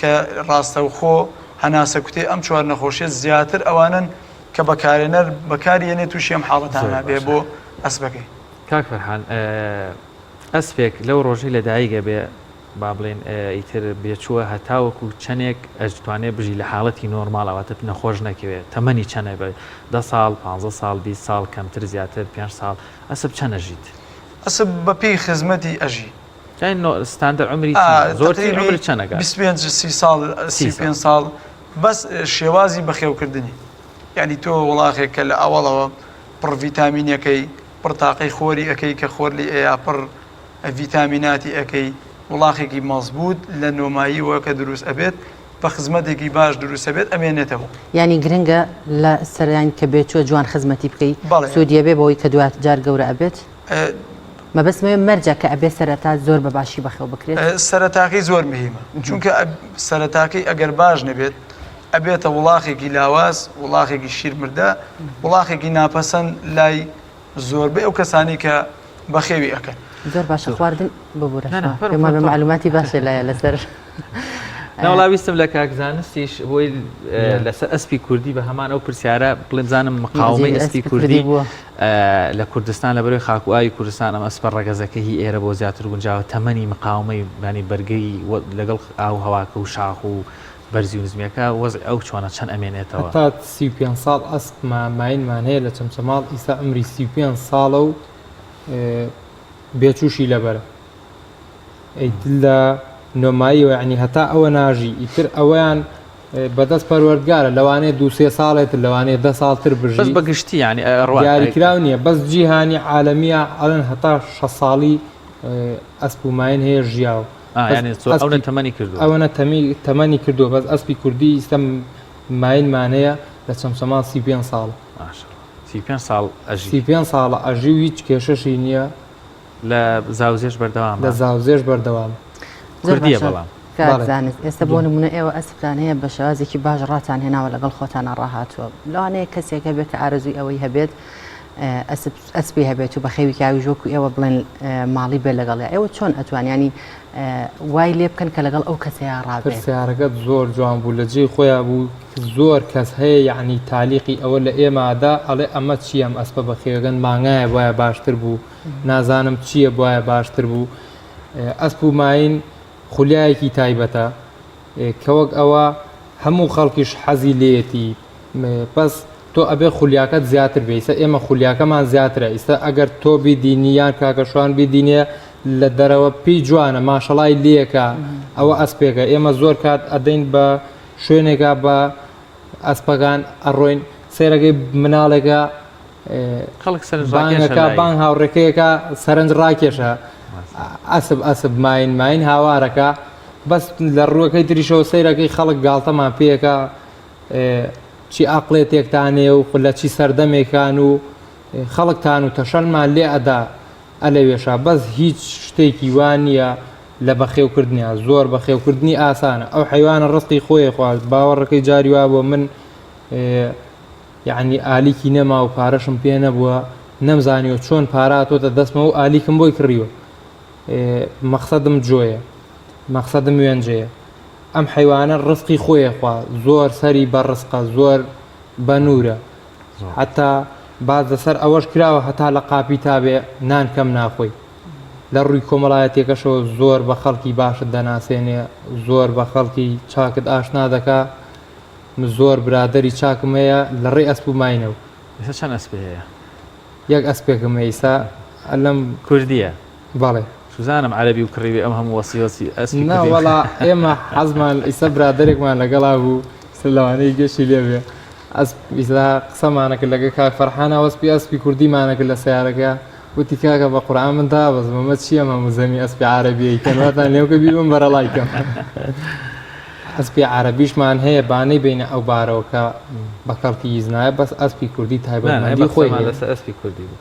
کە ڕاستەوخۆ هەناسەکوتێ ئەم چوار نەخۆشیە زیاتر ئەوانەن کە بەکارێنەر بەکاری یەنێ تووشی ئەم حاڵەتانە بێ بۆ ئەسپەکەی. کاک فەرحان ئەسپێک لەو ڕۆژەی لەدایک ئەبێ با بڵێین ئیتر بێچووە هەتاوەکو چەنێک ئەشتوانێ بژی لە حاڵەتی نۆرماڵ واتە نەخۆش نەکەوێ تەمەنی چەنە بێ دە ساڵ پانزە ساڵ 20 ساڵ کەمتر زیاتر پێنج ساڵ ئەسپ چەند ئەژیت؟ ئەسپ بە پێی خزمەتی ئەژی. ستاندەر عمری زۆرترین عمر چەنەکە 25 سی ساڵ 35 ساڵ بەس شێوازی بەخێوکردنی یعنی تۆ وڵاخێک کە لە ئەوەڵەوە پڕ ڤیتامینەکەی پڕ تاقەی خۆری ئەەکەی کە خۆر لی ئەیا پڕ ڤیتامیناتی ئەەکەی وڵاخێکی مەزبوط لە نۆماییەوە کە دروست ئەبێت بە خزمەتێکی باش دروست ئەبێت ئەمێنێتەوە. یانی گرنگە لە سەرین کە بێچوە جوان خزمەتی بکەی سوودی ئەبێ بەوەی کە دوا جار گەورە ئەبێت؟ مەبەستم ئەوەیە مەرجە کە ئەبێ سەرەتا زۆر بە باشی بەخێو بکرێت؟ سەرەتاکەی زۆر مهیمە چونکە سەرەتاکەی ئەگەر باش نەبێت ئەبێتە وڵاخێکی لاواز وڵاخێکی شیرمردە وڵاخێکی ناپەسەند لای زۆربەی ئەو کەسانی کە بەخێوی ئەکەن. زۆر باشە خواردن ببورە پێم وابێ مەعلوماتی باشە لایە لەسەر ناوەڵا ویستم لە کاک زانستیش بۆی لەسەر ئەسپی کوردی بە هەمان ئەو پرسیارە بڵێم زانم مقاومەی ئەسپی کوردی بووە لە کوردستان لە بەرەوەی خاک و ئاوی کوردستان ئەم ئەسپە ڕەگەزەکە هی ئێرە بۆ زیاتر گونجاوە تەمەنی مقاومەی بانی بەرگەی لەگەڵ ئاو هەواکە و شاخ و بەرزی و نزمیەکە وەزعی ئەو چۆنە چەند ئەمێنێتەوە؟ هەتا 35 ساڵ ئەسپمان ماینمان هەیە لە چەمچەماڵ ئیستا عومری 35 ساڵە و بێچووشی لەبەرە ئیتر لە نۆماییەوە یعنی هەتا ئەوە ناژی ئیتر ئەوەیان بەدەست پەروەردگارە لەوانەیە دوو سێ ساڵێتر لەوانەیە دە ساڵ تر بژی بەس بە گشتی یعنی دیاریکراو نییە بەس جیهانی عالەمیە ئەڵێن هەتا شە ساڵی ئەسپ و ماین هەیە ژیاو ئەوە تەمەنی کردو ئەوەنە تەمەنی کردووە بەس ئەسپی کوردی ئیستا ماینمان هەیە لە چەمچەماڵ 35 ساڵ 35 ساڵ ئەژی 35 ساڵە ئەژی و هیچ کێشەشی نییە لە زاوزێش بەردەوامە؟ لە زاوزێش بەردەوامە. کوردییە بەڵام. کاک زانست ئێستا بۆ نمونە ئێوە ئەسپتان هەیە بە شێوازێکی باش ڕاتان هێناوە لەگەڵ خۆتانە ڕاهاتووە لەوانەیە کەسێک هەبێت کە ئارەزووی ئەوەی هەبێت ئەسپی هەبێت و بەخێوی کاویش وەکو ئێوە بڵێن ماڵی بێ لەگەڵیا ئێوە چۆن ئەتوان ینی وای لێ بکەن کە لەگەڵ ئەو کەسەیە ڕابێت پرسیارەکەت زۆر جوان بوو لە جێی خۆیان بوو زۆر کەس هەیە یعنی تالیقی ئەوە لە ئێمادا ئەڵێ ئەمە چییە ئەم ئەسپە بەخێوەگەن مانگایە وایە باشتر بوو نازانم چییە بواە باشتر بوو ئەسپ و ماین خولیایەکی تایبەتە کە وەک ئەوە هەموو خەڵکیش حەزی لێیەتی بەس تۆ ئەبێ خولیاکەت زیاتر بێ ئیستا ئێمە خولیاکەمان زیاترە ئیستا ئەگەر تۆ بیدینی یان کاکە شوان بیدینێ لە دەرەوە پێی جوانە ماشەڵای لێکە ئەوە ئەسپێکە ئێمە زۆر کات ئەدەین بە شوێنێکا بە ئەسپەکان ئەڕۆین سێرەکەی مناڵێکە خەڵک سەرنج ڕاکێشە بانگ هاوڕێکەیەکە سەرنج ڕاکێشە ئەسب ئەسب ماین ماین هاوارەکە بەس لە ڕووەکەی تریشەوە سەیرەکەی خەڵک گاڵتەمان پێەکە چی ئاقلێتێکتانێ و لە چی سەردەمێکان و خەڵکتان و تەشەلمان لێ ئەدا ئەلەوێشا بەس هیچ شتێکی وا نییە لە بەخێوکردنیا زۆر بەخێوکردنی ئاسانە ئەو حیوانە ڕسقی خۆی خوارد باوەڕەکەی جاری وا بۆ من یەعنی ئالیکی نەما و پارەشم پێ نەبووە نەمزانیوە چۆن پارە هاتۆتە دەستمەوە و ئالیکم بۆی کڕیوە مەقسەدم جۆیە مەقسەدم وێنجەیە ئەم حیوانە ڕزقی خۆیە خوا زۆر سەری بە ڕزقە زۆر بە نورە حتا باز لەسەر ئەوەش کراوە هەتا لە قاپی تابێ نان کەم ناخۆی لە ڕووی کۆمەڵایەتیەکەشەوە زۆر بە خەڵکی باشت دەناسێنێ زۆر بە خەڵکی چاکت ئاشنا دەکا من زۆر برادەری چاکم هەیە لە ڕێی ئەسپ و ماینەوە. ئێستا چەند ئەسپێ هەیە؟ یەک ئەسپێکم هەیە ئیستا لەم. کوردیە؟ بەڵێ. چوزانم عەرەبی و کڕیوی ئەم هەموو وەسی وەسی ئەسپی نا کوردی. وەڵا ئێمە حەزمان ئیستا برادەرێکمان لەگەڵا بوو ئیستا لەوانەیە گوێشی لێ بێ ئەسپ ئیستا قسەمانە کرد لەگەڵ کاک فەرحانا وەسپی ئەسپی کوردیمانە کرد لە سەیارەکە وتی کاکە بە قورعان من دابەزم ئەمە چییە ئەم هەموو زەمی ئەسپی عەرەبیە ئەیکەن واتان لێم کە بیبم بەرەڵای کەم. ئەسپی عەرەبیشمان هەیە با نەیبەینە ئەو بارەوە کە بە کەڵکی هیچ نایە بەس ئەسپی کوردی تایبەتمەندی خۆی هەیە. لەسەر ئەسپی کوردی بوو.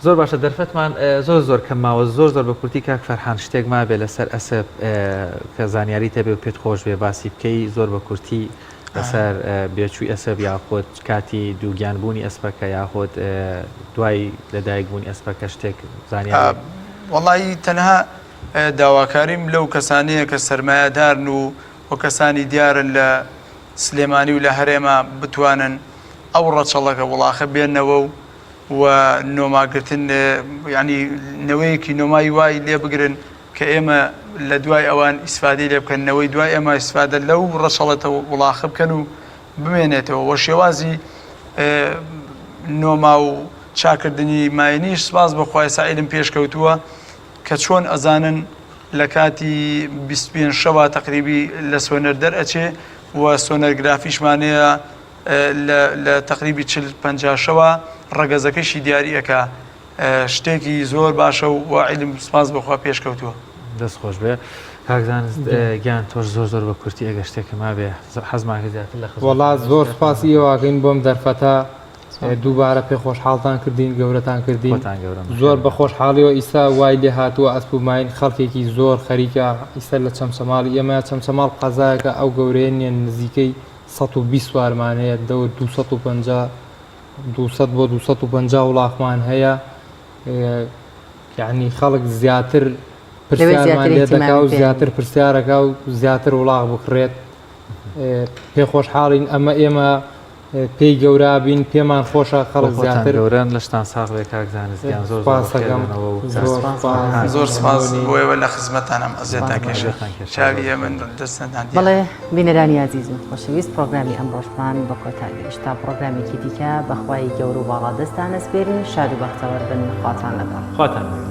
زۆر باشە دەرفەتمان زۆر زۆر کەم ماوە زۆر زۆر بە کورتی کاک فەرحان شتێک مابێ لەسەر ئەسپ کە زانیاریت هەبێ و پێت خۆش بێ باسی بکەی زۆر بە کورتی لەسەر بێچووی ئەسپ یاخود کاتی دووگیان بوونی ئەسپەکە یاخود دوای لەدایک بوونی ئەسپەکە شتێک زانیاری. وەڵایی تەنها داواکاریم لەو کەسانەیە کە سەرمایەدارن و و کەسانی دیارن لە سلێمانی و لە هەرێما بتوانن ئەو ڕەچەڵەکە وڵاخە بێنەوە و و نۆماگرتن یعنی نەوەیەکی نۆمای وای لێ بگرن کە ئێمە لە دوای ئەوان ئیسفادەی لێ بکەن نەوەی دوای ئێمە ئیسفادە لەو ڕەچەڵەتە وڵاخە بکەن و بمێنێتەوە وە شێوازی نۆما و چاکردنی ماینیش سپاس بەخوای سا عیلم پێشکەوتووە کە چۆن ئەزانن. لە کاتی 25 شەوە تەقریبی لە سۆنەر دەرئەچێ و سۆنەرگرافیشمان هەیە لە تەقریبی 40 50 شەوە ڕەگەزەکەشی دیاری ئەکا شتێکی زۆر باشە و عیلم سپاس بۆ خوا پێشکەوتووە. دەست خۆش بێ کاک زانست گیان تۆش زۆر زۆر بە کورتی ئەگەر شتێکە مابێ حەزمان کرد زیاتر لە خزمەت وەڵا زۆر سپاسی ئێوەکەین بۆم دەرفەتە دووبارە پێ خۆشحاڵتان کردین گەورەتان کردین زۆر بە خۆشحاڵیەوە ئیستا وای لێ هاتووە ئەسپ و ماین خەڵکێکی زۆر خەریکە ئیستا لە چەمچەماڵی ئێمە چەمچەماڵ قەزایەکە ئەو گەورەیە نییە نزیکەی 120 سوارمان هەیە دەور 250 200 بۆ 250 وڵاخمان هەیە یعنی خەڵک زیاتر پرسیارمان لێ دەکا و زیاتر پرسیارەکە و زیاتر وڵاخ بکڕێت پێ خۆشحاڵین ئەمە ئێمە پێی گەورە بین پێمان خۆشە خەڵک زیاتر گەورەن لەشتان ساغ بێ کاک زانست گیان زۆر زۆر بەخێربێنەوە و زۆر سپاس بۆ ئێوە لە خزمەتتانم ئەزیەتان کێشا چاوی ئێمەن دەستتان دیار. بەڵێ بینەرانی ئازیز و خۆشەویست پڕۆگرامی ئەمڕۆشمان بە کۆتا گەیشت تا پڕۆگرامێکی دیکە بە خوای گەورە و باڵادەستتان ئەسپێرین شاد و بەختەوەر بن خواتان لەگەڵ. خواتان لەگەڵ.